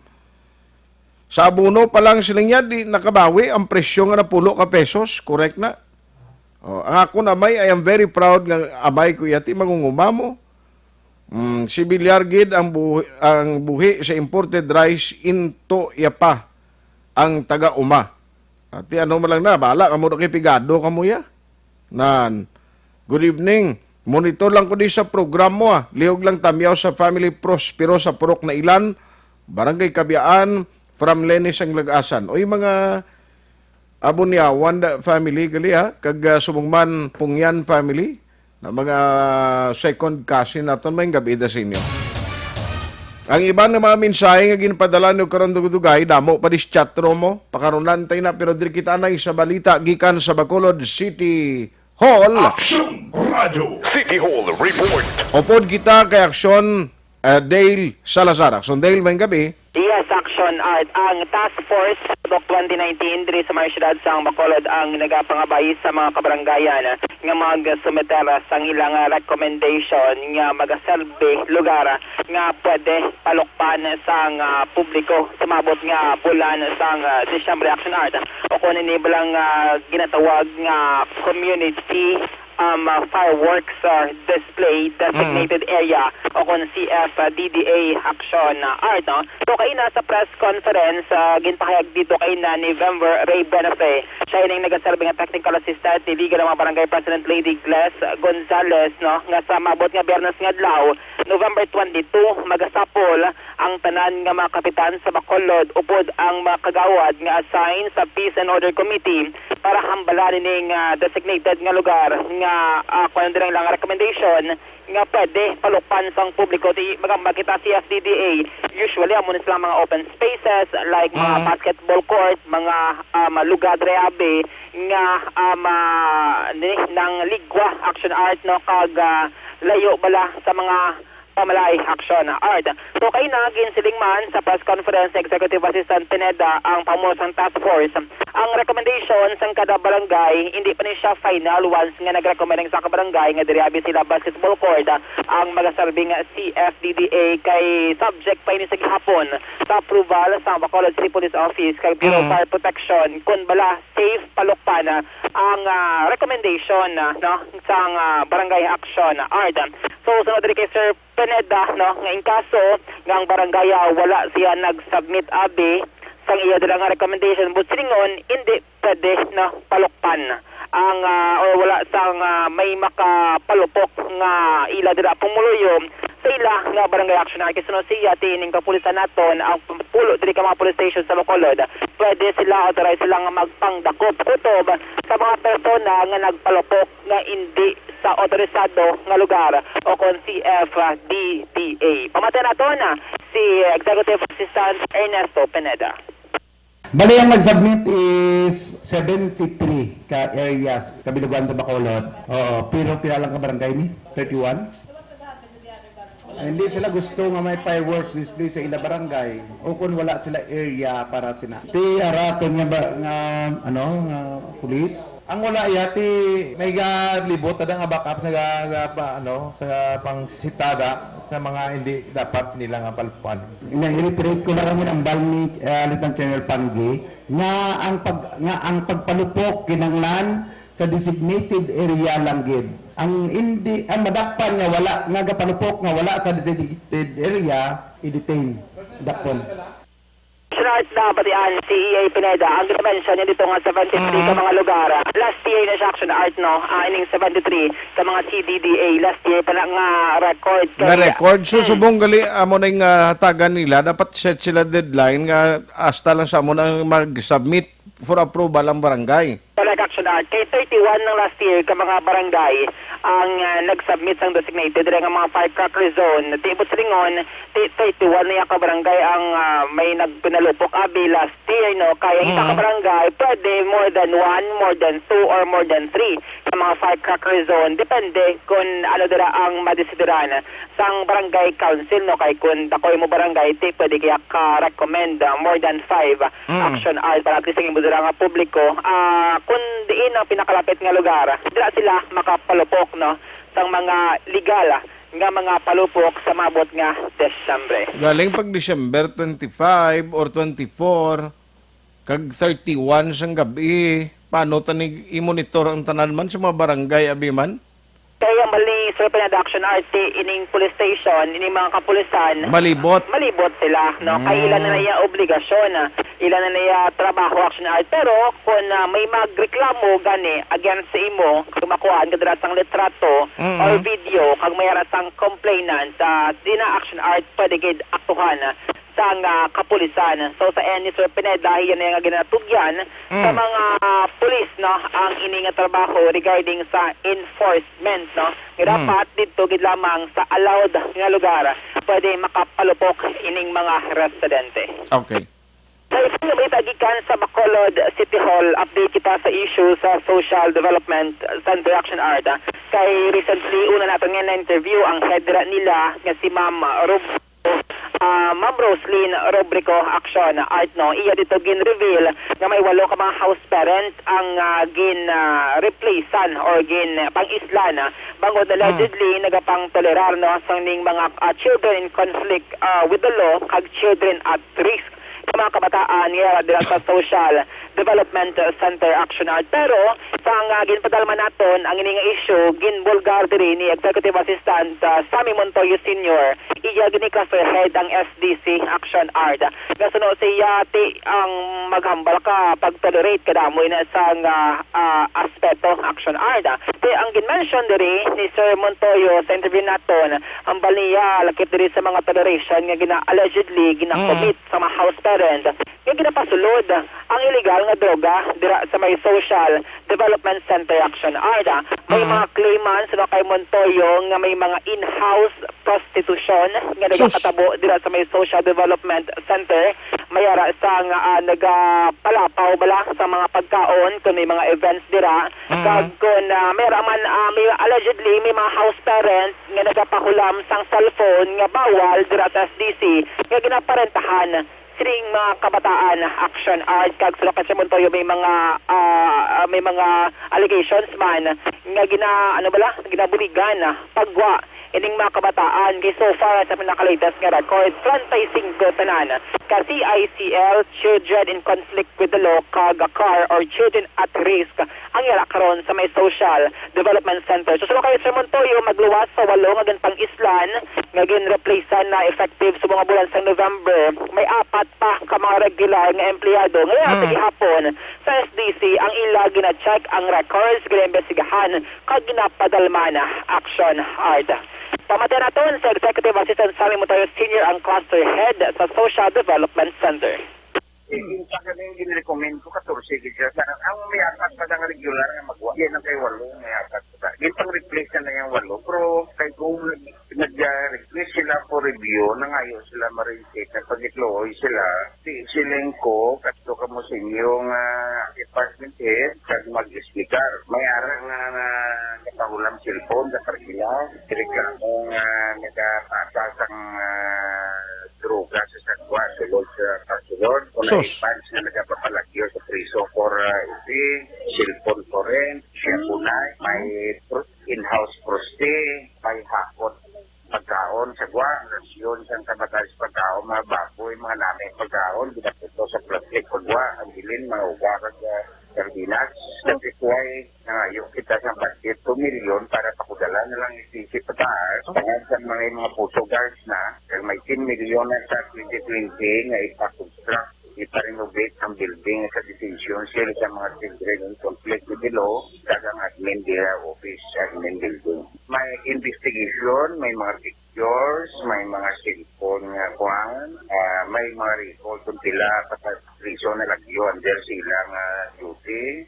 Sa abono pa lang sila niya, di nakabawi ang presyo nga napulo ka pesos. Correct na. Oh, ang akon amay, I am very proud nga amay ko iya, ti mangunguma mo. Mm, si Villar gid ang buhi, ang buhi sa imported rice into iya pa ang taga-uma. Ati ano man lang na, bala kamo na kay pigado kamo ya. Nan. Good evening. Monitor lang ko di sa program mo, ah. Lihog lang tamyaw sa family Prospero sa Purok na Ilan, Barangay Kabiaan, from Lenny sang Lagasan. Oy, mga Abunyawan da family gali, ha, kag, ah, subong man Pungyan family, na mga second cousin naton, may gabi da sa inyo. Ang iban nga mga mensahe nga ginpadala niyo karon dugay-dugay, damo pa dis chat room mo. Pakarunan tay na, pero diri kita anay sa balita gikan sa Bacolod City Hall. Action Radio City Hall Report. Upod kita kay Aksyon, eh, Dale Salazar. Aksyon Dale, may gabi. Yes, Action Art. Ang Task Force Bok twenty nineteen diri sa may siyudad sang Bacolod ang nagapangabay sa mga kabaranggayan nga magsumiter sang ilang recommendation nga magaserbi lugar nga pwede palukpan sang, ah, publiko sumabot nga bulan sang, ah, Disyembre, Action Art. O kung ini ba lang, ah, ginatawag nga community um, uh, fireworks, uh, display designated area o kon C F D D A action, uh, art, no? So, kaina sa press conference, uh, ginpahayag dito kaina ni Vemver Ray Buenafe. Siya ining nagaserbi nga technical assistant ni Liga ng mga Barangay President Lady Gles Gonzales, no, nga sa maabot nga Biyernes nga adlaw, November twenty-two, magasapol ang tanan nga mga kapitan sa Bacolod upod ang mga kagawad nga assign sa Peace and Order Committee para hambalan ining, ah, designated nga lugar nga, ah, kuwan dira lang recommendation nga pwede palukpan sang publiko. Di, magamba kita, C F D D A, usually amo ni sila mga open spaces like mga Mm. basketball court, mga, ah, mga lugar dre abi nga, ah, ma-, ni, nang ligwa action art, no, kag, ah, layo bala sa mga pamalaay action art. So, kaina, ginsiling man sa press conference ni Executive Assistant Pineda ang pamuno sang task force. Ang recommendation sang kada barangay, hindi pa ni siya final once nga nag-recommend ang isa ka barangay nga diri abi sila basketball court ang magasarbing C F D D A, kay subject pa ini sa gihapon sa approval sa Bacolod City Police Office kay Bureau of Mm. Fire Protection kung bala safe palukpan ang, ah, recommendation, ah, no, sang, ah, barangay action art. So, sunod diri kay Sir Pineda, no, nga in kaso nga ang barangay, ah, wala siya nag-submit abi sang iya dira nga recommendation, but silingon, hindi pwede, no, palukpan ang, ah, or wala sang, ah, may makapalupok nga ila dira pumuluyo sa ila nga barangay action art. Kay suno siya, ti ining kapulisan naton ang pulo diri ka mga police station sa Bacolod, pwede sila, authorized sila nga magpangdakop kutob sa mga persona nga nagpalupok nga indi sa otorisado nga lugar o kon C F D D A. Pamati naton si Executive Assistant Ernesto Pineda. Bali, ang nag-submit is seventy-three ka areas, kabilugan sa Bacolod. Oo, pero pila lang ka barangay ni? Thirty-one? Ay, hindi sila gusto nga may fireworks display sa ila barangay o kung wala sila area para sina. Ti araton nga ba, nga, ano, nga pulis? Ang wala iya, ti may galibot ada nga backup sa ga, ga, pa, ano, sa pangsitada sa mga hindi dapat nila nga palpan. Ina-reiterate ko na kami ang balmi, ah, Lieutenant Colonel Panggi, nga ang pag, nga ang pagpalupok kinahanglan sa designated area lang gid. Ang hindi, ang madakpan nga wala, nga gapalupok nga wala sa designated area, i-detain. Dakpon. Action art na batian, C E A Pineda, ang ginamention niya dito nga seventy-three ka Mm. mga lugar. Last year na siya action art, no? Ah, ining seventy-three ka mga C D D A. Last year pa na nga record. Nga Kaya record. So, Mm. subong gali, amo na yung, ah, hatagan nila. Dapat set sila deadline nga hasta lang sa amo na mag-submit for approval ang barangay. Correct, action art. Kay thirty-one ng last year ka mga barangay ang, ah, nag-submit sang designated diri nga mga firecracker zone. Ti, but silingon, ti, thirty-one na ka barangay ang, ah, may nagpinalupok abi last year, no? Kaya ang isa ka Mm. barangay, pwede more than one, more than two, or more than three sa mga firecracker zone. Depende kung ano dira ang madesideran sang barangay council, no? Kay kung dakoy mo barangay, ti pwede kaya ka-recommend, ah, more than five Mm. action art para at least ang imo dira nga publiko, ah, kung diin ang pinakalapit nga lugar, dira sila makapalupok, no, sang mga legal nga mga palupok sa maabot nga Desyembre. Galing pag December twenty-five or twenty-four, kag thirty-one sang gabi, paano tani i-monitor ang tanan man sa mga barangay, abi man? Kaya mali, Sir Pineda, action art, ining police station, ining mga kapulisan, Malibot. malibot sila, no? Kay ila na Mm. nila obligasyon, ah, ila na nila trabaho, action art. Pero kung, ah, may magreklamo gani against sa imo, kung makuhaan ka dira sang litrato Mm. or video, kag may ara sang complainant, ah, di na action art, pwede gid aktuhan, ah, sang, ah, kapulisan. So, sa end ni Sir Pineda, iya na nga ginatugyan sa Mm. mga pulis, no, ang ini nga trabaho regarding sa enforcement, no, nga Mm. dapat didto gid lamang sa allowed nga lugar pwede makapalupok ining mga residente. Okay. Sa isa nga balita gikan sa Bacolod City Hall, update kita sa issue sa Social Development Center action art, ah. Kay recently, una naton nga na-interview ang head dira nila nga si Ma'am Rob Ah, Ma'am Roslyn Robrico, action art, no? Iya dito gin-reveal nga may walo ka mga house parent ang, ah, gin, ah, replacean or gin pang-islan, ah, bangod Mm. allegedly nagapang-tolerar, no, sang ning mga, ah, children in conflict, ah, with the law kag children at risk. sa mga kabataan nga yara dira sa Social Development Center, Action Art. Pero sa nga ginpadalman naton ang ini nga issue, ginbulgar diri ni Executive Assistant, ah, Sammy Montoyo Senior. Iya gini cluster head ang S D C, Action Art. Nga suno siya ti ang maghambal ka pag-tolerate kadamo na sa nga, ah, aspeto, Action Art. Ti ang ginmention diri ni Sir Montoyo sa interview naton, hambal niya lakip diri sa mga toleration nga gina-, allegedly gina-commit sa mga house parent nga ginapasulod ang illegal nga droga dira sa may Social Development Center, Action Art. May mga claimants no kay Montoyo nga may mga in-house prostitution nga nagakatabo dira sa may Social Development Center. May ara sa nga, ah, nagapalapaw bala sa mga pagkaon kung may mga events dira. Kag kung, ah, may ara man, ah, may allegedly may mga house parent nga nagapahulam sang cellphone nga bawal dira sa S D C nga ginaparentahan sining mga kabataan, Action Art. Kag suno kay Sir Montoyo, may mga, ah, ah, may mga allegations man nga gina-, ano bala, ginabuligan, ah, pagwa ining mga kabataan. Kay so far, sa pinaka-latest nga record, treinta y cinco tanan ka C I C L, children in conflict with the law, kag car or children at risk ang yara karon sa may Social Development Center. So, suno kay Sir Montoyo, magluwas sa walo nga ginpang-islan nga gin-replacean na effective sa mga bulan sa November, may apat pa ka mga regular nga empleyado nga yara sa gihapon sa S D C ang ila gina-check ang records, ginaimbestigahan kag ginapadalman, Action Art. Pamati naton sa Executive Assistant Sammy Montoyo Senior, ang cluster head sa Social Development Center. Yung sa kami yung ginirecommend ko, katorse gid siya. Sa, ang may apat pa nga regular nga magwa. Yan ang kay walo, may apat pa. Yung pang-replace na yung walo. Pero kay kung nag-, nag-, ah, request sila for review, nangayo sila ma-reinstate na pag-itluoy sila. Di siling ko, kadto kamo sa inyo nga department head, kag mag-explicar. May ara nga, nga nakahulam cellphone sa Cargila. Reklamo nga nagapasa sang, ah, droga sa Sagwa, sulod sa Pasulod. Kung Sus. Advance nga nagapapalagyo sa priso for, ah, iti, cellphone for rent, shampoo na, may pro-, in-house prosti, may hapon pagkaon sa gwa, rasyon sang kabataan sa pagkaon, mga baboy, mga lami pagkaon, ginaputo sa plastic pagwa, ang bilin, mga uga, kag, ah, sardinas. That's why nangayo kita sa budget, two million para pakudala na lang isisi pataas. Tungod sa mga, mga puso guards na, kag may ten million na sa twenty twenty nga ipa-construct, ipa-renovate ang building sa detention cell sa mga children in conflict with the law, kag ang admin dira office, admin building. May investigation, may mga pictures, may mga cellphone nga kuan, ah, may mga record kung pila pa sa prison na lagyo under sila nga duty.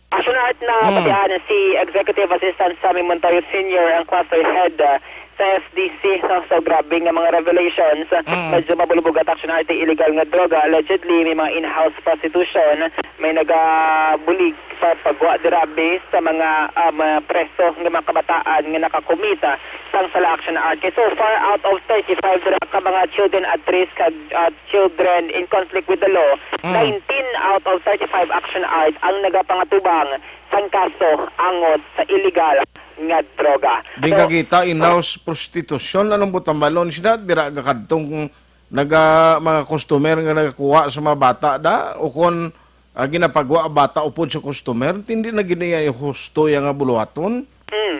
Action Art, na Mm. Patian si Executive Assistant Sammy Montoyo Senior, ang cluster head, ah, sa S D C, no? So, grabe nga mga revelations. Mm. Medyo mabulbugat, Action Art, illegal nga droga. Allegedly, may mga in-house prostitution. May nagabulig sa pagwa dirabi sa mga, ah, mga preso nga mga kabataan nga nakakumita sang sala, Action Art. Kay so far, out of thirty-five dira ka mga children at risk, ah, children in conflict with the law, Mm. nineteen out of thirty-five, Action Art, ang nagapangatubang sang kaso angot sa illegal nga droga. Di So, ka kita, in-house prostitution, anong butambalon sila? Dira gakadtong naga, mga customer nga nagakuha sa mga bata da? O kon, ah, ginapagwa ang bata upod sa customer, hindi na gini husto yang nga buluhaton. Hmm.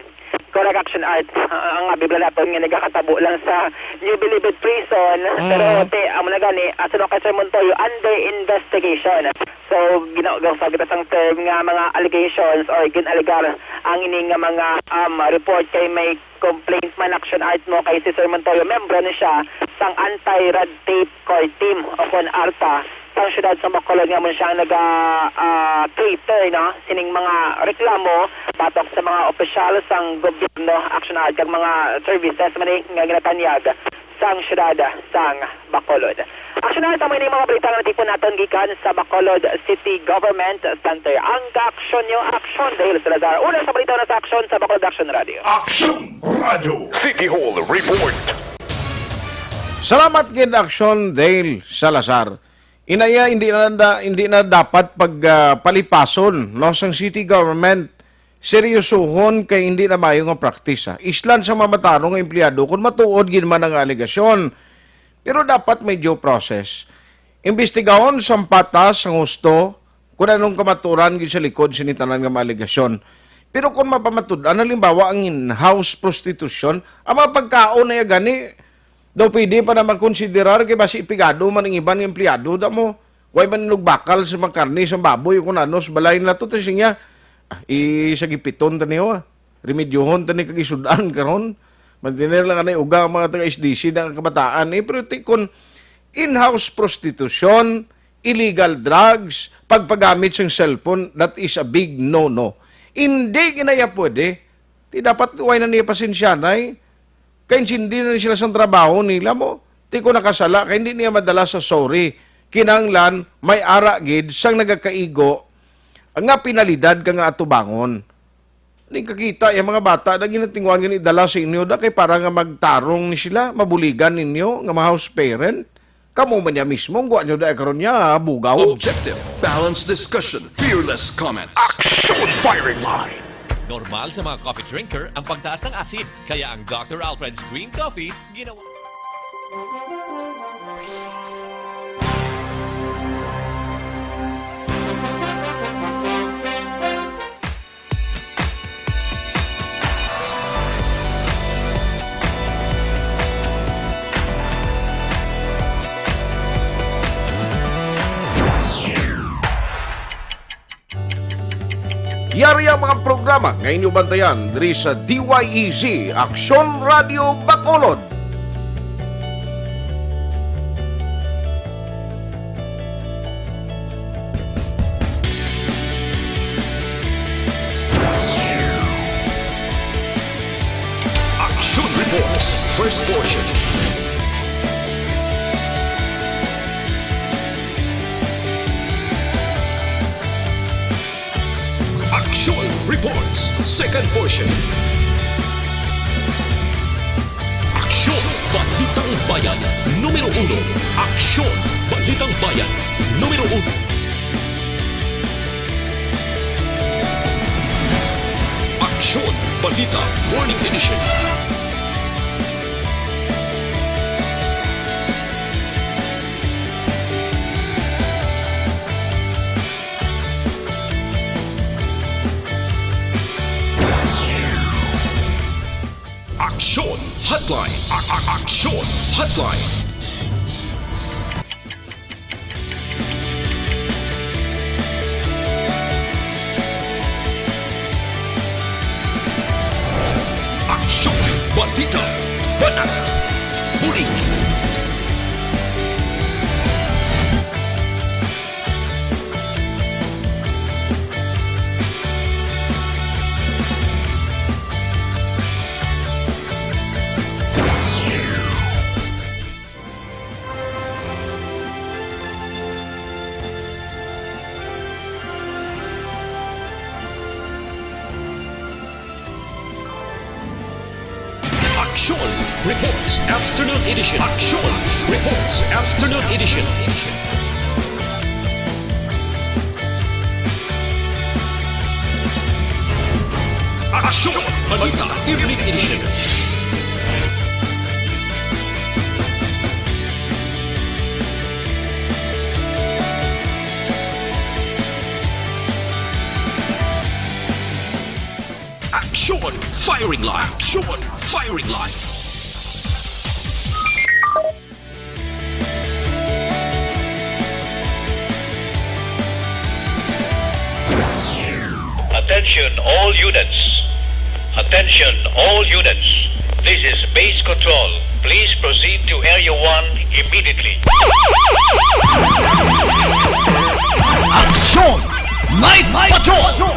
Correct, Action Art. Ah, ang Biblia naton nga nagakatabo lang sa New Bilibid Prison, Mm. pero te, amo na gani, ah, suno kay Sir Montoyo, under investigation. So, gina-, ginasagda sang term nga mga allegations or gin-alegar ang ini nga mga, um, report kay may complaint man, Action Art, no, kay si Sir Montoyo, membro ni siya sang Anti-Red Tape Core Team o kon ARTA sang siyudad sa Bacolod, nga amo siya ang naga, ah, cater, no, sining mga reklamo batok sa mga opisyal sang gobyerno, Action Art, kag mga services man ni nga ginatanyag sang siyudad sang Bacolod. Action Art, amo ini mga balita nga natipon naton gikan sa Bacolod City Government Center. Ang kaaksyon nyo, Action Dale Salazar. Una sa balita na sa Action sa Bacolod Action Radio. Action Radio. City Hall Report. Salamat gid, Action Dale Salazar. Inaya, hindi na da-, hindi na dapat pag, ah, palipason, no, sang city government. Seryosohon kay hindi na maayo nga practice, ha. Islan sa mga matarong nga empleyado kung matuod gid man ang alegasyon. Pero dapat may due process. Imbestigahon sang patas, sang husto, kung anong kamatuoran gid sa likod sini tanan nga mga alegasyon. Pero kung mapamatud-an, halimbawa, ang in-house prostitution, ang mga pagkaon na gani, daw pwede pa na makonsiderar kay basi pigado man ang iban nga empleyado, da mo. Way man nugbakal sa mga karne sa baboy o kung ano sa balay nila to, tas niya, ah, i-, sa gipiton ta niyo, ah. Remedyohon ta ni kag isud-an karon. Mantener lang anay uga ang mga taga S D C na kabataan, eh. Pero ti-, kun in-house prostitution, illegal drugs, pagpagamit sang cellphone, that is a big no-no. Hindi ginaya pwede. Ti dapat way na niya pasensyanay. Kay insindi na ni sila sang trabaho nila mo. Ti ko nakasala, kay hindi niya madala sa sorry. Kinahanglan, may ara gid sang nagakaigo nga penalidad ka nga atubangon. Ning kakita, yung mga bata na ginatinguan nga ni dala sa inyo, da kay para nga magtarong ni sila, mabuligan ninyo nga mga house parent. Kamo man niya mismo, ang guwa nyo da karon niya, ha, bugaw. Objective, balanced discussion, fearless comment. Action firing line! Normal sa mga coffee drinker ang pagtaas ng asid, kaya ang Doctor Alfred's Green Coffee ginawa. Yari ang mga programa nga inyo bantayan diri sa D Y E Z Aksyon Radio Bacolod. Action Reports, first portion. Action Reports, second portion. Aksyon, Balitang Bayan, numero uno. Aksyon, Balitang Bayan, numero uno. Aksyon, Balita, Morning Edition. Aksyon Hotline. A-, a-, Aksyon Hotline. Aksyon, balita, banat, bulig. Aksyon Reports Afternoon Edition. Aksyon Reports Afternoon Edition. Aksyon Balita Evening Edition. Aksyon Firing Line. Aksyon Firing Line. Attention all units. Attention all units. This is base control. Please proceed to Area one immediately. Aksyon! Night Patrol!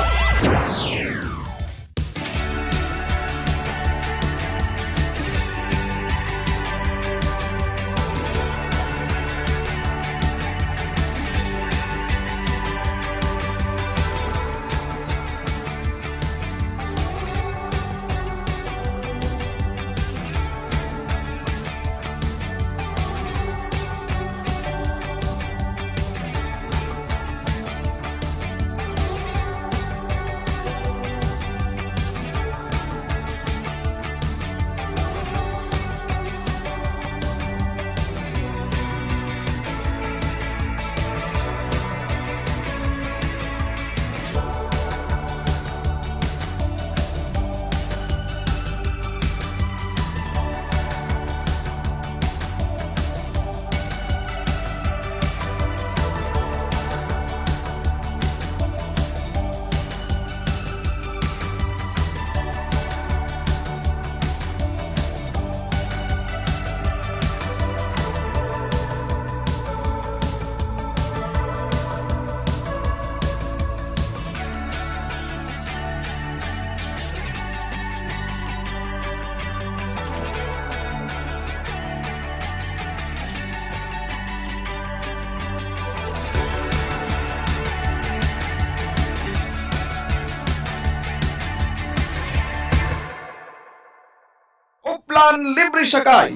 Libre sakay.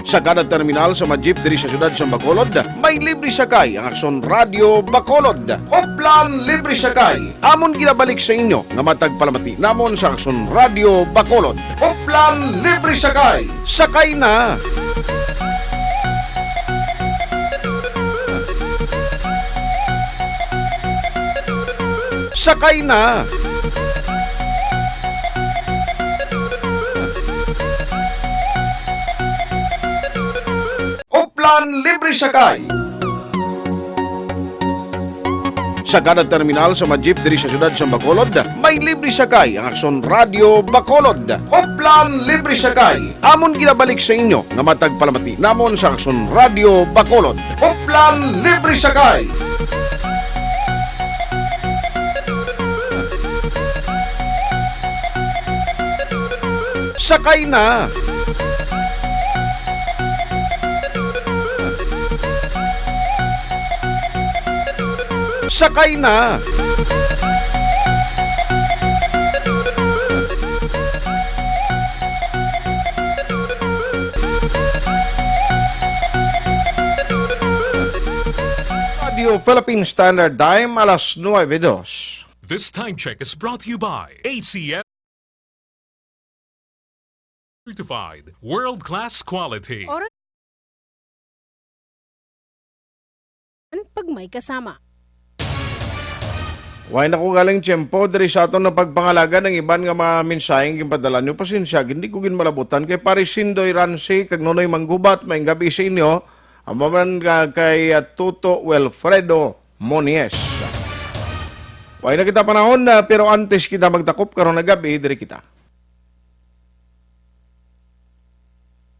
Sa kada terminal sa mga jeep diri sa siyudad sa Bacolod, may libre sakay ang Aksyon Radyo Bacolod. Uplan libre sakay. Amon ginabalik sa inyo nga matag palamati namon sa Aksyon Radyo Bacolod. Uplan libre sakay. Sakay na! Sakay na! Uplan libre sakay. Sa kada terminal sa mga jeep diri sa siyudad sa Bacolod, may libre sakay ang Aksyon Radyo Bacolod. Uplan libre sakay. Amon ginabalik sa inyo nga matag palamati namon sa Aksyon Radyo Bacolod. Uplan libre sakay. Sakay na. Sakay na. Radio Philippine Standard Time, alas nuebe dos. This time check is brought to you by A C L. Certified world-class quality. Oras pag may kasama. Way na ko galing tiyempo diri sa aton nga pagpangalaga ang iban nga mga mensaheng ginpadala niyo. Pasensya, hindi ko gin malabutan kay Pare Sindoy Ransi kag Nonoy Manggubat, may gabi sa inyo. Amo man nga kay, ah, Toto Wilfredo Monies. Way na kita panahon, ah, pero antes kita magtakop karon nga gabi, diri kita.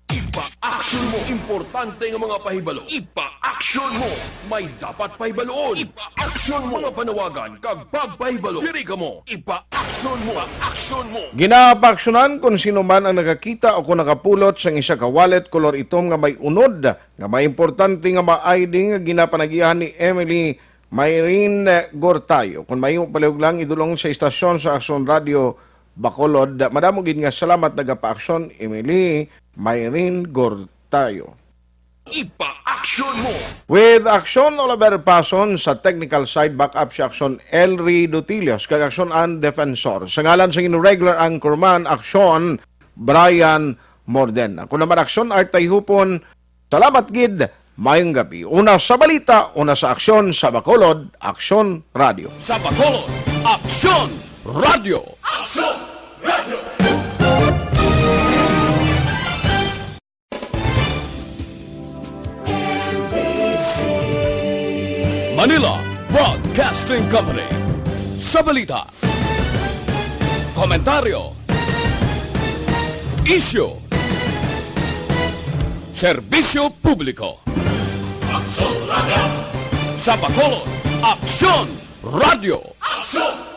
Ipa-action mo. Importante nga mga pahibalo. Ipa-action mo. May dapat pahibaluon. Ipa-action mo. Mga panawagan kag pagpahibalo. Diri kamo. Ipa-action mo. Ipa-action mo. Ginapaaksyonan kon sino man ang nakakita o kon nakapulot sang isa ka wallet kolor itom nga may unod nga may importante nga mga I D nga ginapanagihan ni Emily Mayrin Gortayo. Kon mahimo, palihog lang idul-ong sa istasyon sa Aksyon Radyo Bacolod. Madamo gid nga salamat, nagapaaksyon, Emily Mayrin Gortayo. Ipa-action mo! With action, Oliver Pason, sa technical side, backup sa aksyon, Elry Dutilios, kag aksyon, Ann Defensor. Sa ngalan sa inyong regular anchorman, aksyon, Brian Morden. Ako naman, aksyon, Art Tayhupon. Salamat gid. Mayong gabi. Una sa balita, una sa aksyon, sa Bacolod, Aksyon Radyo. Sa Bacolod, Aksyon Radyo. Aksyon Radyo. Manila Broadcasting Company. Sa balita, komentaryo, isyu, serbisyo publiko. Aksyon Radyo. Sa Bacolod, Aksyon Radyo. Aksyon